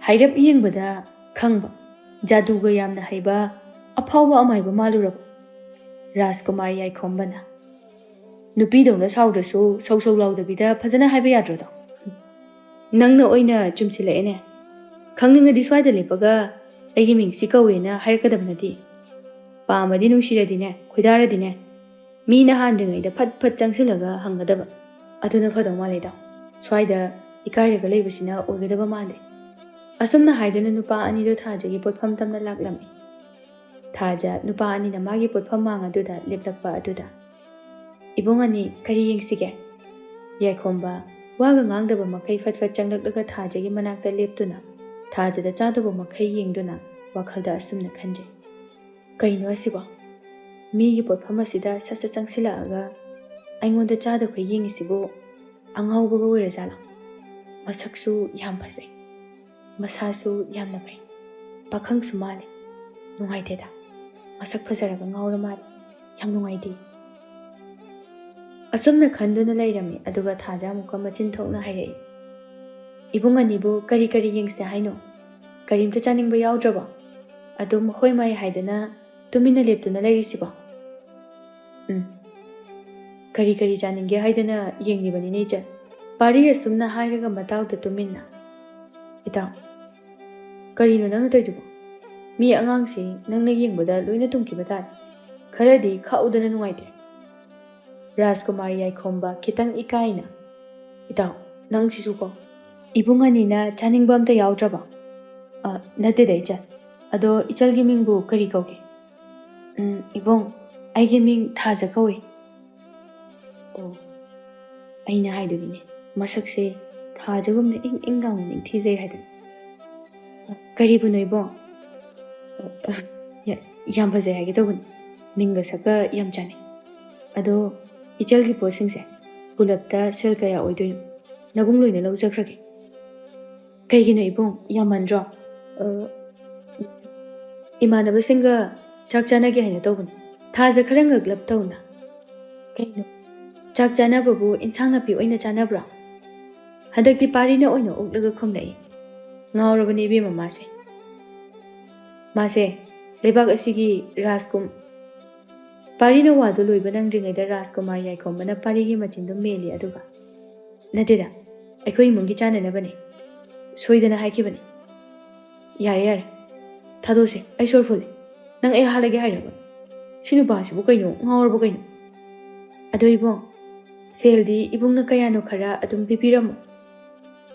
ꯍꯥꯏꯔꯞ ꯌꯦꯡꯕꯗ ꯈꯪꯕ, ꯖꯥꯗꯨꯒ ꯌꯥꯝꯅ ꯍꯩꯕ ꯑꯐꯥꯎꯕ ꯑꯃꯥꯏꯕ ꯃꯥꯜꯂꯨꯔꯕ?" ꯔꯥꯖꯀꯨꯃꯥꯔ ꯌꯥꯏꯈꯣꯝꯕꯅ, "ꯅꯨꯄꯤꯗꯧꯅ ꯁꯥꯎꯗ꯭ꯔꯁꯨ ꯁꯧ ꯁꯧ ꯂꯥꯎꯗꯕꯤꯗ ꯐꯖꯅ ꯍꯥꯏꯕ ꯌꯥꯗ꯭ꯔꯣꯗꯣ? ꯅꯪꯅ ꯑꯣꯏꯅ ꯆꯨꯝꯁꯤꯜꯂꯛꯑꯦꯅꯦ꯫ ꯈꯪꯅꯤꯡꯉꯗꯤ ꯁ꯭ꯋꯥꯏꯗ ꯂꯦꯞꯄꯒ ꯑꯩꯒꯤ ꯃꯤꯡ ꯁꯤ ꯀꯧꯋꯦꯅ ꯍꯥꯏꯔꯛꯀꯗꯕ ꯅꯠꯇꯦ꯫ ꯄꯥꯝꯃꯗꯤ ꯅꯨꯡꯁꯤꯔꯗꯤꯅꯦ, ꯈꯣꯏꯗꯥꯔꯗꯤꯅꯦ, ꯃꯤ ꯅꯍꯥꯟꯗ꯭ꯔꯤꯉꯩꯗ ꯐꯠ ꯐꯠ ꯆꯪꯁꯤꯜꯂꯒ ꯍꯪꯒꯗꯕ꯫ ꯑꯗꯨꯅ ꯐꯗꯧ ꯃꯥꯜꯂꯦꯗ꯫ ꯁ꯭ꯋꯥꯏꯗ ꯏꯀꯥꯏꯔꯒ ꯂꯩꯕꯁꯤꯅ ꯑꯣꯏꯒꯗꯕ ꯃꯥꯟꯗꯦ꯫" ꯑꯁꯨꯝꯅ ꯍꯥꯏꯗꯨꯅ ꯅꯨꯄꯥ ꯑꯅꯤꯗꯣ ꯊꯥꯖꯒꯤ ꯄꯣꯠꯐꯝ ꯇꯝꯅ ꯂꯥꯛꯂꯝꯃꯤ꯫ ꯊꯥꯖ ꯅꯨꯄꯥ ꯑꯅꯤꯅ ꯃꯥꯒꯤ ꯄꯣꯠꯐꯝ ꯃꯥꯡ ꯑꯗꯨꯗ ꯂꯦꯞꯂꯛꯄ ꯑꯗꯨꯗ, "ꯏꯕꯨꯡ ꯑꯅꯤ, ꯀꯔꯤ ꯌꯦꯡꯁꯤꯒꯦ?" ꯌꯥꯏꯈꯣꯝꯕ ꯋꯥꯒ ꯉꯥꯡꯗꯕ ꯃꯈꯩ ꯐꯠ ꯐꯠ ꯆꯪꯂꯛꯂꯒ ꯊꯥꯖꯒꯤ ꯃꯅꯥꯛꯇ ꯂꯦꯞꯇꯨꯅ ꯊꯥꯖꯗ ꯆꯥꯗꯧꯕ ꯃꯈꯩ ꯌꯦꯡꯗꯨꯅ ꯋꯥꯈꯜꯗ ꯑꯁꯨꯝꯅ ꯈꯟꯖꯩ, "ꯀꯩꯅꯣ ꯑꯁꯤꯕꯣ? ꯃꯤꯒꯤ ꯄꯣꯠꯐꯝ ꯑꯁꯤꯗ ꯁꯠ ꯁꯠ ꯆꯪꯁꯤꯜꯂꯛꯑꯒ ꯑꯩꯉꯣꯟꯗ ꯆꯥꯗꯕꯈꯩ ꯌꯦꯡꯉꯤꯁꯤꯕꯨ ꯑꯉꯥꯎꯕꯒ ꯑꯣꯏꯔꯖꯥꯠꯂꯣ? ꯃꯁꯛꯁꯨ ꯌꯥꯝ ꯐꯖꯩ, ꯃꯁꯥꯁꯨ ꯌꯥꯝꯅ ꯐꯩ, ꯄꯥꯈꯪꯁꯨ ꯃꯥꯜꯂꯦ꯫ ꯅꯨꯡꯉꯥꯏꯇꯦꯗ, ꯃꯁꯛ ꯐꯖꯔꯒ ꯉꯥꯎꯔ ꯃꯥꯜꯂꯦ, ꯌꯥꯝ ꯅꯨꯡꯉꯥꯏꯇꯦ꯫" ꯑꯁꯨꯝꯅ ꯈꯟꯗꯨꯅ ꯂꯩꯔꯝꯃꯤ꯫ ꯑꯗꯨꯒ ꯊꯥꯖ ꯑꯃꯨꯛꯀ ꯃꯆꯤꯟ ꯊꯣꯛꯅ ꯍꯥꯏꯔꯛꯏ, "ꯏꯕꯨꯡ ꯑꯅꯤꯕꯨ ꯀꯔꯤ ꯀꯔꯤ ꯌꯦꯡꯁꯦ ꯍꯥꯏꯅꯣ? ꯀꯔꯤꯝꯇ ꯆꯥꯅꯤꯡꯕ ꯌꯥꯎꯗ꯭ꯔꯕꯣ? ꯑꯗꯨꯝ ꯍꯣꯏ ꯃꯥꯏ ꯍꯥꯏꯗꯅ ꯇꯨꯃꯤꯟꯅ ꯂꯦꯞꯇꯨꯅ ꯂꯩꯔꯤꯁꯤꯕꯣ?" "ꯎꯝ, ꯀꯔꯤ ꯀꯔꯤ ꯆꯥꯅꯤꯡꯒꯦ ꯍꯥꯏꯗꯅ ꯌꯦꯡꯂꯤꯕꯅꯤꯅꯦ ꯏꯆꯟ꯫" ꯄꯥꯔꯤ ꯑꯁꯨꯝꯅ ꯍꯥꯏꯔꯒ ꯃꯇꯥꯎꯗ ꯇꯨꯃꯤꯟꯅ, "ꯏꯇꯥꯎ, ꯀꯔꯤꯅꯣ ꯅꯪꯅ ꯇꯧꯔꯤꯗꯨꯕꯣ? ꯃꯤ ꯑꯉꯥꯡꯁꯤ ꯅꯪꯅ ꯌꯦꯡꯕꯗ ꯂꯣꯏꯅ ꯇꯨꯝꯈꯤꯕ ꯇꯥꯔꯦ꯫ ꯈꯔꯗꯤ ꯈꯥꯛꯎꯗꯅ ꯅꯨꯡꯉꯥꯏꯇꯦ꯫" ꯔꯥꯖꯀꯨꯃꯥꯔ ꯌꯥꯏꯈꯣꯝꯕ ꯈꯤꯇꯪ ꯏꯀꯥꯏꯅ, "ꯏꯇꯥꯎ, ꯅꯪꯁꯤꯁꯨꯀꯣ, ꯏꯕꯨꯡ ꯑꯅꯤꯅ ꯆꯥꯅꯤꯡꯕ ꯑꯝꯇ ꯌꯥꯎꯗ꯭ꯔꯕ?" "ꯑ, ꯅꯠꯇꯦꯗ ꯏꯆꯜ, ꯑꯗꯣ ꯏꯆꯜꯒꯤ ꯃꯤꯡꯕꯨ ꯀꯔꯤ ꯀꯧꯒꯦ?" "ꯎꯝ, ꯏꯕꯨꯡ, ꯑꯩꯒꯤ ꯃꯤꯡ ꯊꯥꯖ ꯀꯧꯏ꯫" "ꯑꯣ, ꯑꯩꯅ ꯍꯥꯏꯗꯨꯅꯤꯅꯦ, ꯃꯁꯛꯁꯦ ꯊꯥꯖꯒꯨꯝꯅ ꯏꯪ ꯏꯪ ꯂꯥꯎꯅ ꯅꯤꯡꯊꯤꯖꯩ ꯍꯥꯏꯗꯅ꯫" "ꯀꯔꯤꯕꯨꯅꯣ ꯏꯕꯨꯡ?" "ꯑ, ꯑ, ꯌꯥ-, ꯌꯥꯝ ꯐꯖꯩ ꯍꯥꯏꯒꯦ ꯇꯧꯕꯅꯤ, ꯃꯤꯡꯒ ꯁꯛꯀ ꯌꯥꯝ ꯆꯥꯟꯅꯩ꯫ ꯑꯗꯣ ꯏꯆꯜꯒꯤ ꯄꯣꯠꯁꯤꯡꯁꯦ ꯄꯨꯂꯞꯇ ꯁꯦꯜ ꯀꯌꯥ ꯑꯣꯏꯗꯣꯏꯅꯣ? ꯅꯕꯨꯡ ꯂꯣꯏꯅ ꯂꯧꯖꯈ꯭ꯔꯒꯦ꯫" "ꯀꯩꯒꯤꯅꯣ ꯏꯕꯨꯡ, ꯌꯥꯝꯃꯟꯗ꯭ꯔꯣ?" "ꯑ, ꯏꯃꯥꯟꯅꯕꯁꯤꯡꯒ ꯆꯥꯛ ꯆꯥꯅꯒꯦ ꯍꯥꯏꯅ ꯇꯧꯕꯅꯤ, ꯊꯥꯖ ꯈꯔ ꯉꯛꯂꯞ ꯇꯧꯅ꯫" "ꯀꯩꯅꯣ, ꯆꯥꯛ ꯆꯥꯅꯕꯕꯨ ꯏꯟꯁꯥꯡ ꯅꯥꯄꯤ ꯑꯣꯏꯅ ꯆꯥꯅꯕ꯭ꯔꯣ? ꯍꯟꯗꯛꯇꯤ ꯄꯥꯔꯤꯅ ꯑꯣꯏꯅ ꯑꯣꯛꯂꯒ ꯈꯨꯝꯂꯛꯏ꯫ ꯉꯥꯎꯔꯕꯅꯤ ꯏꯕꯦꯝꯃ ꯃꯥꯁꯦ꯫ ꯃꯥꯁꯦ ꯂꯩꯕꯥꯛ ꯑꯁꯤꯒꯤ ꯔꯥꯖꯀꯨꯝ-" ꯄꯥꯔꯤꯅ ꯋꯥꯗꯨ ꯂꯣꯏꯕ ꯅꯪꯗ꯭ꯔꯤꯉꯩꯗ ꯔꯥꯖꯀꯨꯃꯥꯔ ꯌꯥꯏꯈꯣꯝꯕꯅ ꯄꯥꯔꯤꯒꯤ ꯃꯆꯤꯟꯗꯨ ꯃꯦꯜꯂꯤ, ꯑꯗꯨꯒ, "ꯅꯠꯇꯦꯗ, ꯑꯩꯈꯣꯏ ꯏꯃꯨꯡꯒꯤ ꯆꯥꯅꯅꯕꯅꯦ꯫ ꯁꯣꯏꯗꯅ ꯍꯥꯏꯈꯤꯕꯅꯦ꯫ ꯌꯥꯔꯦ, ꯌꯥꯔꯦ, ꯊꯥꯗꯣꯛꯁꯦ, ꯑꯩ ꯁꯣꯔ ꯐꯨꯜꯂꯦ꯫ ꯅꯪ ꯑꯩ ꯍꯥꯠꯂꯒꯦ ꯍꯥꯏꯔꯕ? ꯁꯤ ꯅꯨꯄꯥꯁꯤꯕꯨ ꯀꯩꯅꯣ, ꯉꯥꯎꯔꯕ ꯀꯩꯅꯣ? ꯑꯗꯣ ꯏꯕꯨꯡ, ꯁꯦꯜꯗꯤ ꯏꯕꯨꯡꯅ ꯀꯌꯥꯅꯣ ꯈꯔ ꯑꯗꯨꯝ ꯄꯤꯕꯤꯔꯝꯃꯣ꯫"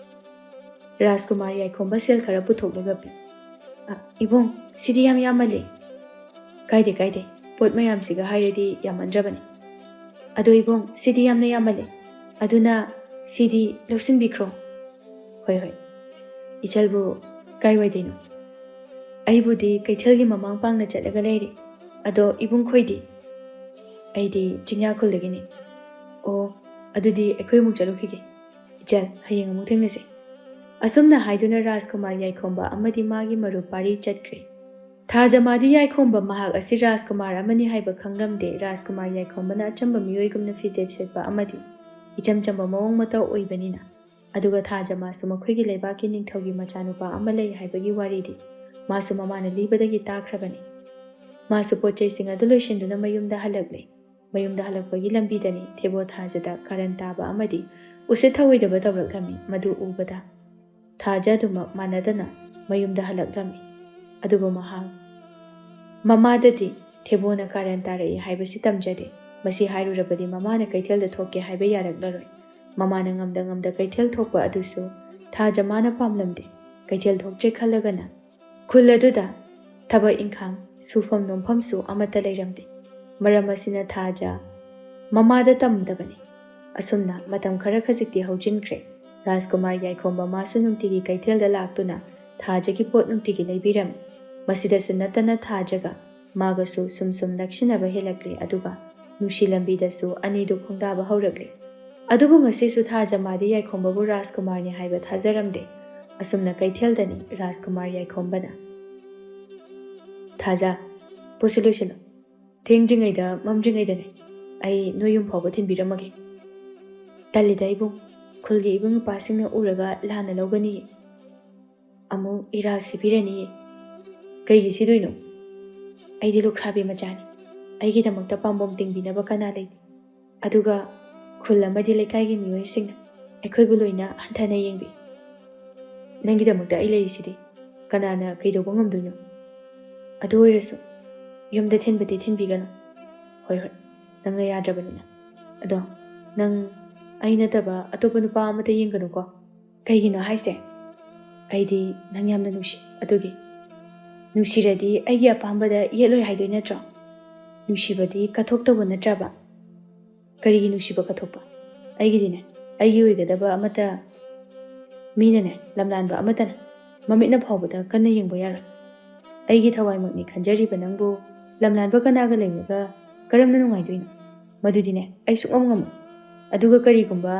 ꯔꯥꯖꯀꯨꯃꯥꯔ ꯌꯥꯏꯈꯣꯝꯕ ꯁꯦꯜ ꯈꯔ ꯄꯨꯊꯣꯛꯂꯒ ꯄꯤ꯫ "ꯑ, ꯏꯕꯨꯡ, ꯁꯤꯗꯤ ꯌꯥꯝ ꯌꯥꯝꯃꯜꯂꯦ꯫" "ꯀꯥꯏꯗꯦ, ꯀꯥꯏꯗꯦ, ꯄꯣꯠ ꯃꯌꯥꯝꯁꯤꯒ ꯍꯥꯏꯔꯗꯤ ꯌꯥꯝꯃꯟꯗ꯭ꯔꯕꯅꯤ꯫ ꯑꯗꯣ ꯏꯕꯨꯡ, ꯁꯤꯗꯤ ꯌꯥꯝꯅ ꯌꯥꯝꯃꯜꯂꯦ, ꯑꯗꯨꯅ ꯁꯤꯗꯤ ꯂꯧꯁꯤꯟꯕꯤꯈ꯭ꯔꯣ꯫" "ꯍꯣꯏ, ꯍꯣꯏ꯫ ꯏꯆꯜꯕꯨ ꯀꯥꯏꯋꯥꯏꯗꯩꯅꯣ?" "ꯑꯩꯕꯨꯗꯤ ꯀꯩꯊꯦꯜꯒꯤ ꯃꯃꯥꯡ ꯄꯥꯡꯅ ꯆꯠꯂꯒ ꯂꯩꯔꯦ꯫ ꯑꯗꯣ ꯏꯕꯨꯡ ꯈꯣꯏꯗꯤ?" "ꯑꯩꯗꯤ ꯆꯤꯡꯌꯥꯈꯨꯜꯗꯒꯤꯅꯤ꯫" "ꯑꯣ, ꯑꯗꯨꯗꯤ ꯑꯩꯈꯣꯏ ꯑꯃꯨꯛ ꯆꯠꯂꯨꯈꯤꯒꯦ꯫ ꯏꯆꯜ, ꯍꯌꯦꯡ ꯑꯃꯨꯛ ꯊꯦꯡꯅꯁꯦ꯫ ꯑꯁꯨꯝꯅ ꯍꯥꯏꯗꯨꯅ ꯔꯥꯖꯀꯨꯃꯥꯔ ꯌꯥꯏꯈꯣꯝꯕ ꯑꯃꯗꯤ ꯃꯥꯒꯤ ꯃꯔꯨꯞ ꯄꯥꯔꯤ ꯆꯠꯈ꯭ꯔꯦ꯫ ꯊꯥꯖꯃꯥꯗꯤ ꯌꯥꯏꯈꯣꯝꯕ ꯃꯍꯥꯛ ꯑꯁꯤ ꯔꯥꯖꯀꯨꯃꯥꯔ ꯑꯃꯅꯤ ꯍꯥꯏꯕ ꯈꯪꯂꯝꯗꯦ꯫ ꯔꯥꯖꯀꯨꯃꯥꯔ ꯌꯥꯏꯈꯣꯝꯕꯅ ꯑꯆꯝꯕ ꯃꯤꯑꯣꯏꯒꯨꯝꯅ ꯐꯤꯖꯦꯠ ꯁꯦꯠꯄ ꯑꯃꯗꯤ ꯏꯆꯝ ꯆꯝꯕ ꯃꯑꯣꯡ ꯃꯇꯧ ꯑꯣꯏꯕꯅꯤꯅ꯫ ꯑꯗꯨꯒ ꯊꯥꯖꯃꯥꯁꯨ ꯃꯈꯣꯏꯒꯤ ꯂꯩꯕꯥꯛꯀꯤ ꯅꯤꯡꯊꯧꯒꯤ ꯃꯆꯥꯅꯨꯄꯥ ꯑꯃ ꯂꯩ ꯍꯥꯏꯕꯒꯤ ꯋꯥꯔꯤꯗꯤ ꯃꯥꯁꯨ ꯃꯃꯥꯅ ꯂꯤꯕꯗꯒꯤ ꯇꯥꯈ꯭ꯔꯕꯅꯤ꯫ ꯃꯥꯁꯨ ꯄꯣꯠ ꯆꯩꯁꯤꯡ ꯑꯗꯨ ꯂꯣꯏꯁꯤꯟꯗꯨꯅ ꯃꯌꯨꯝꯗ ꯍꯜꯂꯛꯂꯦ꯫ ꯃꯌꯨꯝꯗ ꯍꯜꯂꯛꯄꯒꯤ ꯂꯝꯕꯤꯗꯅꯤ ꯊꯦꯕꯣ ꯊꯥꯖꯗ ꯀꯥꯔꯟ ꯇꯥꯕ ꯑꯃꯗꯤ ꯎꯁꯤꯠ ꯊꯑꯣꯏꯗꯕ ꯇꯧꯔꯛꯂꯝꯃꯤ꯫ ꯃꯗꯨ ꯎꯕꯗ ꯊꯥꯖ ꯑꯗꯨꯃꯛ ꯃꯥꯟꯅꯗꯅ ꯃꯌꯨꯝꯗ ꯍꯜꯂꯛꯂꯝꯃꯤ꯫ ꯑꯗꯨꯕꯨ ꯃꯍꯥꯛ ꯃꯃꯥꯗꯗꯤ ꯊꯦꯕꯣꯅ ꯀꯥꯔꯟ ꯇꯥꯔꯛꯏ ꯍꯥꯏꯕꯁꯤ ꯇꯝꯖꯗꯦ꯫ ꯃꯁꯤ ꯍꯥꯏꯔꯨꯔꯕꯗꯤ ꯃꯃꯥꯅ ꯀꯩꯊꯦꯜꯗ ꯊꯣꯛꯀꯦ ꯍꯥꯏꯕ ꯌꯥꯔꯛꯂꯔꯣꯏ꯫ ꯃꯃꯥꯅ ꯉꯝꯗ ꯉꯝꯗ ꯀꯩꯊꯦꯜ ꯊꯣꯛꯄ ꯑꯗꯨꯁꯨ ꯊꯥꯖ ꯃꯥꯅ ꯄꯥꯝꯂꯝꯗꯦ꯫ ꯀꯩꯊꯦꯜ ꯊꯣꯛꯇ꯭ꯔꯦ ꯈꯜꯂꯒꯅ ꯈꯨꯜ ꯑꯗꯨꯗ ꯊꯕꯛ ꯏꯪꯈꯥꯡ, ꯁꯨꯐꯝ ꯅꯣꯝꯐꯝꯁꯨ ꯑꯃꯠꯇ ꯂꯩꯔꯝꯗꯦ꯫ ꯃꯔꯝ ꯑꯁꯤꯅ ꯊꯥꯖ ꯃꯃꯥꯗ ꯇꯝꯗꯕꯅꯤ꯫ ꯑꯁꯨꯝꯅ ꯃꯇꯝ ꯈꯔ ꯈꯖꯤꯛꯇꯤ ꯍꯧꯖꯤꯟꯈ꯭ꯔꯦ꯫ ꯔꯥꯖꯀꯨꯃꯥꯔ ꯌꯥꯏꯈꯣꯝꯕ ꯃꯥꯁꯨ ꯅꯨꯡꯇꯤꯒꯤ ꯀꯩꯊꯦꯜꯗ ꯂꯥꯛꯇꯨꯅ ꯊꯥꯖꯒꯤ ꯄꯣꯠ ꯅꯨꯡꯇꯤꯒꯤ ꯂꯩꯕꯤꯔꯝꯃꯤ꯫ ꯃꯁꯤꯗꯁꯨ ꯅꯠꯇꯅ ꯊꯥꯖꯒ ꯃꯥꯒꯁꯨ ꯁꯨꯝ ꯁꯨꯝ ꯅꯛꯁꯤꯟꯅꯕ ꯍꯦꯜꯂꯛꯂꯦ, ꯑꯗꯨꯒ ꯅꯨꯡꯁꯤ ꯂꯝꯕꯤꯗꯁꯨ ꯑꯅꯤꯗꯨ ꯈꯣꯡꯗꯥꯕ ꯍꯧꯔꯛꯂꯦ꯫ ꯑꯗꯨꯕꯨ ꯉꯁꯤꯁꯨ ꯊꯥꯖ ꯃꯥꯗꯤ ꯌꯥꯏꯈꯣꯝꯕꯕꯨ ꯔꯥꯖꯀꯨꯃꯥꯔꯅꯤ ꯍꯥꯏꯕ ꯊꯥꯖꯔꯝꯗꯦ꯫ ꯑꯁꯨꯝꯅ ꯀꯩꯊꯦꯜꯗꯅꯤ ꯔꯥꯖꯀꯨꯃꯥꯔ ꯌꯥꯏꯈꯣꯝꯕꯅ꯫ "ꯊꯥꯖ, ꯄꯣꯠꯁꯤ ꯂꯣꯏꯁꯤꯜꯂꯣ꯫ ꯊꯦꯡꯗ꯭ꯔꯤꯉꯩꯗ, ꯃꯝꯗ꯭ꯔꯤꯉꯩꯗꯅꯦ ꯑꯩ ꯅꯣꯏ ꯌꯨꯝ ꯐꯥꯎꯕ ꯊꯤꯟꯕꯤꯔꯝꯃꯒꯦ꯫ ꯇꯜꯂꯤꯗ ꯏꯕꯨꯡ, ꯈꯨꯜꯒꯤ ꯏꯕꯨꯡ ꯏꯄꯥꯁꯤꯡꯅ ꯎꯔꯒ ꯂꯥꯟꯅ ꯂꯧꯒꯅꯤ꯫ ꯑꯃꯨꯛ ꯏꯔꯥꯜ ꯁꯤꯕꯤꯔꯅꯤ꯫" "ꯀꯩꯒꯤ ꯁꯤꯗꯣꯏꯅꯣ? ꯑꯩꯗꯤ ꯂꯨꯈ꯭ꯔꯥꯕꯤ ꯃꯆꯥꯅꯤ꯫ ꯑꯩꯒꯤꯗꯃꯛꯇ ꯄꯥꯝꯕꯣꯝ ꯇꯤꯡꯕꯤꯅꯕ ꯀꯅꯥ ꯂꯩ? ꯑꯗꯨꯒ ꯈꯨꯜ ꯑꯃꯗꯤ ꯂꯩꯀꯥꯏꯒꯤ ꯃꯤꯑꯣꯏꯁꯤꯡꯅ ꯑꯩꯈꯣꯏꯕꯨ ꯂꯣꯏꯅ ꯍꯟꯊꯅ ꯌꯦꯡꯕꯤ꯫ ꯅꯪꯒꯤꯗꯃꯛꯇ ꯑꯩ ꯂꯩꯔꯤꯁꯤꯗꯤ꯫ ꯀꯅꯥꯅ ꯀꯩꯗꯧꯕ ꯉꯝꯗꯣꯏꯅꯣ? ꯑꯗꯨ ꯑꯣꯏꯔꯁꯨ ꯌꯨꯝꯗ ꯊꯤꯟꯕꯗꯤ ꯊꯤꯟꯕꯤꯒꯅꯨ꯫" "ꯍꯣꯏ, ꯍꯣꯏ, ꯅꯪꯅ ꯌꯥꯗ꯭ꯔꯕꯅꯤꯅ꯫ ꯑꯗꯣ ꯅꯪ ꯑꯩ ꯅꯠꯇꯕ ꯑꯇꯣꯞꯄ ꯅꯨꯄꯥ ꯑꯃꯠꯇ ꯌꯦꯡꯒꯅꯨꯀꯣ꯫" "ꯀꯩꯒꯤꯅꯣ ꯍꯥꯏꯁꯦ?" "ꯑꯩꯗꯤ ꯅꯪ ꯌꯥꯝꯅ ꯅꯨꯡꯁꯤ, ꯑꯗꯨꯒꯤ꯫" "ꯅꯨꯡꯁꯤꯔꯗꯤ ꯑꯩꯒꯤ ꯑꯄꯥꯝꯕꯗ ꯌꯦꯠꯂꯣꯏ ꯍꯥꯏꯗꯣꯏ ꯅꯠꯇ꯭ꯔꯣ? ꯅꯨꯡꯁꯤꯕꯗꯤ ꯀꯠꯊꯣꯛꯇꯧꯕ ꯅꯠꯇ꯭ꯔꯕ?" "ꯀꯔꯤꯒꯤ ꯅꯨꯡꯁꯤꯕ ꯀꯠꯊꯣꯛꯄ? ꯑꯩꯒꯤꯗꯤꯅꯦ, ꯑꯩꯒꯤ ꯑꯣꯏꯒꯗꯕ ꯑꯃꯠꯇ, ꯃꯤꯅꯅꯦ, ꯂꯝꯂꯥꯟꯕ ꯑꯃꯠꯇꯅ ꯃꯃꯤꯠꯅ ꯐꯥꯎꯕꯗ ꯀꯟꯅ ꯌꯦꯡꯕ ꯌꯥꯔꯣꯏ꯫ ꯑꯩꯒꯤ ꯊꯋꯥꯏꯃꯛꯅꯤ ꯈꯟꯖꯔꯤꯕ ꯅꯪꯕꯨ ꯂꯝꯂꯥꯟꯕ ꯀꯅꯥꯒ ꯂꯩꯔꯒ ꯀꯔꯝꯅ ꯅꯨꯡꯉꯥꯏꯗꯣꯏꯅꯣ? ꯃꯗꯨꯗꯤꯅꯦ, ꯑꯩ ꯁꯨꯡꯉꯝ ꯉꯝꯃꯣꯏ꯫ ꯑꯗꯨꯒ ꯀꯔꯤꯒꯨꯝꯕ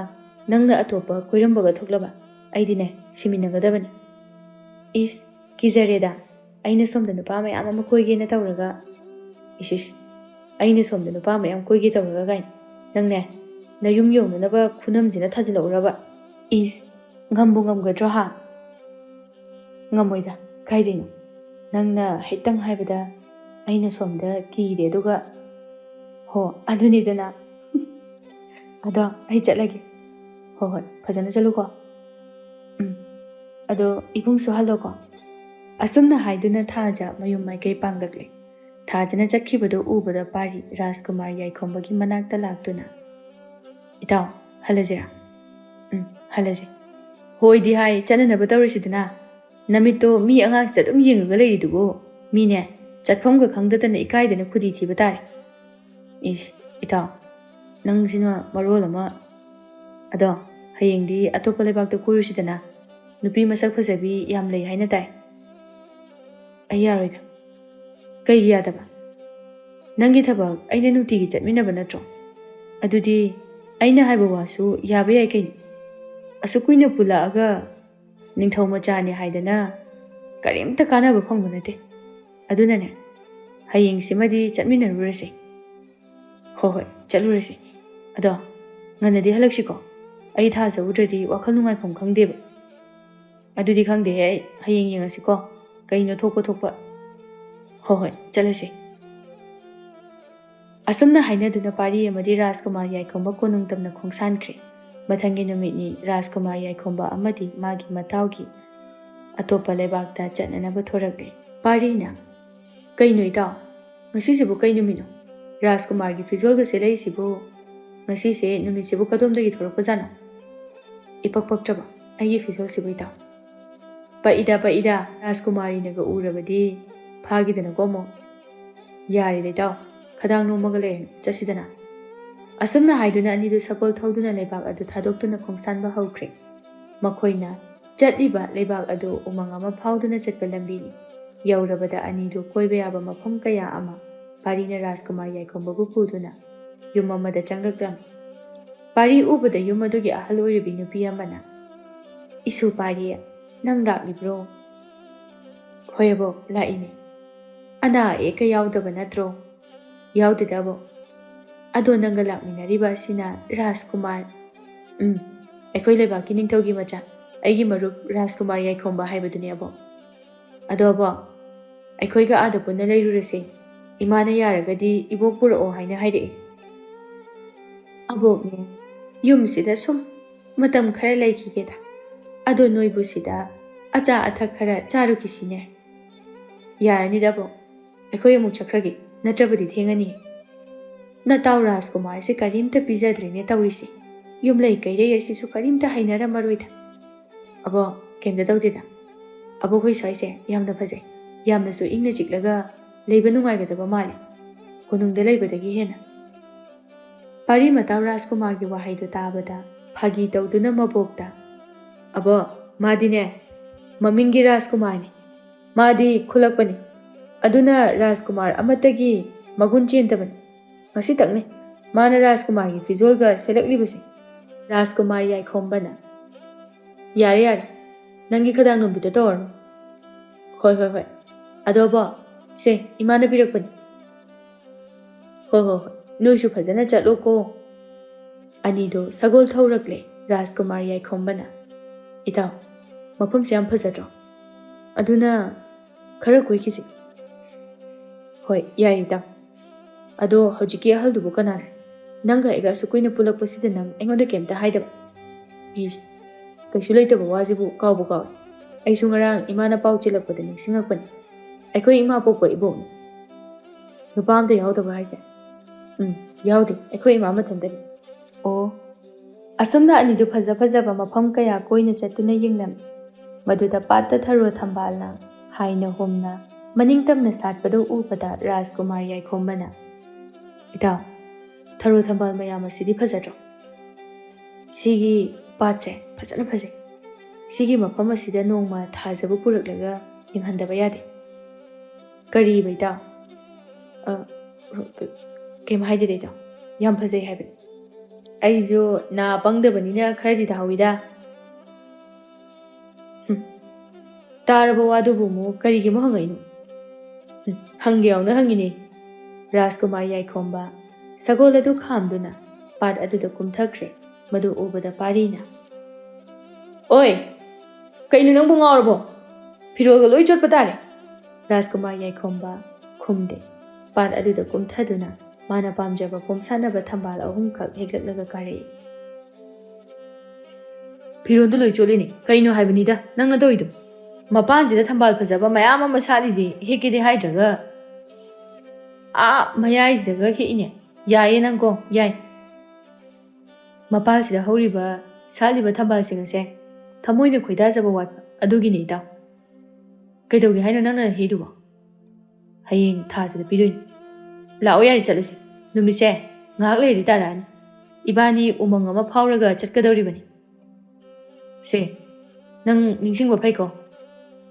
ꯅꯪꯅ ꯑꯇꯣꯞꯄ ꯀꯣꯏꯔꯝꯕꯒ ꯊꯣꯛꯂꯕ, ꯑꯩꯗꯤꯅꯦ, ꯁꯤꯃꯤꯟꯅꯒꯗꯕꯅꯤ꯫" "ꯏꯁ, ꯀꯤꯖꯔꯦꯗ꯫ ꯑꯩꯅ ꯁꯣꯝꯗ ꯅꯨꯄꯥ ꯃꯌꯥꯝ ꯑꯃ ꯀꯣꯏꯒꯦꯅ ꯇꯧꯔꯒ꯫" "ꯏꯁ, ꯏꯁ, ꯑꯩꯅ ꯁꯣꯝꯗ ꯅꯨꯄꯥ ꯃꯌꯥꯝ ꯀꯣꯏꯒꯦ ꯇꯧꯔꯒ ꯀꯥꯏꯅ꯫ ꯅꯪꯅꯦ, ꯅꯌꯨꯝ ꯌꯧꯅꯅꯕ ꯈꯨꯅꯝꯁꯤꯅ ꯊꯥꯖꯤꯜꯂꯛꯎꯔꯕ? ꯏꯁ, ꯉꯝꯕꯨ ꯉꯝꯒꯗ꯭ꯔꯣ ꯍꯥ?" "ꯉꯝꯃꯣꯏꯗ, ꯀꯥꯏꯗꯩꯅꯣ? ꯅꯪꯅ ꯍꯦꯛꯇꯪ ꯍꯥꯏꯕꯗ ꯑꯩꯅ ꯁꯣꯝꯗ ꯀꯤꯔꯦ, ꯑꯗꯨꯒ ꯍꯣ, ꯑꯗꯨꯅꯤꯗꯅ꯫ ꯑꯗꯣ ꯑꯩ ꯆꯠꯂꯒꯦ꯫ ꯍꯣꯏ, ꯍꯣꯏ, ꯐꯖꯅ ꯆꯠꯂꯨꯀꯣ꯫ ꯎꯝ, ꯑꯗꯣ ꯏꯕꯨꯡꯁꯨ ꯍꯜꯂꯣꯀꯣ꯫" ꯑꯁꯨꯝꯅ ꯍꯥꯏꯗꯨꯅ ꯊꯥꯖ ꯃꯌꯨꯝ ꯃꯥꯏꯀꯩ ꯄꯥꯡꯂꯛꯂꯦ꯫ ꯇꯥꯖꯅ ꯆꯠꯈꯤꯕꯗꯨ ꯎꯕꯗ ꯄꯥꯔꯤ ꯔꯥꯖꯀꯨꯃꯥꯔ ꯌꯥꯏꯈꯣꯝꯕꯒꯤ ꯃꯅꯥꯛꯇ ꯂꯥꯛꯇꯨꯅ, "ꯏꯇꯥꯎ, ꯍꯜꯂꯁꯤꯔꯥ?" "ꯎꯝ, ꯍꯜꯂꯁꯤ꯫" "ꯍꯣꯏꯗꯤ ꯍꯥꯏ, ꯆꯠꯅꯅꯕ ꯇꯧꯔꯤꯁꯤꯗꯅ꯫ ꯅꯃꯤꯠꯇꯣ ꯃꯤ ꯑꯉꯥꯡꯁꯤꯗ ꯑꯗꯨꯝ ꯌꯦꯡꯉꯒ ꯂꯩꯔꯤꯗꯨꯕꯨ꯫ ꯃꯤꯅꯦ, ꯆꯠꯐꯝꯒ ꯈꯪꯗꯗꯅ ꯏꯀꯥꯏꯗꯅ ꯈꯨꯗꯤ ꯊꯤꯕ ꯇꯥꯔꯦ꯫" "ꯏꯁ, ꯏꯇꯥꯎ, ꯅꯪꯁꯤꯅ ꯃꯔꯣꯜ ꯑꯃ꯫ ꯑꯗꯣ, ꯍꯌꯦꯡꯗꯤ ꯑꯇꯣꯞꯄ ꯂꯩꯕꯥꯛꯇ ꯀꯣꯏꯔꯨꯁꯤꯗꯅ꯫ ꯅꯨꯄꯤ ꯃꯁꯛ ꯐꯖꯕꯤ ꯌꯥꯝ ꯂꯩ ꯍꯥꯏꯅ ꯇꯥꯏ꯫" "ꯑꯩ ꯌꯥꯔꯣꯏꯗ꯫" "ꯀꯩꯒꯤ ꯌꯥꯗꯕ? ꯅꯪꯒꯤ ꯊꯕꯛ ꯑꯩꯅ ꯅꯨꯡꯇꯤꯒꯤ ꯆꯠꯃꯤꯟꯅꯕ ꯅꯠꯇ꯭ꯔꯣ? ꯑꯗꯨꯗꯤ ꯑꯩꯅ ꯍꯥꯏꯕ ꯋꯥꯁꯨ ꯌꯥꯕ ꯌꯥꯏ ꯀꯩꯅꯣ꯫ ꯑꯁꯨꯛ ꯀꯨꯏꯅ ꯄꯨꯜꯂꯛꯑꯒ ꯅꯤꯡꯊꯧ ꯃꯆꯥꯅꯤ ꯍꯥꯏꯗꯅ ꯀꯔꯤꯝꯇ ꯀꯥꯟꯅꯕ ꯐꯪꯕ ꯅꯠꯇꯦ꯫ ꯑꯗꯨꯅꯅꯦ, ꯍꯌꯦꯡꯁꯤꯃꯗꯤ ꯆꯠꯃꯤꯟꯅꯔꯨꯔꯁꯦ꯫" "ꯍꯣꯏ, ꯍꯣꯏ, ꯆꯠꯂꯨꯔꯁꯦ꯫ ꯑꯗꯣ, ꯉꯟꯅꯗꯤ ꯍꯜꯂꯛꯁꯤꯀꯣ꯫ ꯑꯩ ꯊꯥꯖꯍꯧꯗ꯭ꯔꯗꯤ ꯋꯥꯈꯜ ꯅꯨꯡꯉꯥꯏꯐꯝ ꯈꯪꯗꯦꯕ꯫" "ꯑꯗꯨꯗꯤ ꯈꯪꯗꯦꯍꯦ ꯑꯩ꯫ ꯍꯌꯦꯡ ꯌꯦꯡꯉꯁꯤꯀꯣ꯫ ꯀꯩꯅꯣ ꯊꯣꯛꯄ ꯊꯣꯛꯄ꯫" "ꯍꯣꯏ, ꯍꯣꯏ, ꯆꯠꯂꯁꯦ꯫" ꯑꯁꯨꯝꯅ ꯍꯥꯏꯅꯗꯨꯅ ꯄꯥꯔꯤ ꯑꯃꯗꯤ ꯔꯥꯖꯀꯨꯃꯥꯔ ꯌꯥꯏꯈꯣꯝꯕ ꯀꯣꯅꯨꯡ ꯇꯝꯅ ꯈꯣꯡꯁꯥꯟꯈ꯭ꯔꯦ꯫ ꯃꯊꯪꯒꯤ ꯅꯨꯃꯤꯠꯅꯤ ꯔꯥꯖꯀꯨꯃꯥꯔ ꯌꯥꯏꯈꯣꯝꯕ ꯑꯃꯗꯤ ꯃꯥꯒꯤ ꯃꯇꯥꯎꯒꯤ ꯑꯇꯣꯞꯄ ꯂꯩꯕꯥꯛꯇ ꯆꯠꯅꯅꯕ ꯊꯣꯔꯛꯂꯦ꯫ ꯄꯥꯔꯤꯅ, "ꯀꯩꯅꯣ ꯏꯇꯥꯎ, ꯉꯁꯤꯁꯤꯕꯨ ꯀꯩ ꯅꯨꯃꯤꯠꯅꯣ? ꯔꯥꯖꯀꯨꯃꯥꯔꯒꯤ ꯐꯤꯖꯣꯜꯒ ꯁꯦꯠꯂꯛꯏꯁꯤꯕꯨ ꯉꯁꯤꯁꯦ ꯅꯨꯃꯤꯠꯁꯤꯕꯨ ꯀꯗꯣꯝꯗꯒꯤ ꯊꯣꯔꯛꯄꯖꯥꯠꯅꯣ? ꯏꯄꯛ ꯄꯛꯇ꯭ꯔꯕ ꯑꯩꯒꯤ ꯐꯤꯖꯣꯜꯁꯤꯕꯨ ꯏꯇꯥꯎ꯫ ꯄꯛꯏꯗ, ꯄꯛꯏꯗ, ꯔꯥꯖꯀꯨꯃꯥꯔꯤꯅꯒ ꯎꯔꯕꯗꯤ ꯐꯥꯈꯤꯗꯅꯀꯣ ꯑꯃꯨꯛ꯫ ꯌꯥꯔꯦꯗ ꯏꯇꯥꯎ, ꯈꯗꯥꯡ ꯅꯣꯝꯃꯒ ꯂꯩꯔꯅꯨ, ꯆꯠꯁꯤꯗꯅ꯫" ꯑꯁꯨꯝꯅ ꯍꯥꯏꯗꯨꯅ ꯑꯅꯤꯗꯨ ꯁꯒꯣꯜ ꯊꯧꯗꯨꯅ ꯂꯩꯕꯥꯛ ꯑꯗꯨ ꯊꯥꯗꯣꯛꯇꯨꯅ ꯈꯣꯡꯁꯥꯟꯕ ꯍꯧꯈ꯭ꯔꯦ꯫ ꯃꯈꯣꯏꯅ ꯆꯠꯂꯤꯕ ꯂꯩꯕꯥꯛ ꯑꯗꯨ ꯎꯃꯪ ꯑꯃ ꯐꯥꯎꯗꯨꯅ ꯆꯠꯄ ꯂꯝꯕꯤꯅꯤ꯫ ꯌꯧꯔꯕꯗ ꯑꯅꯤꯗꯨ ꯀꯣꯏꯕ ꯌꯥꯕ ꯃꯐꯝ ꯀꯌꯥ ꯑꯃ ꯄꯥꯔꯤꯅ ꯔꯥꯖꯀꯨꯃꯥꯔ ꯌꯥꯏꯈꯣꯝꯕꯕꯨ ꯄꯨꯗꯨꯅ ꯌꯨꯝ ꯑꯃꯗ ꯆꯪꯂꯛꯂꯝꯃꯤ꯫ ꯄꯥꯔꯤ ꯎꯕꯗ ꯌꯨꯝ ꯑꯗꯨꯒꯤ ꯑꯍꯜ ꯑꯣꯏꯔꯤꯕꯤ ꯅꯨꯄꯤ ꯑꯃꯅ, "ꯏꯁꯨ ꯄꯥꯔꯤ, ꯅꯪ ꯂꯥꯛꯂꯤꯕ꯭ꯔꯣ?" "ꯍꯣꯏ ꯑꯕꯣꯛ, ꯂꯥꯛꯏꯅꯦ꯫ ꯑꯅꯥ ꯑꯌꯦꯛꯀ ꯌꯥꯎꯗꯕ ꯅꯠꯇ꯭ꯔꯣ?" "ꯌꯥꯎꯗꯦꯗ ꯑꯕꯣꯛ꯫ ꯑꯗꯣ ꯅꯪꯒ ꯂꯥꯛꯃꯤꯟꯅꯔꯤꯕ ꯑꯁꯤꯅ ꯔꯥꯖꯀꯨꯃꯥꯔ?" "ꯎꯝ, ꯑꯩꯈꯣꯏ ꯂꯩꯕꯥꯛꯀꯤ ꯅꯤꯡꯊꯧꯒꯤ ꯃꯆꯥ, ꯑꯩꯒꯤ ꯃꯔꯨꯞ ꯔꯥꯖꯀꯨꯃꯥꯔ ꯌꯥꯏꯈꯣꯝꯕ ꯍꯥꯏꯕꯗꯨꯅꯦ ꯑꯕꯣꯛ꯫ ꯑꯗꯣ ꯑꯕꯣꯛ, ꯑꯩꯈꯣꯏꯒ ꯑꯥꯗ ꯄꯨꯟꯅ ꯂꯩꯔꯨꯔꯁꯦ꯫ ꯏꯃꯥꯅ ꯌꯥꯔꯒꯗꯤ ꯏꯕꯣꯛ ꯄꯨꯔꯛꯑꯣ ꯍꯥꯏꯅ ꯍꯥꯏꯔꯛꯑꯦ꯫" "ꯑꯕꯣꯛꯅꯦ, ꯌꯨꯝꯁꯤꯗ ꯁꯨꯝ ꯃꯇꯝ ꯈꯔ ꯂꯩꯈꯤꯒꯦꯗ꯫ ꯑꯗꯣ ꯅꯣꯏꯕꯨ ꯁꯤꯗ ꯑꯆꯥ ꯑꯊꯛ ꯈꯔ ꯆꯥꯔꯨꯈꯤꯁꯤꯅꯦ꯫" "ꯌꯥꯔꯅꯤꯗ ꯑꯕꯣꯛ꯫ ꯑꯩꯈꯣꯏ ꯑꯃꯨꯛ ꯆꯠꯈ꯭ꯔꯒꯦ, ꯅꯠꯇ꯭ꯔꯕꯗꯤ ꯊꯦꯡꯉꯅꯤ꯫ ꯅꯇꯥꯎ ꯔꯥꯖꯀꯨꯃꯥꯔꯁꯦ ꯀꯔꯤꯝꯇ ꯄꯤꯖꯗ꯭ꯔꯦꯅꯦ ꯇꯧꯔꯤꯁꯦ꯫ ꯌꯨꯝꯂꯩ ꯀꯩꯔꯩ ꯑꯁꯤꯁꯨ ꯀꯔꯤꯝꯇ ꯍꯩꯅꯔꯝꯃꯔꯣꯏꯗ꯫ ꯑꯕꯣ, ꯀꯩꯝꯇ ꯇꯧꯗꯦꯗ꯫ ꯑꯕꯣ, ꯑꯩꯈꯣꯏ ꯁ꯭ꯋꯥꯏꯁꯦ ꯌꯥꯝꯅ ꯐꯖꯩ꯫ ꯌꯥꯝꯅꯁꯨ ꯏꯪꯅ ꯆꯤꯛꯂꯒ ꯂꯩꯕ ꯅꯨꯡꯉꯥꯏꯒꯗꯕ ꯃꯥꯜꯂꯦ, ꯀꯣꯅꯨꯡꯗ ꯂꯩꯕꯗꯒꯤ ꯍꯦꯟꯅ꯫ ꯄꯥꯔꯤ ꯃꯇꯥꯎ ꯔꯥꯖꯀꯨꯃꯥꯔꯒꯤ ꯋꯥꯍꯩꯗꯨ ꯇꯥꯕꯗ ꯐꯥꯒꯤ ꯇꯧꯗꯨꯅ ꯃꯕꯣꯛꯇ, "ꯑꯕꯣ, ꯃꯥꯗꯤꯅꯦ, ꯃꯃꯤꯡꯒꯤ ꯔꯥꯖꯀꯨꯃꯥꯔꯅꯤ꯫ ꯃꯥꯗꯤ ꯈꯨꯂꯛꯄꯅꯤ꯫ ꯑꯗꯨꯅ ꯔꯥꯖꯀꯨꯃꯥꯔ ꯑꯃꯠꯇꯒꯤ ꯃꯒꯨꯟ ꯆꯦꯟꯗꯕꯅꯤ꯫ ꯉꯁꯤꯇꯪꯅꯤ ꯃꯥꯅ ꯔꯥꯖꯀꯨꯃꯥꯔꯒꯤ ꯐꯤꯖꯣꯜꯒ ꯁꯦꯠꯂꯛꯂꯤꯕꯁꯦ꯫" ꯔꯥꯖꯀꯨꯃꯥꯔ ꯌꯥꯏꯈꯣꯝꯕꯅ, "ꯌꯥꯔꯦ, ꯌꯥꯔꯦ, ꯅꯪꯒꯤ ꯈꯗꯥꯡ ꯅꯨꯡꯕꯤꯗꯣ ꯇꯧꯔꯅꯨ꯫ ꯍꯣꯏ, ꯍꯣꯏ, ꯍꯣꯏ꯫ ꯑꯗꯣ ꯑꯕꯣ, ꯁꯦ, ꯏꯃꯥꯅ ꯄꯤꯔꯛꯄꯅꯤ꯫ ꯍꯣꯏ, ꯍꯣꯏ, ꯍꯣꯏ, ꯅꯣꯏꯁꯨ ꯐꯖꯅ ꯆꯠꯂꯣꯀꯣ꯫" ꯑꯅꯤꯗꯣ ꯁꯒꯣꯜ ꯊꯧꯔꯛꯂꯦ꯫ ꯔꯥꯖꯀꯨꯃꯥꯔ ꯌꯥꯏꯈꯣꯝꯕꯅ, "ꯏꯇꯥꯎ, ꯃꯐꯝꯁꯦ ꯌꯥꯝ ꯐꯖꯗ꯭ꯔꯣ? ꯑꯗꯨꯅ ꯈꯔ ꯀꯣꯏꯈꯤꯁꯤ꯫" "ꯍꯣꯏ, ꯌꯥꯏ, ꯏꯇꯥꯎ꯫ ꯑꯗꯣ ꯍꯧꯖꯤꯛꯀꯤ ꯑꯍꯜꯗꯨꯕꯨ ꯀꯅꯥꯅꯣ? ꯅꯪꯒ ꯑꯩꯒ ꯑꯁꯨꯛ ꯀꯨꯏꯅ ꯄꯨꯜꯂꯛꯄꯁꯤꯗ ꯅꯪ ꯑꯩꯉꯣꯟꯗ ꯀꯩꯝꯇ ꯍꯥꯏꯗꯕ?" "ꯏꯁ, ꯀꯩꯁꯨ ꯂꯩꯇꯕ ꯋꯥꯁꯤꯕꯨ ꯀꯥꯎꯕ ꯀꯥꯎꯏ꯫ ꯑꯩꯁꯨ ꯉꯔꯥꯡ ꯏꯃꯥꯅ ꯄꯥꯎ ꯆꯦꯜꯂꯛꯄꯗ ꯅꯤꯡꯁꯤꯡꯉꯛꯄꯅꯤ꯫ ꯑꯩꯈꯣꯏ ꯏꯃꯥ ꯄꯣꯛꯄ ꯏꯕꯣꯛꯅꯤ꯫" "ꯅꯨꯄꯥ ꯑꯝꯇ ꯌꯥꯎꯗꯕ꯭ꯔꯣ ꯍꯥꯏꯁꯦ?" "ꯎꯝ, ꯌꯥꯎꯗꯦ꯫ ꯑꯩꯈꯣꯏ ꯏꯃꯥ ꯃꯊꯟꯇꯅꯤ꯫" ꯑꯣ꯫ ꯑꯁꯨꯝꯅ ꯑꯅꯤꯗꯨ ꯐꯖ ꯐꯖꯕ ꯃꯐꯝ ꯀꯌꯥ ꯀꯣꯏꯅ ꯆꯠꯇꯨꯅ ꯌꯦꯡꯂꯝꯃꯤ꯫ ꯃꯗꯨꯗ ꯄꯥꯠꯇ ꯊꯔꯣ ꯊꯝꯕꯥꯜꯅ ꯍꯥꯏꯅ ꯍꯨꯝꯅ ꯃꯅꯤꯡ ꯇꯝꯅ ꯁꯥꯠꯄꯗꯨ ꯎꯕꯗ ꯔꯥꯖꯀꯨꯃꯥꯔ ꯌꯥꯏꯈꯣꯝꯕꯅ, "ꯏꯇꯥꯎ, ꯊꯔꯣ ꯊꯝꯕꯥꯜ ꯃꯌꯥꯝ ꯑꯁꯤꯗꯤ ꯐꯖꯗ꯭ꯔꯣ? ꯁꯤꯒꯤ ꯄꯥꯠꯁꯦ ꯐꯖꯅ ꯐꯖꯩ꯫ ꯁꯤꯒꯤ ꯃꯐꯝ ꯑꯁꯤꯗ ꯅꯣꯡꯃ ꯊꯥꯖꯕ ꯄꯨꯔꯛꯂꯒ ꯌꯦꯡꯍꯟꯗꯕ ꯌꯥꯗꯦ꯫" "ꯀꯔꯤꯕ, ꯏꯇꯥꯎ?" "ꯑ, ꯀ-, ꯀꯩꯝ ꯍꯥꯏꯗꯦꯗ, ꯏꯇꯥꯎ꯫ ꯌꯥꯝ ꯐꯖꯩ ꯍꯥꯏꯕꯅꯤ꯫" "ꯑꯩꯁꯨ ꯅꯥ ꯄꯪꯗꯕꯅꯤꯅ ꯈꯔꯗꯤ ꯇꯥꯍꯧꯋꯤꯗ꯫" "ꯍꯨꯝ, ꯇꯥꯔꯕ ꯋꯥꯗꯨꯕꯨ ꯑꯃꯨꯛ ꯀꯔꯤꯒꯤ ꯑꯃꯨꯛ ꯍꯪꯉꯛꯏꯅꯣ?" "ꯍꯨꯝ, ꯍꯪꯒꯦ ꯌꯥꯎꯅ ꯍꯪꯉꯤꯅꯦ꯫" ꯔꯥꯖꯀꯨꯃꯥꯔ ꯌꯥꯏꯈꯣꯝꯕ ꯁꯒꯣꯜ ꯑꯗꯨ ꯈꯥꯝꯗꯨꯅ ꯄꯥꯠ ꯑꯗꯨꯗ ꯀꯨꯝꯊꯈ꯭ꯔꯦ꯫ ꯃꯗꯨ ꯎꯕꯗ ꯄꯥꯔꯤꯅ, "ꯑꯣꯏ, ꯀꯩꯅꯣ ꯅꯪꯕꯨ ꯉꯥꯎꯔꯕꯣ? ꯐꯤꯔꯣꯜꯒ ꯂꯣꯏ ꯆꯣꯠꯄ ꯇꯥꯔꯦ꯫" ꯔꯥꯖꯀꯨꯃꯥꯔ ꯌꯥꯏꯈꯣꯝꯕ ꯈꯨꯝꯗꯦ꯫ ꯄꯥꯠ ꯑꯗꯨꯗ ꯀꯨꯝꯊꯗꯨꯅ ꯃꯥꯅ ꯄꯥꯝꯖꯕ ꯄꯣꯝ ꯁꯥꯟꯅꯕ ꯊꯝꯕꯥꯜ ꯑꯍꯨꯝꯈꯛ ꯍꯦꯛꯂꯛꯂꯒ ꯀꯥꯔꯛꯏ꯫ "ꯐꯤꯔꯣꯜꯗꯣ ꯂꯣꯏ ꯆꯣꯠꯂꯤꯅꯦ꯫ ꯀꯩꯅꯣ ꯍꯥꯏꯕꯅꯤꯗ ꯅꯪꯅ ꯇꯧꯔꯤꯗꯣ? ꯃꯄꯥꯟꯁꯤꯗ ꯊꯝꯕꯥꯜ ꯐꯖꯕ ꯃꯌꯥꯝ ꯑꯃ ꯁꯥꯠꯂꯤꯁꯦ ꯍꯦꯛꯀꯦꯗꯤ ꯍꯥꯏꯗ꯭ꯔꯒ ꯑꯥ ꯃꯌꯥꯏꯁꯤꯗꯒ ꯍꯦꯛꯏꯅꯦ꯫ ꯌꯥꯏꯌꯦ ꯅꯪꯀꯣ, ꯌꯥꯏ꯫ ꯃꯄꯥꯜꯁꯤꯗ ꯍꯧꯔꯤꯕ, ꯁꯥꯠꯂꯤꯕ ꯊꯝꯕꯥꯜꯁꯤꯡ ꯑꯁꯦ ꯊꯃꯣꯏꯅ ꯈꯣꯏꯗꯥꯖꯕ ꯋꯥꯠꯄ ꯑꯗꯨꯒꯤꯅꯦ, ꯏꯇꯥꯎ꯫ ꯀꯩꯗꯧꯒꯦ ꯍꯥꯏꯅꯣ ꯅꯪꯅ ꯍꯦꯛꯏꯗꯨꯕꯣ? ꯍꯌꯦꯡ ꯊꯥꯁꯤꯗ ꯄꯤꯗꯣꯏꯅꯤ꯫ ꯂꯥꯛꯑꯣ ꯌꯥꯔꯦ, ꯆꯠꯂꯁꯤ꯫ ꯅꯨꯃꯤꯠꯁꯦ ꯉꯥꯏꯍꯥꯛ ꯂꯩꯔꯗꯤ ꯇꯥꯔꯛꯑꯅꯤ꯫ ꯏꯕꯥꯅꯤ ꯎꯃꯪ ꯑꯃ ꯐꯥꯎꯔꯒ ꯆꯠꯀꯗꯧꯔꯤꯕꯅꯤ꯫ ꯁꯦ, ꯅꯪ ꯅꯤꯡꯁꯤꯡꯕ ꯐꯩꯀꯣ?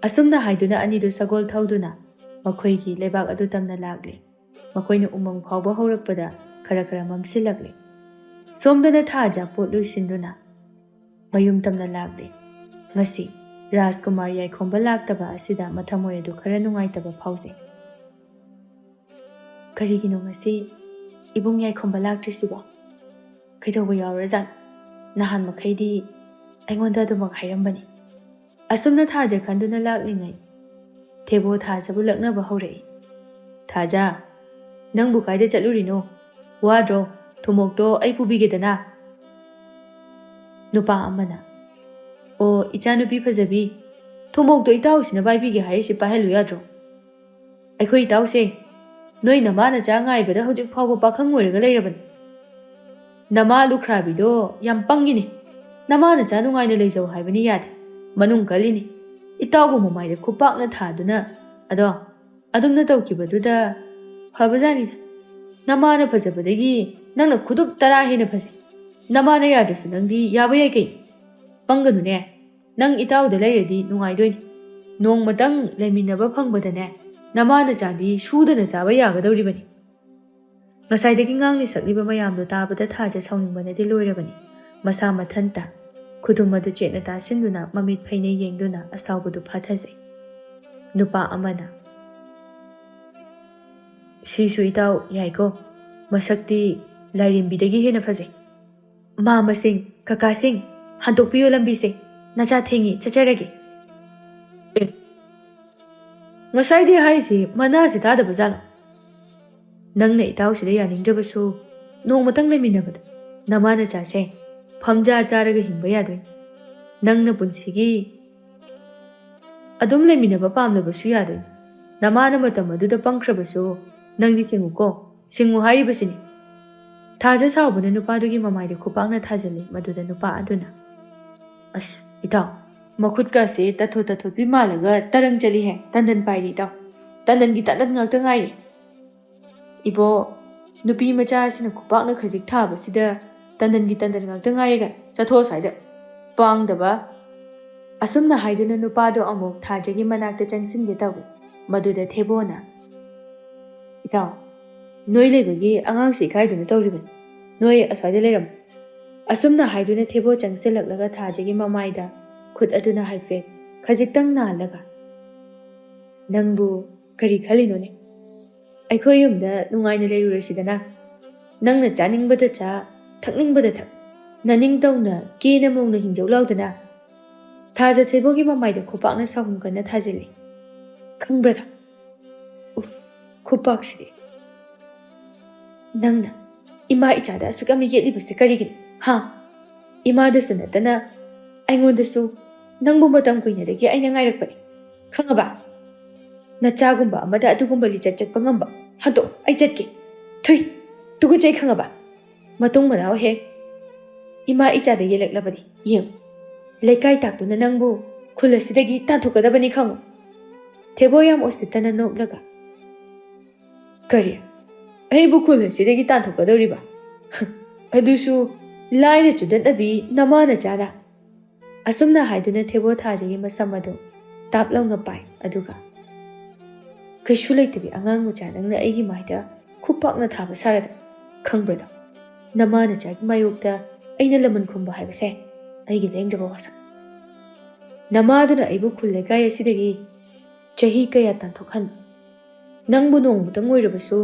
ꯑꯁꯨꯝꯅ ꯍꯥꯏꯗꯨꯅ ꯑꯅꯤꯗꯨ ꯁꯒꯣꯜ ꯊꯧꯗꯨꯅ ꯃꯈꯣꯏꯒꯤ ꯂꯩꯕꯥꯛ ꯑꯗꯨ ꯇꯝꯅ ꯂꯥꯛꯂꯦ꯫ ꯃꯈꯣꯏꯅ ꯎꯃꯪ ꯐꯥꯎꯕ ꯍꯧꯔꯛꯄꯗ ꯈꯔ ꯈꯔ ꯃꯝꯁꯤꯜꯂꯛꯂꯦ꯫ ꯁꯣꯝꯗꯅ ꯊꯥꯖ ꯄꯣꯠ ꯂꯣꯏꯁꯤꯟꯗꯨꯅ ꯃꯌꯨꯝ ꯇꯝꯅ ꯂꯥꯛꯂꯦ꯫ ꯉꯁꯤ ꯔꯥꯖꯀꯨꯃꯥꯔ ꯌꯥꯏꯈꯣꯝꯕ ꯂꯥꯛꯇꯕ ꯑꯁꯤꯗ ꯃꯊꯃꯣꯏ ꯑꯗꯨ ꯈꯔ ꯅꯨꯡꯉꯥꯏꯇꯕ ꯐꯥꯎꯖꯩ꯫ ꯀꯔꯤꯒꯤꯅꯣ ꯉꯁꯤ ꯏꯕꯨꯡ ꯌꯥꯏꯈꯣꯝꯕ ꯂꯥꯛꯇ꯭ꯔꯤꯁꯤꯕꯣ? ꯀꯩꯗꯧꯕ ꯌꯥꯎꯔꯖꯥꯠꯅꯣ? ꯅꯍꯥꯟ ꯃꯈꯩꯗꯤ ꯑꯩꯉꯣꯟꯗ ꯑꯗꯨꯃꯛ ꯍꯥꯏꯔꯝꯕꯅꯤ꯫ ꯑꯁꯨꯝꯅ ꯊꯥꯖ ꯈꯟꯗꯨꯅ ꯂꯥꯛꯂꯤꯉꯩ ꯊꯦꯕꯣ ꯊꯥꯖꯕꯨ ꯂꯛꯅꯕ ꯍꯧꯔꯛꯏ꯫ "ꯊꯥꯖ, ꯅꯪꯕꯨ ꯀꯥꯏꯗ ꯆꯠꯂꯨꯔꯤꯅꯣ? ꯋꯥꯗ꯭ꯔꯣ? ꯊꯨꯝꯃꯣꯛꯇꯣ ꯑꯩ ꯄꯨꯕꯤꯒꯦꯗꯅ?" ꯅꯨꯄꯥ ꯑꯃꯅ, "ꯑꯣ, ꯏꯆꯥꯅꯨꯄꯤ ꯐꯖꯕꯤ, ꯊꯨꯝꯃꯣꯛꯇꯣ ꯏꯇꯥꯎꯁꯤꯅ ꯄꯥꯏꯕꯤꯒꯦ ꯍꯥꯏꯔꯤꯁꯤ ꯄꯥꯏꯍꯜꯂꯨ ꯌꯥꯗ꯭ꯔꯣ? ꯑꯩꯈꯣꯏ ꯏꯇꯥꯎꯁꯦ ꯅꯣꯏ ꯅꯃꯥ ꯅꯆꯥ ꯉꯥꯏꯕꯗ ꯍꯧꯖꯤꯛ ꯐꯥꯎꯕ ꯄꯥꯈꯪ ꯑꯣꯏꯔꯒ ꯂꯩꯔꯕꯅꯤ꯫ ꯅꯃꯥ ꯂꯨꯈ꯭ꯔꯥꯕꯤꯗꯣ ꯌꯥꯝ ꯄꯪꯉꯤꯅꯦ꯫ ꯅꯃꯥ ꯅꯆꯥ ꯅꯨꯡꯉꯥꯏꯅ ꯂꯩꯖꯧ ꯍꯥꯏꯕꯅꯤ ꯌꯥꯗꯦ꯫ ꯃꯅꯨꯡ ꯀꯜꯂꯤꯅꯤ꯫ ꯏꯇꯥꯎꯕꯨ ꯃꯃꯥꯏꯗ ꯈꯨꯄꯥꯛꯅ ꯊꯥꯗꯨꯅ ꯑꯗꯣ ꯑꯗꯨꯝꯅ ꯇꯧꯈꯤꯕꯗꯨꯗ ꯐꯕꯖꯥꯠꯅꯤꯗ꯫ ꯅꯃꯥꯅ ꯐꯖꯕꯗꯒꯤ ꯅꯪꯅ ꯈꯨꯗꯨꯞ ꯇꯔꯥ ꯍꯦꯟꯅ ꯐꯖꯩ꯫ ꯅꯃꯥꯅ ꯌꯥꯗ꯭ꯔꯁꯨ ꯅꯪꯗꯤ ꯌꯥꯕ ꯌꯥꯏ ꯀꯩꯅꯣ꯫ ꯄꯪꯒꯅꯨꯅꯦ꯫ ꯅꯪ ꯏꯇꯥꯎꯗ ꯂꯩꯔꯗꯤ ꯅꯨꯡꯉꯥꯏꯗꯣꯏꯅꯤ꯫ ꯅꯣꯡꯃꯇꯪ ꯂꯩꯃꯤꯟꯅꯕ ꯐꯪꯕꯗꯅꯦ, ꯅꯃꯥ ꯅꯆꯥꯗꯤ ꯁꯨꯗꯅ ꯆꯥꯕ ꯌꯥꯒꯗꯧꯔꯤꯕꯅꯤ꯫" ꯉꯁꯥꯏꯗꯒꯤ ꯉꯥꯡꯂꯤ ꯁꯛꯂꯤꯕ ꯃꯌꯥꯝꯗꯣ ꯇꯥꯕꯗ ꯊꯥꯖ ꯁꯥꯎꯅꯤꯡꯕꯅꯗꯤ ꯂꯣꯏꯔꯕꯅꯤ꯫ ꯃꯁꯥ ꯃꯊꯟꯇ ꯈꯨꯗꯨꯝ ꯑꯗꯨ ꯆꯦꯠꯅ ꯇꯥꯁꯤꯟꯗꯨꯅ ꯃꯃꯤꯠ ꯐꯩꯅ ꯌꯦꯡꯗꯨꯅ ꯑꯁꯥꯎꯕꯗꯨ ꯐꯥꯊꯖꯩ꯫ ꯅꯨꯄꯥ ꯑꯃꯅ, "ꯁꯤꯁꯨ ꯏꯇꯥꯎ ꯌꯥꯏꯀꯣ, ꯃꯁꯛꯇꯤ ꯂꯥꯏꯔꯦꯝꯕꯤꯗꯒꯤ ꯍꯦꯟꯅ ꯐꯖꯩ꯫ ꯃꯥꯃꯁꯤꯡ, ꯀꯀꯥꯁꯤꯡ, ꯍꯟꯗꯣꯛꯄꯤꯌꯣ ꯂꯝꯕꯤꯁꯦ, ꯅꯆꯥ ꯊꯦꯡꯉꯤ, ꯆꯠꯆꯔꯒꯦ꯫" "ꯑꯦ, ꯉꯁꯥꯏꯗꯤ ꯍꯥꯏꯔꯤꯁꯤ ꯃꯅꯥꯁꯤ ꯇꯥꯗꯕ ꯖꯥꯠꯂꯣ? ꯅꯪꯅ ꯏꯇꯥꯎꯁꯤꯗ ꯌꯥꯅꯤꯡꯗ꯭ꯔꯕꯁꯨ ꯅꯣꯡꯃꯇꯪ ꯂꯩꯃꯤꯟꯅꯕꯗ ꯅꯃꯥ ꯅꯆꯥꯁꯦ ꯐꯝꯖꯥ ꯆꯥꯔꯒ ꯍꯤꯡꯕ ꯌꯥꯗꯣꯏꯅꯤ꯫ ꯅꯪꯅ ꯄꯨꯟꯁꯤꯒꯤ ꯑꯗꯨꯝ ꯂꯩꯃꯤꯟꯅꯕ ꯄꯥꯝꯂꯕꯁꯨ ꯌꯥꯗꯣꯏꯅꯤ꯫ ꯅꯃꯥꯅ ꯃꯇꯝ ꯑꯗꯨꯗ ꯄꯪꯈ꯭ꯔꯕꯁꯨ "ꯅꯪꯗꯤ ꯁꯤꯡꯉꯨꯀꯣ, ꯁꯤꯡꯉꯨ ꯍꯥꯏꯔꯤꯕꯁꯤꯅꯤ"꯫ ꯊꯥꯖ ꯁꯥꯎꯕꯅ ꯅꯨꯄꯥꯗꯨꯒꯤ ꯃꯃꯥꯏꯗ ꯈꯨꯄꯥꯛꯅ ꯊꯥꯖꯤꯜꯂꯤ꯫ ꯃꯗꯨꯗ ꯅꯨꯄꯥ ꯑꯗꯨꯅ, "ꯑꯁ ꯏꯇꯥꯎ, ꯃꯈꯨꯠꯀꯁꯦ ꯇꯥꯊꯣꯠ ꯇꯥꯊꯣꯠꯄꯤ ꯃꯥꯜꯂꯒ ꯇꯔꯪ ꯆꯠꯂꯤꯍꯦ꯫ ꯇꯟꯗꯟ ꯄꯥꯏꯔꯤ ꯏꯇꯥꯎ, ꯇꯟꯗꯟꯒꯤ ꯇꯟꯗꯟ ꯉꯥꯛꯇ ꯉꯥꯏꯔꯤ꯫ ꯏꯕꯣ, ꯅꯨꯄꯤ ꯃꯆꯥ ꯑꯁꯤꯅ ꯈꯨꯄꯥꯛꯅ ꯈꯖꯤꯛ ꯊꯥꯕꯁꯤꯗ ꯇꯟꯗꯟꯒꯤ ꯇꯟꯗꯟ ꯉꯥꯛꯇ ꯉꯥꯏꯔꯦꯒ꯫ ꯆꯠꯊꯣꯛ ꯑꯁ꯭ꯋꯥꯏꯗ, ꯄꯥꯡꯗꯕ"꯫ ꯑꯁꯨꯝꯅ ꯍꯥꯏꯗꯨꯅ ꯅꯨꯄꯥꯗꯣ ꯑꯃꯨꯛ ꯊꯥꯖꯒꯤ ꯃꯅꯥꯛꯇ ꯆꯪꯁꯤꯟꯒꯦ ꯇꯧꯏ꯫ ꯃꯗꯨꯗ ꯊꯦꯕꯣꯅ, "ꯏꯇꯥꯎ, ꯅꯣꯏ ꯂꯩꯕꯒꯤ ꯑꯉꯥꯡꯁꯤ ꯏꯀꯥꯏꯗꯨꯅ ꯇꯧꯔꯤꯕꯅꯤ꯫ ꯅꯣꯏ ꯑꯁ꯭ꯋꯥꯏꯗ ꯂꯩꯔꯝꯃꯨ"꯫ ꯑꯁꯨꯝꯅ ꯍꯥꯏꯗꯨꯅ ꯊꯦꯕꯣ ꯆꯪꯁꯤꯜꯂꯛꯂꯒ ꯊꯥꯖꯒꯤ ꯃꯃꯥꯏꯗ ꯈꯨꯠ ꯑꯗꯨꯅ ꯍꯥꯏꯐꯦꯠ ꯈꯖꯤꯛꯇꯪ ꯅꯥꯜꯂꯒ, "ꯅꯪꯕꯨ ꯀꯔꯤ ꯈꯜꯂꯤꯅꯣꯅꯦ? ꯑꯩꯈꯣꯏ ꯌꯨꯝꯗ ꯅꯨꯡꯉꯥꯏꯅ ꯂꯩꯔꯨꯔꯁꯤꯗꯅ꯫ ꯅꯪꯅ ꯆꯥꯅꯤꯡꯕꯗ ꯆꯥ, ꯊꯛꯅꯤꯡꯕꯗ ꯊꯛ, ꯅꯅꯤꯡꯇꯧꯅ ꯀꯦꯅ ꯃꯧꯅ ꯍꯤꯡꯖꯧ ꯂꯥꯎꯗꯅ"꯫ ꯊꯥꯖ ꯊꯦꯕꯣꯒꯤ ꯃꯃꯥꯏꯗ ꯈꯨꯄꯥꯛꯅ ꯁꯥꯍꯨꯝ ꯀꯟꯅ ꯊꯥꯖꯤꯜꯂꯤ꯫ "ꯈꯪꯕ꯭ꯔꯥ ꯊꯥ? ꯎꯐ, ꯈꯨꯄꯥꯛꯁꯤꯗꯤ꯫ ꯅꯪꯅ ꯏꯃꯥ ꯏꯆꯥꯗ ꯑꯁꯨꯛ ꯌꯥꯝꯅ ꯌꯦꯠꯂꯤꯕꯁꯤ ꯀꯔꯤꯒꯤꯅꯣ? ꯍꯥ? ꯏꯃꯥꯗꯁꯨ ꯅꯠꯇꯅ ꯑꯩꯉꯣꯟꯗꯁꯨ ꯅꯪꯕꯨ ꯃꯇꯝ ꯀꯨꯏꯅꯗꯒꯤ ꯑꯩꯅ ꯉꯥꯏꯔꯛꯄꯅꯤ꯫ ꯈꯪꯉꯕ? ꯅꯆꯥꯒꯨꯝꯕ ꯑꯃꯗ ꯑꯗꯨꯒꯨꯝꯕ ꯂꯤꯆꯠ ꯆꯠꯄ ꯉꯝꯕ? ꯍꯟꯗꯣꯛ, ꯑꯩ ꯆꯠꯀꯦ꯫ ꯊꯨꯏ, ꯇꯨꯀꯠꯆꯩ ꯈꯪꯉꯕ? ꯃꯇꯨꯡ ꯃꯅꯥꯎ ꯍꯦꯛ ꯏꯃꯥ ꯏꯆꯥꯗ ꯌꯦꯜꯂꯛꯂꯕꯗꯤ ꯌꯦꯡꯉꯨ꯫ ꯂꯩꯀꯥꯏ ꯇꯥꯛꯇꯨꯅ ꯅꯪꯕꯨ ꯈꯨꯜ ꯑꯁꯤꯗꯒꯤ ꯇꯥꯟꯊꯣꯛꯀꯗꯕꯅꯤ ꯈꯪꯉꯨ"꯫ ꯊꯦꯕꯣ ꯌꯥꯝ ꯎꯁꯤꯠꯇꯅ ꯅꯣꯛꯂꯒ, "ꯀꯔꯤ? ꯑꯩꯕꯨ ꯈꯨꯜ ꯑꯁꯤꯗꯒꯤ ꯇꯥꯟꯊꯣꯛꯀꯗꯧꯔꯤꯕ? ꯑꯗꯨꯁꯨ ꯂꯥꯏꯔ ꯆꯨꯗꯠꯅꯕꯤ ꯅꯃꯥ ꯅꯆꯥꯅ"꯫ ꯑꯁꯨꯝꯅ ꯍꯥꯏꯗꯨꯅ ꯊꯦꯕꯣ ꯊꯥꯖꯒꯤ ꯃꯁꯝ ꯑꯗꯨ ꯇꯥꯞ ꯂꯥꯎꯅ ꯄꯥꯏ꯫ ꯑꯗꯨꯒ, "ꯀꯩꯁꯨ ꯂꯩꯇꯕꯤ ꯑꯉꯥꯡ ꯃꯆꯥ ꯅꯪꯅ ꯑꯩꯒꯤ ꯃꯥꯏꯗ ꯈꯨꯄꯥꯛꯅ ꯊꯥꯕ ꯁꯥꯔꯗ, ꯈꯪꯕ꯭ꯔꯗꯣ? ꯅꯃꯥ ꯅꯆꯥꯒꯤ ꯃꯥꯌꯣꯛꯇ ꯑꯩꯅ ꯂꯃꯟ ꯈꯨꯝꯕ ꯍꯥꯏꯕꯁꯦ ꯑꯩꯒꯤ ꯂꯦꯡꯗꯕ ꯋꯥꯁꯛ꯫ ꯅꯃꯥꯗꯨꯅ ꯑꯩꯕꯨ ꯈꯨꯜ ꯂꯩꯀꯥꯏ ꯑꯁꯤꯗꯒꯤ ꯆꯍꯤ ꯀꯌꯥ ꯇꯥꯟꯊꯣꯛꯍꯟ, ꯅꯪꯕꯨ ꯅꯣꯡꯃꯇꯪ ꯑꯣꯏꯔꯕꯁꯨ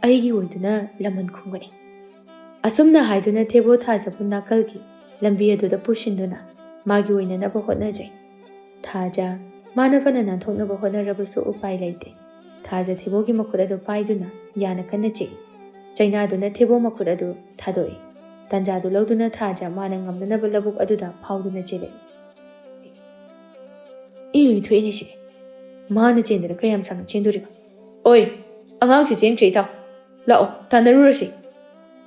ꯑꯩꯒꯤ ꯑꯣꯏꯗꯨꯅ ꯂꯃꯟ ꯈꯨꯝꯒꯅꯤ"꯫ ꯑꯁꯨꯝꯅ ꯍꯥꯏꯗꯨꯅ ꯊꯦꯕꯣ ꯊꯥꯖꯕꯨ ꯅꯥꯀꯜꯒꯤ ꯂꯝꯕꯤ ꯑꯗꯨꯗ ꯄꯨꯁꯤꯟꯗꯨꯅ ꯃꯥꯒꯤ ꯑꯣꯏꯅꯅꯕ ꯍꯣꯠꯅꯖꯩ꯫ ꯊꯥꯖ ꯃꯥꯅ ꯐꯅ ꯅꯥꯟꯊꯣꯛꯅꯕ ꯍꯣꯠꯅꯔꯕꯁꯨ ꯎꯄꯥꯏ ꯂꯩꯇꯦ꯫ ꯊꯥꯖ ꯊꯦꯕꯣꯒꯤ ꯃꯈꯨꯠ ꯑꯗꯨ ꯄꯥꯏꯗꯨꯅ ꯌꯥꯅ ꯀꯟꯅ ꯆꯤꯛꯏ꯫ ꯆꯩꯅꯥꯗꯨꯅ ꯊꯦꯕꯣ ꯃꯈꯨꯠ ꯑꯗꯨ ꯊꯥꯗꯣꯛꯏ꯫ ꯇꯟꯖꯥꯗꯨ ꯂꯧꯗꯨꯅ ꯊꯥꯖ ꯃꯥꯅ ꯉꯝꯅꯅꯕ ꯂꯧꯕꯨꯛ ꯑꯗꯨꯗ ꯐꯥꯎꯗꯨꯅ ꯆꯦꯜꯂꯛꯏ꯫ "ꯏ ꯂꯣꯏ ꯊꯣꯛꯏꯅꯦ ꯁꯤꯗꯤ꯫ ꯃꯥꯅ ꯆꯦꯟꯗꯅ ꯀꯌꯥꯝ ꯁꯥꯡꯅ ꯆꯦꯟꯗꯣꯔꯤꯕ? ꯑꯣꯏ, "ꯑꯉꯥꯡꯁꯤ ꯆꯦꯟꯈ꯭ꯔꯦ ꯏꯇꯥꯎ꯫ ꯂꯥꯛꯑꯣ, ꯇꯥꯟꯅꯔꯨꯔꯁꯤ꯫"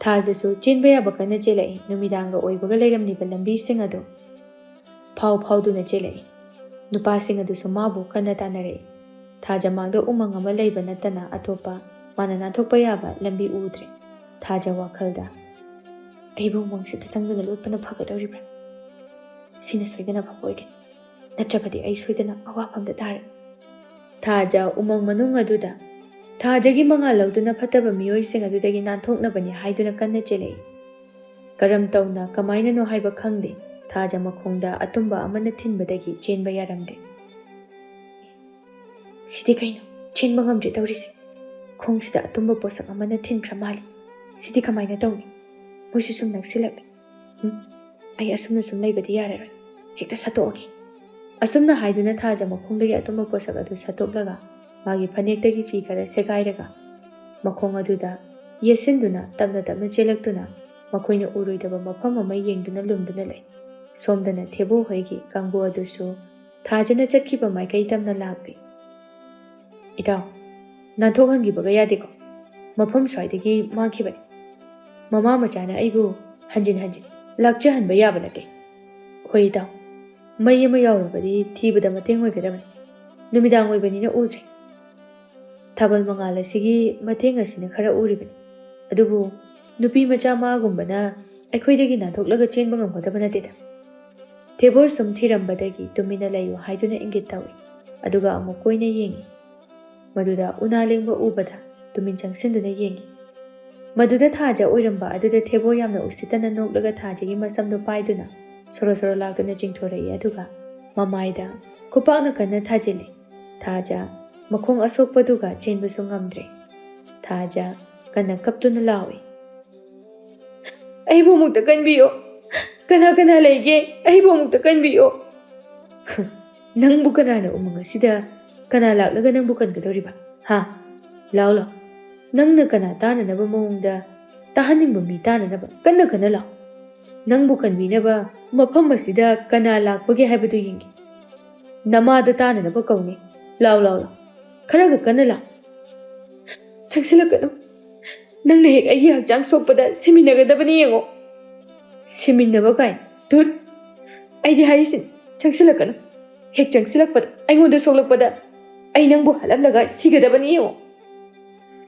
ꯊꯥꯖꯁꯨ ꯆꯦꯟꯕ ꯌꯥꯕ ꯀꯟꯅ ꯆꯦꯜꯂꯛꯏ꯫ ꯅꯨꯃꯤꯗꯥꯡꯒ ꯑꯣꯏꯕꯒ ꯂꯩꯔꯝꯂꯤꯕ ꯂꯝꯕꯤꯁꯤꯡ ꯑꯗꯨ ꯐꯥꯎ ꯐꯥꯎꯗꯨꯅ ꯆꯦꯜꯂꯛꯏ꯫ ꯅꯨꯄꯥꯁꯤꯡ ꯑꯗꯨꯁꯨ ꯃꯥꯕꯨ ꯀꯟꯅ ꯇꯥꯟꯅꯔꯛꯏ꯫ ꯊꯥꯖ ꯃꯥꯡꯗ ꯎꯃꯪ ꯑꯃ ꯂꯩꯕ ꯅꯠꯇꯅ ꯑꯇꯣꯞꯄ ꯃꯥꯅ ꯅꯥꯟꯊꯣꯛꯄ ꯌꯥꯕ ꯂꯝꯕꯤ ꯎꯗ꯭ꯔꯦ꯫ ꯊꯥꯖ ꯋꯥꯈꯜꯗ, "ꯑꯩꯕꯨ ꯎꯃꯪꯁꯤꯗ ꯆꯪꯗꯨꯅ ꯂꯣꯠꯄꯅ ꯐꯒꯗꯧꯔꯤꯕ꯭ꯔꯥ? ꯁꯤꯅ ꯁꯣꯏꯗꯅ ꯐꯕ ꯑꯣꯏꯒꯅꯤ, ꯅꯠꯇ꯭ꯔꯕꯗꯤ ꯑꯩ ꯁꯣꯏꯗꯅ ꯑꯋꯥꯐꯝꯗ ꯇꯥꯔꯦ꯫" ꯊꯥꯖ ꯎꯃꯪ ꯃꯅꯨꯡ ꯑꯗꯨꯗ ꯊꯥꯖꯒꯤ ꯃꯉꯥꯜ ꯂꯧꯗꯨꯅ ꯐꯠꯇꯕ ꯃꯤꯑꯣꯏꯁꯤꯡ ꯑꯗꯨꯗꯒꯤ ꯅꯥꯟꯊꯣꯛꯅꯕꯅꯤ ꯍꯥꯏꯗꯨꯅ ꯀꯟꯅ ꯆꯦꯜꯂꯛꯏ꯫ ꯀꯔꯝ ꯇꯧꯅ, ꯀꯃꯥꯏꯅꯅꯣ ꯍꯥꯏꯕ ꯈꯪꯗꯦ, ꯊꯥꯖ ꯃꯈꯣꯡꯗ ꯑꯇꯨꯝꯕ ꯑꯃꯅ ꯊꯤꯟꯕꯗꯒꯤ ꯆꯦꯟꯕ ꯌꯥꯔꯝꯗꯦ꯫ "ꯁꯤꯗꯤ ꯀꯩꯅꯣ? ꯆꯦꯟꯕ ꯉꯝꯗ꯭ꯔꯦ ꯇꯧꯔꯤꯁꯦ꯫ ꯈꯣꯡꯁꯤꯗ ꯑꯇꯨꯝꯕ ꯄꯣꯠꯁꯛ ꯑꯃꯅ ꯊꯤꯟꯈ꯭ꯔ ꯃꯥꯜꯂꯤ꯫ ꯁꯤꯗꯤ ꯀꯃꯥꯏꯅ ꯇꯧꯅꯤ? ꯃꯣꯏꯁꯨ ꯁꯨꯝ ꯅꯛꯁꯤꯜꯂꯛꯂꯦ꯫ ꯎꯝ, ꯑꯩ ꯑꯁꯨꯝꯅ ꯁꯨꯝ ꯂꯩꯕꯗꯤ ꯌꯥꯔꯔꯣꯏ꯫ ꯍꯦꯛꯇ ꯁꯠꯇꯣꯛꯑꯒꯦ꯫" ꯑꯁꯨꯝꯅ ꯍꯥꯏꯗꯨꯅ ꯊꯥꯖ ꯃꯈꯣꯡꯗꯒꯤ ꯑꯇꯨꯝꯕ ꯄꯣꯠꯁꯛ ꯑꯗꯨ ꯁꯠꯇꯣꯛꯂꯒ ꯃꯥꯒꯤ ꯐꯅꯦꯛꯇꯒꯤ ꯐꯤ ꯈꯔ ꯁꯦꯒꯥꯏꯔꯒ ꯃꯈꯣꯡ ꯑꯗꯨꯗ ꯌꯦꯠꯁꯤꯟꯗꯨꯅ ꯇꯞꯅ ꯇꯞꯅ ꯆꯦꯜꯂꯛꯇꯨꯅ ꯃꯈꯣꯏꯅ ꯎꯔꯣꯏꯗꯕ ꯃꯐꯝ ꯑꯃ ꯌꯦꯡꯗꯨꯅ ꯂꯨꯝꯗꯨꯅ ꯂꯩ꯫ ꯁꯣꯝꯗꯅ ꯊꯦꯕꯣ ꯍꯣꯏꯒꯤ ꯀꯥꯡꯕꯨ ꯑꯗꯨꯁꯨ ꯊꯥꯖꯅ ꯆꯠꯈꯤꯕ ꯃꯥꯏꯀꯩ ꯇꯝꯅ ꯂꯥꯛꯂꯤ꯫ "ꯏꯇꯥꯎ, ꯅꯥꯟꯊꯣꯛꯍꯟꯈꯤꯕꯒ ꯌꯥꯗꯦꯀꯣ꯫ ꯃꯐꯝ ꯁ꯭ꯋꯥꯏꯗꯒꯤ ꯃꯥꯡꯈꯤꯕꯅꯤ꯫ ꯃꯃꯥ ꯃꯆꯥꯅ ꯑꯩꯕꯨ ꯍꯟꯖꯤꯟ ꯍꯟꯖꯤꯟ ꯂꯥꯛꯆꯍꯟꯕ ꯌꯥꯕ ꯅꯠꯇꯦ꯫" "ꯍꯣꯏ ꯏꯇꯥꯎ, ꯃꯩ ꯑꯃ ꯌꯥꯎꯔꯕꯗꯤ ꯊꯤꯕꯗ ꯃꯇꯦꯡ ꯑꯣꯏꯒꯗꯕꯅꯤ꯫ ꯅꯨꯃꯤꯗꯥꯡ ꯑꯣꯏꯕꯅꯤꯅ ꯎꯗ꯭ꯔꯦ꯫ ꯊꯥꯕꯜ ꯃꯉꯥꯜ ꯑꯁꯤꯒꯤ ꯃꯇꯦꯡ ꯑꯁꯤꯅ ꯈꯔ ꯎꯔꯤꯕꯅꯤ꯫ ꯑꯗꯨꯕꯨ ꯅꯨꯄꯤ ꯃꯆꯥ ꯃꯥꯒꯨꯝꯕꯅ ꯑꯩꯈꯣꯏꯗꯒꯤ ꯅꯥꯟꯊꯣꯛꯂꯒ ꯆꯦꯟꯕ ꯉꯝꯒꯗꯕ ꯅꯠꯇꯦꯗ꯫" ꯊꯦꯕꯣ ꯁꯨꯝ ꯊꯤꯔꯝꯕꯗꯒꯤ ꯇꯨꯃꯤꯟꯅ ꯂꯩꯌꯨ ꯍꯥꯏꯗꯨꯅ ꯏꯪꯒꯤꯠ ꯇꯧꯏ꯫ ꯑꯗꯨꯒ ꯑꯃꯨꯛ ꯀꯣꯏꯅ ꯌꯦꯡꯏ꯫ ꯃꯗꯨꯗ ꯎꯅꯥ ꯂꯦꯡꯕ ꯎꯕꯗ ꯇꯨꯃꯤꯟ ꯆꯪꯁꯤꯟꯗꯨꯅ ꯌꯦꯡꯏ꯫ ꯃꯗꯨꯗ ꯊꯥꯖ ꯑꯣꯏꯔꯝꯕ ꯑꯗꯨꯗ ꯊꯦꯕꯣ ꯌꯥꯝꯅ ꯎꯁꯤꯠꯇꯅ ꯅꯣꯛꯂꯒ ꯊꯥꯖꯒꯤ ꯃꯁꯝꯗꯨ ꯄꯥꯏꯗꯨꯅ ꯁꯣꯔꯣ ꯁꯣꯔꯣ ꯂꯥꯛꯇꯨꯅ ꯆꯤꯡꯊꯣꯔꯛꯏ, ꯑꯗꯨꯒ ꯃꯃꯥꯏꯗ ꯈꯨꯄꯥꯛꯅ ꯀꯟꯅ ꯊꯥꯖꯤꯜꯂꯤ꯫ ꯊꯥꯖ ꯃꯈꯣꯡ ꯑꯁꯣꯛꯄꯗꯨꯒ ꯆꯦꯟꯕꯁꯨ ꯉꯝꯗ꯭ꯔꯦ꯫ ꯊꯥꯖ ꯀꯟꯅ ꯀꯞꯇꯨꯅ ꯂꯥꯎꯏ, "ꯑꯩꯕꯨ ꯑꯃꯨꯛꯇ ꯀꯟꯕꯤꯌꯣ꯫ ꯀꯅꯥ ꯀꯅꯥ ꯂꯩꯒꯦ? ꯑꯩꯕꯨ ꯑꯃꯨꯛꯇ ꯀꯟꯕꯤꯌꯣ꯫" "ꯅꯪꯕꯨ ꯀꯅꯥꯅ ꯎꯃꯪ ꯑꯁꯤꯗ ꯀꯅꯥ ꯂꯥꯛꯂꯒ ꯅꯪꯕꯨ ꯀꯟꯒꯗꯧꯔꯤꯕ? ꯍꯥ? ꯂꯥꯎ, ꯂꯥꯎ꯫ ꯅꯪꯅ ꯀꯅꯥ ꯇꯥꯅꯅꯕ ꯃꯑꯣꯡꯗ ꯇꯥꯍꯟꯅꯤꯡꯕ ꯃꯤ ꯇꯥꯅꯅꯕ ꯀꯟꯅ ꯀꯟꯅ ꯂꯥꯎ꯫ ꯅꯪꯕꯨ ꯀꯟꯕꯤꯅꯕ ꯃꯐꯝ ꯑꯁꯤꯗ ꯀꯅꯥ ꯂꯥꯛꯄꯒꯦ ꯍꯥꯏꯕꯗꯨ ꯌꯦꯡꯒꯦ꯫ ꯅꯃꯥꯗ ꯇꯥꯅꯅꯕ ꯀꯧꯅꯤ꯫ ꯂꯥꯎ, ꯂꯥꯎ, ꯂꯥꯎ꯫ ꯈꯔꯒ ꯀꯟꯅ ꯂꯥꯎ꯫" ꯆꯪꯁꯤꯜꯂꯛꯀꯅꯨ꯫ ꯅꯪꯅ ꯍꯦꯛ ꯑꯩꯒꯤ ꯍꯛꯆꯥꯡ ꯁꯣꯛꯄꯗ ꯁꯤꯃꯤꯟꯅꯒꯗꯕꯅꯤ ꯌꯦꯡꯉꯣ꯫ ꯁꯤꯃꯤꯟꯅꯕ ꯀꯥꯏꯅ꯫ ꯙꯨꯠ! ꯑꯩꯗꯤ ꯍꯥꯏꯔꯤꯁꯤꯅꯤ, ꯆꯪꯁꯤꯜꯂꯛꯀꯅꯨ꯫ ꯍꯦꯛ ꯆꯪꯁꯤꯜꯂꯛꯄꯗ, ꯑꯩꯉꯣꯟꯗ ꯁꯣꯛꯂꯛꯄꯗ ꯑꯩ ꯅꯪꯕꯨ ꯍꯥꯠꯂꯝꯂꯒ ꯁꯤꯒꯗꯕꯅꯤ ꯌꯦꯡꯉꯣ꯫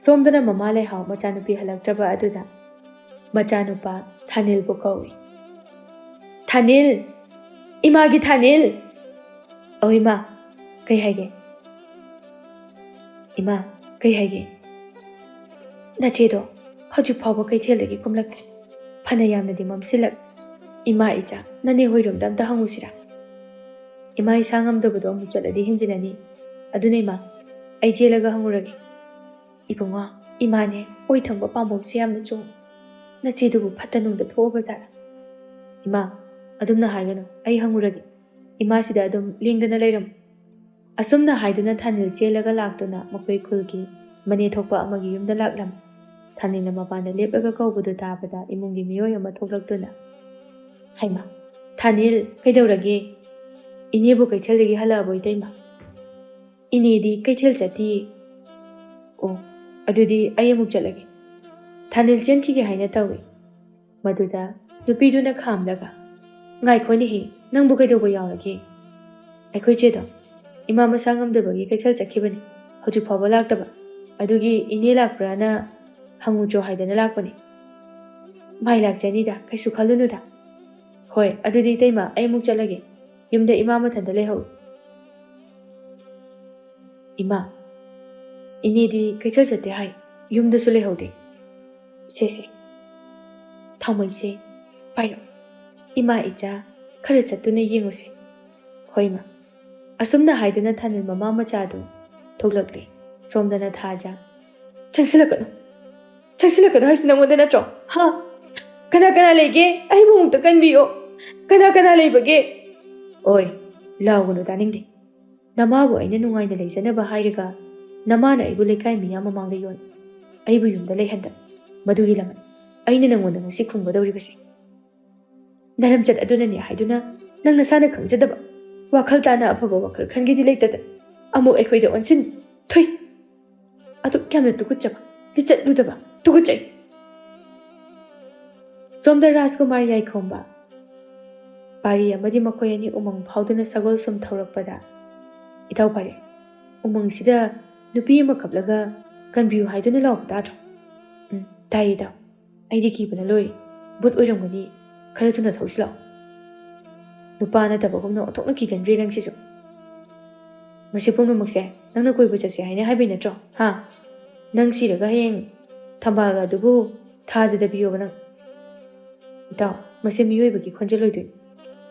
ꯁꯣꯝꯗꯅ ꯃꯃꯥ ꯂꯩꯍꯥꯎ ꯃꯆꯥꯅꯨꯄꯤ ꯍꯜꯂꯛꯇ꯭ꯔꯕ ꯑꯗꯨꯗ ꯃꯆꯥꯅꯨꯄꯥ ꯊꯥꯅꯤꯜꯕꯨ ꯀꯧꯏ꯫ "ꯊꯥꯅꯤꯜ! ꯏꯃꯥꯒꯤ ꯊꯥꯅꯤꯜ!" "ꯑꯧ ꯏꯃꯥ, ꯀꯩ ꯍꯥꯏꯒꯦ?" "ꯏꯃꯥ, ꯀꯩ ꯍꯥꯏꯒꯦ?" "ꯅꯆꯦꯗꯣ ꯍꯧꯖꯤꯛ ꯐꯥꯎꯕ ꯀꯩꯊꯦꯜꯗꯒꯤ ꯀꯨꯝꯂꯛꯇ꯭ꯔꯤ꯫ ꯐꯅ ꯌꯥꯝꯅꯗꯤ ꯃꯝꯁꯤꯜꯂꯛ꯫ ꯏꯃꯥ ꯏꯆꯥ, ꯅꯅꯦ ꯍꯣꯏꯔꯣꯝꯗ ꯑꯝꯇ ꯍꯪꯉꯨꯁꯤꯔꯥ?" "ꯏꯃꯥ ꯏꯁꯥ ꯉꯝꯗꯕꯗꯣ ꯑꯃꯨꯛ ꯆꯠꯂꯗꯤ ꯍꯦꯟꯖꯤꯜꯂꯅꯤ꯫ ꯑꯗꯨꯅ ꯏꯃꯥ, ꯑꯩ ꯆꯦꯜꯂꯒ ꯍꯪꯉꯨꯔꯒꯦ꯫" "ꯏꯕꯨꯡꯉꯣ, ꯏꯃꯥꯅꯦ ꯑꯣꯏ ꯊꯪꯕ ꯄꯥꯝꯕꯣꯝꯁꯦ ꯌꯥꯝꯅ ꯆꯣꯡꯉꯤ꯫ ꯅꯆꯦꯗꯨꯕꯨ ꯐꯠꯇ ꯅꯨꯡꯗ ꯊꯣꯛꯑꯕ ꯖꯥꯠꯂꯥ?" "ꯏꯃꯥ, ꯑꯗꯨꯝꯅ ꯍꯥꯏꯒꯅꯨ, ꯑꯩ ꯍꯪꯉꯨꯔꯒꯦ꯫ ꯏꯃꯥꯁꯤꯗ ꯑꯗꯨꯝ ꯂꯦꯡꯗꯅ ꯂꯩꯔꯝꯃꯨ꯫" ꯑꯁꯨꯝꯅ ꯍꯥꯏꯗꯨꯅ ꯊꯥꯅꯤꯜ ꯆꯦꯜꯂꯒ ꯂꯥꯛꯇꯨꯅ ꯃꯈꯣꯏ ꯈꯨꯜꯒꯤ ꯃꯅꯦ ꯊꯣꯛꯄ ꯑꯃꯒꯤ ꯌꯨꯝꯗ ꯂꯥꯛꯂꯝꯃꯤ꯫ ꯊꯥꯅꯤꯜꯅ ꯃꯄꯥꯟꯗ ꯂꯦꯞꯂꯒ ꯀꯧꯕꯗꯨ ꯇꯥꯕꯗ ꯏꯃꯨꯡꯒꯤ ꯃꯤꯑꯣꯏ ꯑꯃ ꯊꯣꯛꯂꯛꯇꯨꯅ, "ꯍꯩꯃꯥ, ꯊꯥꯅꯤꯜ, ꯀꯩꯗꯧꯔꯒꯦ? ꯏꯅꯦꯕꯨ ꯀꯩꯊꯦꯜꯗꯒꯤ ꯍꯜꯂꯛꯑꯕꯣ ꯏꯇꯩꯃ?" "ꯏꯅꯦꯗꯤ ꯀꯩꯊꯦꯜ ꯆꯠꯇꯤꯌꯦ꯫" "ꯑꯣ, ꯑꯗꯨꯗꯤ ꯑꯩ ꯑꯃꯨꯛ ꯆꯠꯂꯒꯦ꯫" ꯊꯥꯅꯤꯜ ꯆꯦꯟꯈꯤꯒꯦ ꯍꯥꯏꯅ ꯇꯧꯏ꯫ ꯃꯗꯨꯗ ꯅꯨꯄꯤꯗꯨꯅ ꯈꯥꯝꯂꯒ, "ꯉꯥꯏꯈꯣꯅꯦꯍꯦ, ꯅꯪꯕꯨ ꯀꯩꯗꯧꯕ ꯌꯥꯎꯔꯒꯦ?" "ꯑꯩꯈꯣꯏ ꯆꯦꯗꯣ ꯏꯃꯥ ꯃꯁꯥ ꯉꯝꯗꯕꯒꯤ ꯀꯩꯊꯦꯜ ꯆꯠꯈꯤꯕꯅꯤ, ꯍꯧꯖꯤꯛ ꯐꯥꯎꯕ ꯂꯥꯛꯇꯕ꯫ ꯑꯗꯨꯒꯤ ꯏꯅꯦ ꯂꯥꯛꯄ꯭ꯔꯥꯅ ꯍꯪꯉꯨꯆꯣ ꯍꯥꯏꯗꯅ ꯂꯥꯛꯄꯅꯤ꯫" "ꯃꯥꯏ ꯂꯥꯛꯆꯅꯤꯗ, ꯀꯩꯁꯨ ꯈꯜꯂꯨꯅꯨꯗ꯫" "ꯍꯣꯏ, ꯑꯗꯨꯗꯤ ꯏꯇꯩꯃ, ꯑꯩ ꯑꯃꯨꯛ ꯆꯠꯂꯒꯦ꯫ ꯌꯨꯝꯗ ꯏꯃꯥ ꯃꯊꯟꯇ ꯂꯩꯍꯧꯏ꯫" "ꯏꯃꯥ, ꯏꯅꯦꯗꯤ ꯀꯩꯊꯦꯜ ꯆꯠꯇꯦ ꯍꯥꯏ, ꯌꯨꯝꯗꯁꯨ ꯂꯩꯍꯧꯗꯦ꯫ ꯁꯦ, ꯁꯦ, ꯊꯥꯎꯃꯩꯁꯦ, ꯄꯥꯏꯔꯣ꯫ ꯏꯃꯥ ꯏꯆꯥ ꯈꯔ ꯆꯠꯇꯨꯅ ꯌꯦꯡꯉꯨꯁꯦ꯫" "ꯍꯣꯏ, ꯏꯃꯥ꯫" ꯑꯁꯨꯝꯅ ꯍꯥꯏꯗꯨꯅ ꯊꯥꯅꯤꯜ ꯃꯃꯥ ꯃꯆꯥꯗꯨ ꯊꯣꯛꯂꯛꯂꯦ꯫ ꯁꯣꯝꯗꯅ ꯊꯥꯖ, "ꯆꯪꯁꯤꯜꯂꯛꯀꯅꯨ, ꯆꯪꯁꯤꯜꯂꯛꯀꯅꯨ ꯍꯥꯏꯁꯤ ꯅꯪꯉꯣꯟꯗ ꯅꯠꯇ꯭ꯔꯣ? ꯍꯥ? ꯀꯅꯥ ꯀꯅꯥ ꯂꯩꯒꯦ? ꯑꯩꯕꯨ ꯑꯃꯨꯛꯇ ꯀꯟꯕꯤꯌꯣ꯫ ꯀꯅꯥ ꯀꯅꯥ ꯂꯩꯕꯒꯦ?" "ꯑꯣꯏ, ꯂꯥꯎꯒꯅꯨ, ꯇꯥꯅꯤꯡꯗꯦ꯫ ꯅꯃꯥꯕꯨ ꯑꯩꯅ ꯅꯨꯡꯉꯥꯏꯅ ꯂꯩꯖꯅꯕ ꯍꯥꯏꯔꯒ ꯅꯃꯥꯅ ꯑꯩꯕꯨ ꯂꯩꯀꯥꯏ ꯃꯤꯌꯥꯝ ꯃꯃꯥꯡꯗ ꯌꯣꯟ, ꯑꯩꯕꯨ ꯌꯨꯝꯗ ꯂꯩꯍꯟꯗ꯫ ꯃꯗꯨꯒꯤ ꯂꯃꯟ ꯑꯩꯅ ꯅꯪꯉꯣꯟꯗ ꯉꯁꯤ ꯈꯨꯝꯒꯗꯧꯔꯤꯕꯁꯦ꯫ ꯅꯔꯝꯆꯠ ꯑꯗꯨꯅꯅꯦ ꯍꯥꯏꯗꯨꯅ ꯅꯪ ꯅꯁꯥꯅ ꯈꯪꯖꯗꯕ, ꯋꯥꯈꯜ ꯇꯥꯅ ꯑꯐꯕ ꯋꯥꯈꯜ ꯈꯟꯒꯦꯗꯤ ꯂꯩꯇꯗ ꯑꯃꯨꯛ ꯑꯩꯈꯣꯏꯗ ꯑꯣꯟꯁꯤꯟ꯫ ꯊꯨꯏ!" ꯑꯗꯨꯛ ꯌꯥꯝꯅ ꯇꯨꯀꯠꯆꯕ, ꯂꯤꯆꯠꯂꯨꯗꯕ, ꯇꯨꯀꯠꯆꯩ꯫ ꯁꯣꯝꯗ ꯔꯥꯖꯀꯨꯃꯥꯔ ꯌꯥꯏꯈꯣꯝꯕ, ꯄꯥꯔꯤ ꯑꯃꯗꯤ ꯃꯈꯣꯏ ꯑꯅꯤ ꯎꯃꯪ ꯐꯥꯎꯗꯨꯅ ꯁꯒꯣꯜ ꯁꯨꯝ ꯊꯧꯔꯛꯄꯗ, "ꯏꯇꯥꯎ ꯄꯥꯔꯤ, ꯎꯃꯪꯁꯤꯗ ꯅꯨꯄꯤ ꯑꯃ ꯀꯞꯂꯒ ꯀꯟꯕꯤꯌꯨ ꯍꯥꯏꯗꯨꯅ ꯂꯥꯎꯕ ꯇꯥꯗ꯭ꯔꯣ?" "ꯎꯝ, ꯇꯥꯏꯌꯦ ꯏꯇꯥꯎ꯫ ꯑꯩꯗꯤ ꯀꯤꯕꯅ ꯂꯣꯏꯔꯦ꯫ ꯚꯨꯠ ꯑꯣꯏꯔꯝꯒꯅꯤ꯫ ꯈꯔ ꯊꯨꯅ ꯊꯧꯁꯤ ꯂꯥꯛꯑꯣ꯫" "ꯅꯨꯄꯥ ꯅꯠꯇꯕꯒꯨꯝꯅ ꯑꯣꯟꯊꯣꯛꯅ ꯀꯤꯒꯟꯈ꯭ꯔꯦ ꯅꯪꯁꯤꯁꯨ꯫ ꯃꯁꯤ ꯄꯨꯝꯅꯃꯛꯁꯦ ꯅꯪꯅ ꯀꯣꯏꯕ ꯆꯠꯁꯦ ꯍꯥꯏꯅ ꯍꯥꯏꯕꯩ ꯅꯠꯇ꯭ꯔꯣ? ꯍꯥ? ꯅꯪ ꯁꯤꯔꯒ ꯍꯌꯦꯡ ꯊꯝꯕꯥꯜ ꯑꯗꯨꯕꯨ ꯊꯥꯖꯗꯕꯤꯌꯣꯕ ꯅꯪ꯫" "ꯏꯇꯥꯎ, ꯃꯁꯤ ꯃꯤꯑꯣꯏꯕꯒꯤ ꯈꯣꯟꯖꯦꯜ ꯑꯣꯏꯗꯣꯏꯅꯤ꯫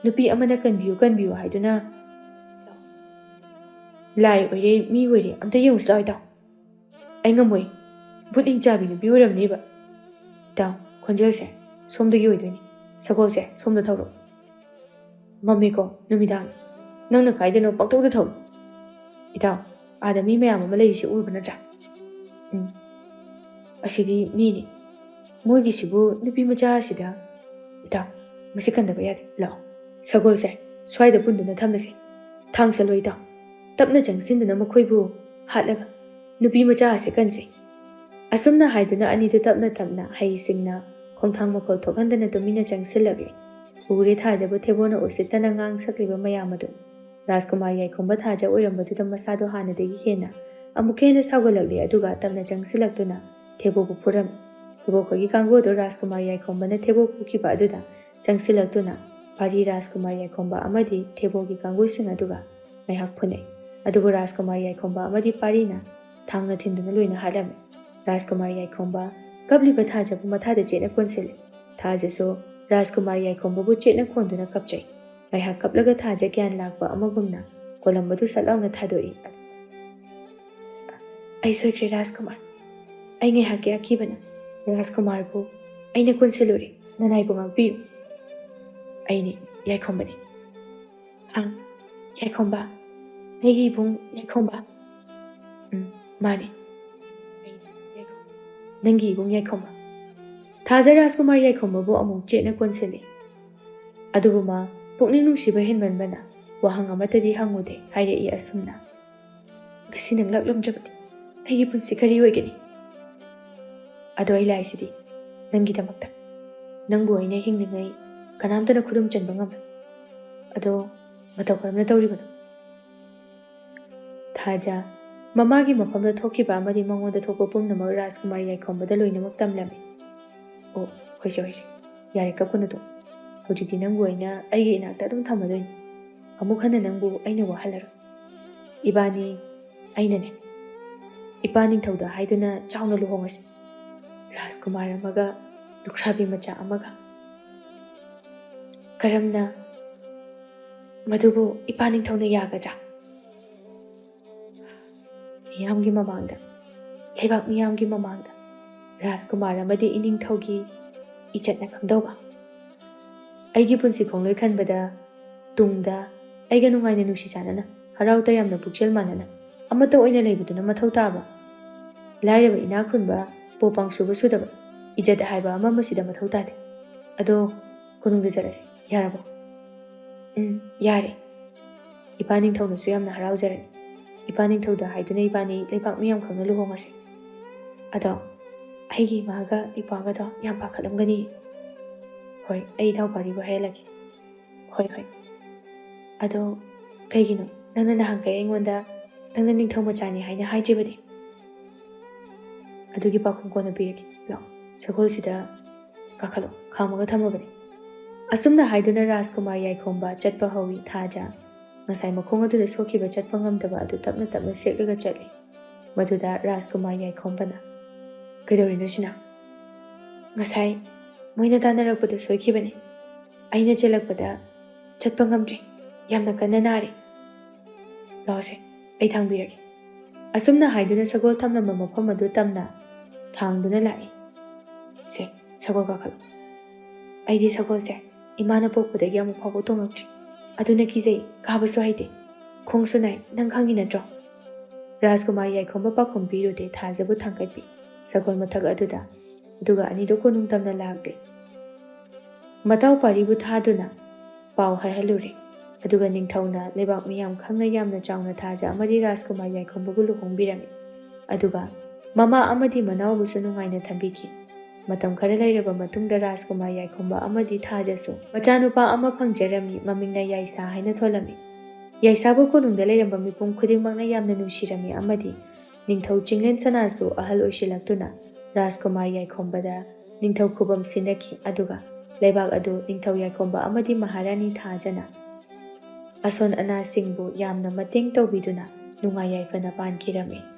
ꯅꯨꯄꯤ ꯑꯃꯅ ꯀꯟꯕꯤꯌꯨ, ꯀꯟꯕꯤꯌꯨ ꯍꯥꯏꯗꯨꯅ꯫ ꯂꯥꯏ ꯑꯣꯏꯔꯦ, ꯃꯤ ꯑꯣꯏꯔꯦ, ꯑꯝꯇ ꯌꯦꯡꯉꯨꯁꯤ ꯂꯥꯎ ꯏꯇꯥꯎ꯫" "ꯑꯩ ꯉꯝꯃꯣꯏ꯫ ꯚꯨꯠ ꯍꯤꯡꯆꯥꯕꯤ ꯅꯨꯄꯤ ꯑꯣꯏꯔꯝꯅꯦꯕ꯫" "ꯏꯇꯥꯎ, ꯈꯣꯟꯖꯦꯜꯁꯦ ꯁꯣꯝꯗꯒꯤ ꯑꯣꯏꯗꯣꯏꯅꯤ꯫ ꯁꯒꯣꯜꯁꯦ ꯁꯣꯝꯗ ꯊꯧꯔꯣ꯫" "ꯃꯝꯃꯦꯀꯣ, ꯅꯨꯃꯤꯗꯥꯡ꯫ ꯅꯪꯅ ꯀꯥꯏꯗꯅꯣ ꯄꯪꯊꯧꯗ ꯊꯧ꯫" "ꯏꯇꯥꯎ, ꯑꯥꯗ ꯃꯤ ꯃꯌꯥꯝ ꯑꯃ ꯂꯩꯔꯤꯁꯦ ꯎꯔꯕ ꯅꯠꯇ꯭ꯔꯥ?" "ꯎꯝ꯫ ꯑꯁꯤꯗꯤ ꯃꯤꯅꯤ꯫ ꯃꯣꯏꯒꯤꯁꯤꯕꯨ ꯅꯨꯄꯤ ꯃꯆꯥ ꯑꯁꯤꯗ꯫" "ꯏꯇꯥꯎ, ꯃꯁꯤ ꯀꯟꯗꯕ ꯌꯥꯗꯦ꯫ ꯂꯥꯛꯑꯣ, ꯁꯒꯣꯜꯁꯦ ꯁ꯭ꯋꯥꯏꯗ ꯄꯨꯟꯗꯨꯅ ꯊꯝꯂꯁꯤ꯫ ꯊꯥꯡ ꯆꯠꯂꯣ ꯏꯇꯥꯎ, ꯇꯞꯅ ꯆꯪꯁꯤꯟꯗꯨꯅ ꯃꯈꯣꯏꯕꯨ ꯍꯥꯠꯂꯒ ꯅꯨꯄꯤ ꯃꯆꯥ ꯑꯁꯤ ꯀꯟꯁꯤ꯫" ꯑꯁꯨꯝꯅ ꯍꯥꯏꯗꯨꯅ ꯑꯅꯤꯗꯨ ꯇꯞꯅ ꯇꯞꯅ ꯍꯩꯁꯤꯡꯅ ꯈꯣꯡꯊꯥꯡ ꯃꯈꯣꯜ ꯊꯣꯛꯍꯟꯗꯅ ꯇꯨꯃꯤꯟꯅ ꯆꯪꯁꯤꯜꯂꯛꯂꯦ꯫ ꯎꯔꯦ ꯊꯥꯖꯕꯨ ꯊꯦꯕꯣꯅ ꯎꯁꯤꯠꯇꯅ ꯉꯥꯡ ꯁꯛꯂꯤꯕ ꯃꯌꯥꯝ ꯑꯗꯨ꯫ ꯔꯥꯖꯀꯨꯃꯥꯔ ꯌꯥꯏꯈꯣꯝꯕ ꯊꯥꯖ ꯑꯣꯏꯔꯝꯕꯗꯨꯗ ꯃꯁꯥꯗꯣ ꯍꯥꯟꯅꯗꯒꯤ ꯍꯦꯟꯅ ꯑꯃꯨꯛꯀ ꯍꯦꯟꯅ ꯁꯥꯎꯒꯠꯂꯛꯂꯦ, ꯑꯗꯨꯒ ꯇꯞꯅ ꯆꯪꯁꯤꯜꯂꯛꯇꯨꯅ ꯊꯦꯕꯣꯕꯨ ꯐꯨꯔꯝꯃꯤ꯫ ꯊꯦꯕꯣ ꯈꯣꯏꯒꯤ ꯀꯥꯡꯕꯨ ꯑꯗꯨ ꯔꯥꯖꯀꯨꯃꯥꯔ ꯌꯥꯏꯈꯣꯝꯕꯅ ꯊꯦꯕꯣ ꯐꯨꯈꯤꯕ ꯑꯗꯨꯗ ꯆꯪꯁꯤꯜꯂꯛꯇꯨꯅ ꯄꯥꯔꯤ ꯔꯥꯖꯀꯨꯃꯥꯔ ꯌꯥꯏꯈꯣꯝꯕ ꯑꯃꯗꯤ ꯊꯦꯕꯣꯒꯤ ꯀꯥꯡꯕꯨꯁꯤꯡ ꯑꯗꯨꯒ ꯉꯥꯏꯍꯥꯛ ꯐꯨꯅꯩ꯫ ꯑꯗꯨꯕꯨ ꯔꯥꯖꯀꯨꯃꯥꯔ ꯌꯥꯏꯈꯣꯝꯕ ꯑꯃꯗꯤ ꯄꯥꯔꯤꯅ ꯊꯥꯡꯅ ꯊꯤꯟꯗꯨꯅ ꯂꯣꯏꯅ ꯍꯥꯠꯂꯝꯃꯤ꯫ ꯔꯥꯖꯀꯨꯃꯥꯔ ꯌꯥꯏꯈꯣꯝꯕ ꯀꯞꯂꯤꯕ ꯊꯥꯖꯕꯨ ꯃꯊꯥꯗ ꯆꯦꯠꯅ ꯀꯣꯟꯁꯤꯜꯂꯤ꯫ ꯊꯥꯖꯁꯨ ꯔꯥꯖꯀꯨꯃꯥꯔ ꯌꯥꯏꯈꯣꯝꯕꯕꯨ ꯆꯦꯠꯅ ꯀꯣꯟꯗꯨꯅ ꯀꯞꯆꯩ꯫ ꯉꯥꯏꯍꯥꯛ ꯀꯞꯂꯒ ꯊꯥꯖ ꯒ꯭ꯌꯥꯟ ꯂꯥꯛꯄ ꯑꯃꯒꯨꯝꯅ ꯀꯣꯂꯝ ꯑꯗꯨ ꯁꯠ ꯂꯥꯎꯅ ꯊꯥꯗꯣꯛꯏ꯫ "ꯑꯩ ꯁꯣꯏꯈ꯭ꯔꯦ ꯔꯥꯖꯀꯨꯃꯥꯔ꯫ ꯑꯩ ꯉꯥꯏꯍꯥꯛꯀꯤ ꯑꯀꯤꯕꯅ ꯔꯥꯖꯀꯨꯃꯥꯔꯕꯨ ꯑꯩꯅ ꯀꯣꯟꯁꯤꯜꯂꯨꯔꯦ꯫ ꯅꯅꯥꯏꯕꯨ ꯉꯥꯛꯄꯤꯌꯨ꯫" "ꯑꯩꯅꯤ, ꯌꯥꯏꯈꯣꯝꯕꯅꯤ꯫" "ꯍꯥ? ꯌꯥꯏꯈꯣꯝꯕ? ꯑꯩꯒꯤ ꯏꯕꯨꯡ ꯌꯥꯏꯈꯣꯝꯕ?" "ꯎꯝ, ꯃꯥꯅꯤ꯫ ꯑꯩꯅꯤ ꯌꯥꯏꯈꯣꯝꯕ꯫ ꯅꯪꯒꯤ ꯏꯕꯨꯡ ꯌꯥꯏꯈꯣꯝꯕ꯫" ꯊꯥꯖ ꯔꯥꯖꯀꯨꯃꯥꯔ ꯌꯥꯏꯈꯣꯝꯕꯕꯨ ꯑꯃꯨꯛ ꯆꯦꯠꯅ ꯀꯣꯟꯁꯤꯜꯂꯤ꯫ ꯑꯗꯨꯕꯨ ꯃꯥ ꯄꯨꯛꯅꯤꯡ ꯅꯨꯡꯁꯤꯕ ꯍꯦꯟꯃꯟꯕꯅ ꯋꯥꯍꯪ ꯑꯃꯠꯇꯗꯤ ꯍꯪꯉꯨꯗꯦ, ꯍꯥꯏꯔꯛꯏ ꯑꯁꯨꯝꯅ, "ꯉꯁꯤ ꯅꯪ ꯂꯥꯛꯂꯝꯗ꯭ꯔꯕꯗꯤ?" ꯑꯩꯒꯤ ꯄꯨꯟꯁꯤ ꯀꯔꯤ ꯑꯣꯏꯒꯅꯤ? ꯑꯗꯣ ꯑꯩ ꯂꯥꯛꯏꯁꯤꯗꯤ ꯅꯪꯒꯤꯗꯃꯛꯇ꯫ ꯅꯪꯕꯨ ꯑꯩꯅ ꯍꯤꯡꯂꯤꯉꯩ ꯀꯅꯥꯝꯇꯅ ꯈꯨꯗꯨꯝ ꯆꯟꯕ ꯉꯝꯂꯣꯏ꯫ ꯑꯗꯣ ꯃꯇꯧ ꯀꯔꯝꯅ ꯇꯧꯔꯤꯕꯅꯣ? ꯊꯥꯖ ꯃꯃꯥꯒꯤ ꯃꯐꯝꯗ ꯊꯣꯛꯈꯤꯕ ꯑꯃꯗꯤ ꯃꯉꯣꯟꯗ ꯊꯣꯛꯄ ꯄꯨꯝꯅꯃꯛ ꯔꯥꯖꯀꯨꯃꯥꯔ ꯌꯥꯏꯈꯣꯝꯕꯗ ꯂꯣꯏꯅꯃꯛ ꯇꯝꯂꯝꯃꯤ꯫ ꯑꯣ, ꯍꯣꯏꯁꯦ, ꯍꯣꯏꯁꯦ, ꯌꯥꯔꯦ, ꯀꯞꯀꯅꯨꯗꯣ꯫ ꯍꯧꯖꯤꯛꯇꯤ ꯅꯪꯕꯨ ꯑꯩꯅ ꯑꯩꯒꯤ ꯏꯅꯥꯛꯇ ꯑꯗꯨꯝ ꯊꯝꯃꯗꯣꯏꯅꯤ꯫ ꯑꯃꯨꯛ ꯍꯟꯅ ꯅꯪꯕꯨ ꯑꯩꯅ ꯋꯥꯍꯜꯂꯔꯣꯏ꯫ ꯏꯕꯥꯅꯤ, ꯑꯩꯅꯅꯦ, ꯏꯄꯥ ꯅꯤꯡꯊꯧꯗ ꯍꯥꯏꯗꯨꯅ ꯆꯥꯎꯅ ꯂꯨꯍꯣꯡꯉꯁꯤ꯫ ꯔꯥꯖꯀꯨꯃꯥꯔ ꯑꯃꯒ ꯂꯨꯈ꯭ꯔꯥꯕꯤ ꯃꯆꯥ ꯑꯃꯒ꯫ ꯀꯔꯝꯅ? ꯃꯗꯨꯕꯨ ꯏꯄꯥ ꯅꯤꯡꯊꯧꯅ ꯌꯥꯒꯗ꯭ꯔꯥ? ꯃꯤꯌꯥꯝꯒꯤ ꯃꯃꯥꯡꯗ, ꯂꯩꯕꯥꯛ ꯃꯤꯌꯥꯝꯒꯤ ꯃꯃꯥꯡꯗ ꯔꯥꯖꯀꯨꯃꯥꯔ ꯑꯃꯗꯤ ꯏꯅꯤꯡꯊꯧꯒꯤ ꯏꯖꯠꯅ ꯀꯝꯗꯧꯕ? ꯑꯩꯒꯤ ꯄꯨꯟꯁꯤ ꯈꯣꯡꯂꯣꯏ ꯈꯟꯕꯗ ꯇꯨꯡꯗ ꯑꯩꯒ ꯅꯨꯡꯉꯥꯏꯅ ꯅꯨꯡꯁꯤ ꯆꯥꯟꯅꯅ, ꯍꯔꯥꯎ ꯇꯌꯥꯝꯅ ꯄꯨꯛꯆꯦꯜ ꯃꯥꯟꯅꯅ ꯑꯃꯠꯇ ꯑꯣꯏꯅ ꯂꯩꯕꯗꯨꯅ ꯃꯊꯧ ꯇꯥꯕ꯫ ꯂꯥꯏꯔꯕ ꯏꯅꯥꯛ ꯈꯨꯟꯕ, ꯄꯣꯄꯥꯡ ꯁꯨꯕ ꯁꯨꯗꯕ, ꯏꯖꯠ ꯍꯥꯏꯕ ꯑꯃ ꯃꯁꯤꯗ ꯃꯊꯧ ꯇꯥꯗꯦ꯫ ꯑꯗꯣ ꯀꯣꯅꯨꯡꯗ ꯆꯠꯂꯁꯤ, ꯌꯥꯔꯕꯣ? ꯎꯝ, ꯌꯥꯔꯦ꯫ ꯏꯄꯥ ꯅꯤꯡꯊꯧꯅꯁꯨ ꯌꯥꯝꯅ ꯍꯔꯥꯎꯖꯔꯅꯤ꯫ ꯏꯄꯥ ꯅꯤꯡꯊꯧꯗ ꯍꯥꯏꯗꯨꯅ ꯏꯕꯥꯅꯤ ꯂꯩꯕꯥꯛ ꯃꯤꯌꯥꯝ ꯈꯪꯅ ꯂꯨꯍꯣꯡꯉꯁꯤ꯫ ꯑꯗꯣ ꯑꯩꯒꯤ ꯏꯃꯥꯒ ꯏꯄꯥꯒꯗꯣ ꯌꯥꯝ ꯄꯥꯈꯠꯂꯝꯒꯅꯤ꯫ ꯍꯣꯏ, ꯑꯩ ꯏꯅꯥꯎꯄꯥꯔꯤꯕꯨ ꯍꯥꯏꯍꯜꯂꯒꯦ꯫ ꯍꯣꯏ, ꯍꯣꯏ꯫ ꯑꯗꯣ ꯀꯩꯒꯤꯅꯣ ꯅꯪꯅ ꯅꯍꯥꯟꯈꯩ ꯑꯩꯉꯣꯟꯗ ꯅꯪꯅ ꯅꯤꯡꯊꯧ ꯃꯆꯥꯅꯤ ꯍꯥꯏꯅ ꯍꯥꯏꯗ꯭ꯔꯤꯕꯗꯤ? ꯑꯗꯨꯒꯤ ꯄꯥꯎꯈꯨꯝ ꯀꯣꯟꯅ ꯄꯤꯔꯒꯦ꯫ ꯂꯥꯛꯑꯣ, ꯁꯒꯣꯜꯁꯤꯗ ꯀꯥꯈꯠꯂꯣ, ꯈꯥꯝꯃꯒ ꯊꯝꯃꯕꯅꯤ꯫ ꯑꯁꯨꯝꯅ ꯍꯥꯏꯗꯨꯅ ꯔꯥꯖꯀꯨꯃꯥꯔ ꯌꯥꯏꯈꯣꯝꯕ ꯆꯠꯄ ꯍꯧꯏ꯫ ꯊꯥꯖ ꯉꯁꯥꯏ ꯃꯈꯣꯡ ꯑꯗꯨꯗ ꯁꯣꯛꯈꯤꯕ ꯆꯠꯄ ꯉꯝꯗꯕ ꯑꯗꯨ ꯇꯞꯅ ꯇꯞꯅ ꯁꯦꯛꯂꯒ ꯆꯠꯂꯤ꯫ ꯃꯗꯨꯗ ꯔꯥꯖꯀꯨꯃꯥꯔ ꯌꯥꯏꯈꯣꯝꯕꯅ, "ꯀꯩꯗꯧꯔꯤꯅꯣ ꯁꯤꯅ?" "ꯉꯁꯥꯏ ꯃꯣꯏꯅ ꯇꯥꯟꯅꯔꯛꯄꯗ ꯁꯣꯏꯈꯤꯕꯅꯤ꯫ ꯑꯩꯅ ꯆꯦꯜꯂꯛꯄꯗ ꯆꯠꯄ ꯉꯝꯗ꯭ꯔꯦ꯫ ꯌꯥꯝꯅ ꯀꯟꯅ ꯅꯥꯔꯦ꯫ ꯂꯥꯛꯑꯣꯁꯦ, ꯑꯩ ꯊꯥꯡꯕꯤꯔꯒꯦ꯫" ꯑꯁꯨꯝꯅ ꯍꯥꯏꯗꯨꯅ ꯁꯒꯣꯜ ꯊꯝꯂꯝꯕ ꯃꯐꯝ ꯑꯗꯨ ꯇꯝꯅ ꯊꯥꯡꯗꯨꯅ ꯂꯥꯛꯏ꯫ "ꯁꯦ, ꯁꯒꯣꯜ ꯀꯥꯈꯠꯂꯨ꯫" "ꯑꯩꯗꯤ ꯁꯒꯣꯜꯁꯦ ꯏꯃꯥꯅ ꯄꯣꯛꯄꯗꯒꯤ ꯑꯃꯨꯛ ꯐꯥꯎꯕ ꯇꯣꯡꯉꯛꯇ꯭ꯔꯤ꯫ ꯑꯗꯨꯅ ꯀꯤꯖꯩ, ꯀꯥꯕꯁꯨ ꯍꯩꯇꯦ꯫ ꯈꯣꯡꯁꯨ ꯅꯥꯏ, ꯅꯪ ꯈꯪꯉꯤ ꯅꯠꯇ꯭ꯔꯣ?" ꯔꯥꯖꯀꯨꯃꯥꯔ ꯌꯥꯏꯈꯣꯝꯕ ꯄꯥꯎꯈꯨꯝ ꯄꯤꯔꯨꯗꯦ꯫ ꯊꯥꯖꯕꯨ ꯊꯥꯡꯒꯠꯄꯤ ꯁꯒꯣꯜ ꯃꯊꯛ ꯑꯗꯨꯗ, ꯑꯗꯨꯒ ꯑꯅꯤꯗꯨ ꯀꯣꯅꯨꯡ ꯇꯝꯅ ꯂꯥꯛꯂꯦ꯫ ꯃꯇꯥꯎ ꯄꯥꯔꯤꯕꯨ ꯊꯥꯗꯨꯅ ꯄꯥꯎ ꯍꯥꯏꯍꯜꯂꯨꯔꯦ꯫ ꯑꯗꯨꯒ ꯅꯤꯡꯊꯧꯅ ꯂꯩꯕꯥꯛ ꯃꯤꯌꯥꯝ ꯈꯪꯅ ꯌꯥꯝꯅ ꯆꯥꯎꯅ ꯊꯥꯖ ꯑꯃꯗꯤ ꯔꯥꯖꯀꯨꯃꯥꯔ ꯌꯥꯏꯈꯣꯝꯕꯕꯨ ꯂꯨꯍꯣꯡꯕꯤꯔꯝꯃꯤ꯫ ꯑꯗꯨꯒ ꯃꯃꯥ ꯑꯃꯗꯤ ꯃꯅꯥꯎꯕꯨꯁꯨ ꯅꯨꯡꯉꯥꯏꯅ ꯊꯝꯕꯤꯈꯤ꯫ ꯃꯇꯝ ꯈꯔ ꯂꯩꯔꯕ ꯃꯇꯨꯡꯗ ꯔꯥꯖꯀꯨꯃꯥꯔ ꯌꯥꯏꯈꯣꯝꯕ ꯑꯃꯗꯤ ꯊꯥꯖꯁꯨ ꯃꯆꯥꯅꯨꯄꯥ ꯑꯃ ꯐꯪꯖꯔꯝꯃꯤ꯫ ꯃꯃꯤꯡꯅ ꯌꯥꯏꯁꯥ ꯍꯥꯏꯅ ꯊꯣꯜꯂꯝꯃꯤ꯫ ꯌꯥꯏꯁꯥꯕꯨ ꯀꯣꯅꯨꯡꯗ ꯂꯩꯔꯝꯕ ꯃꯤꯄꯨꯝ ꯈꯨꯗꯤꯡꯃꯛꯅ ꯌꯥꯝꯅ ꯅꯨꯡꯁꯤꯔꯝꯃꯤ ꯑꯃꯗꯤ ꯅꯤꯡꯊꯧ ꯆꯤꯡꯂꯦꯟ ꯁꯅꯥꯁꯨ ꯑꯍꯜ ꯑꯣꯏꯁꯤꯜꯂꯛꯇꯨꯅ ꯔꯥꯖꯀꯨꯃꯥꯔ ꯌꯥꯏꯈꯣꯝꯕꯗ ꯅꯤꯡꯊꯧ ꯈꯨꯕꯝ ꯁꯤꯟꯅꯈꯤ꯫ ꯑꯗꯨꯒ ꯂꯩꯕꯥꯛ ꯑꯗꯨ ꯅꯤꯡꯊꯧ ꯌꯥꯏꯈꯣꯝꯕ ꯑꯃꯗꯤ ꯃꯍꯥꯔꯥꯅꯤ ꯊꯥꯖꯅ ꯑꯁꯣꯟ ꯑꯅꯥꯁꯤꯡꯕꯨ ꯌꯥꯝꯅ ꯃꯇꯦꯡ ꯇꯧꯕꯤꯗꯨꯅ ꯅꯨꯡꯉꯥꯏ ꯌꯥꯏꯐꯅ ꯄꯥꯟꯈꯤꯔꯝꯃꯤ꯫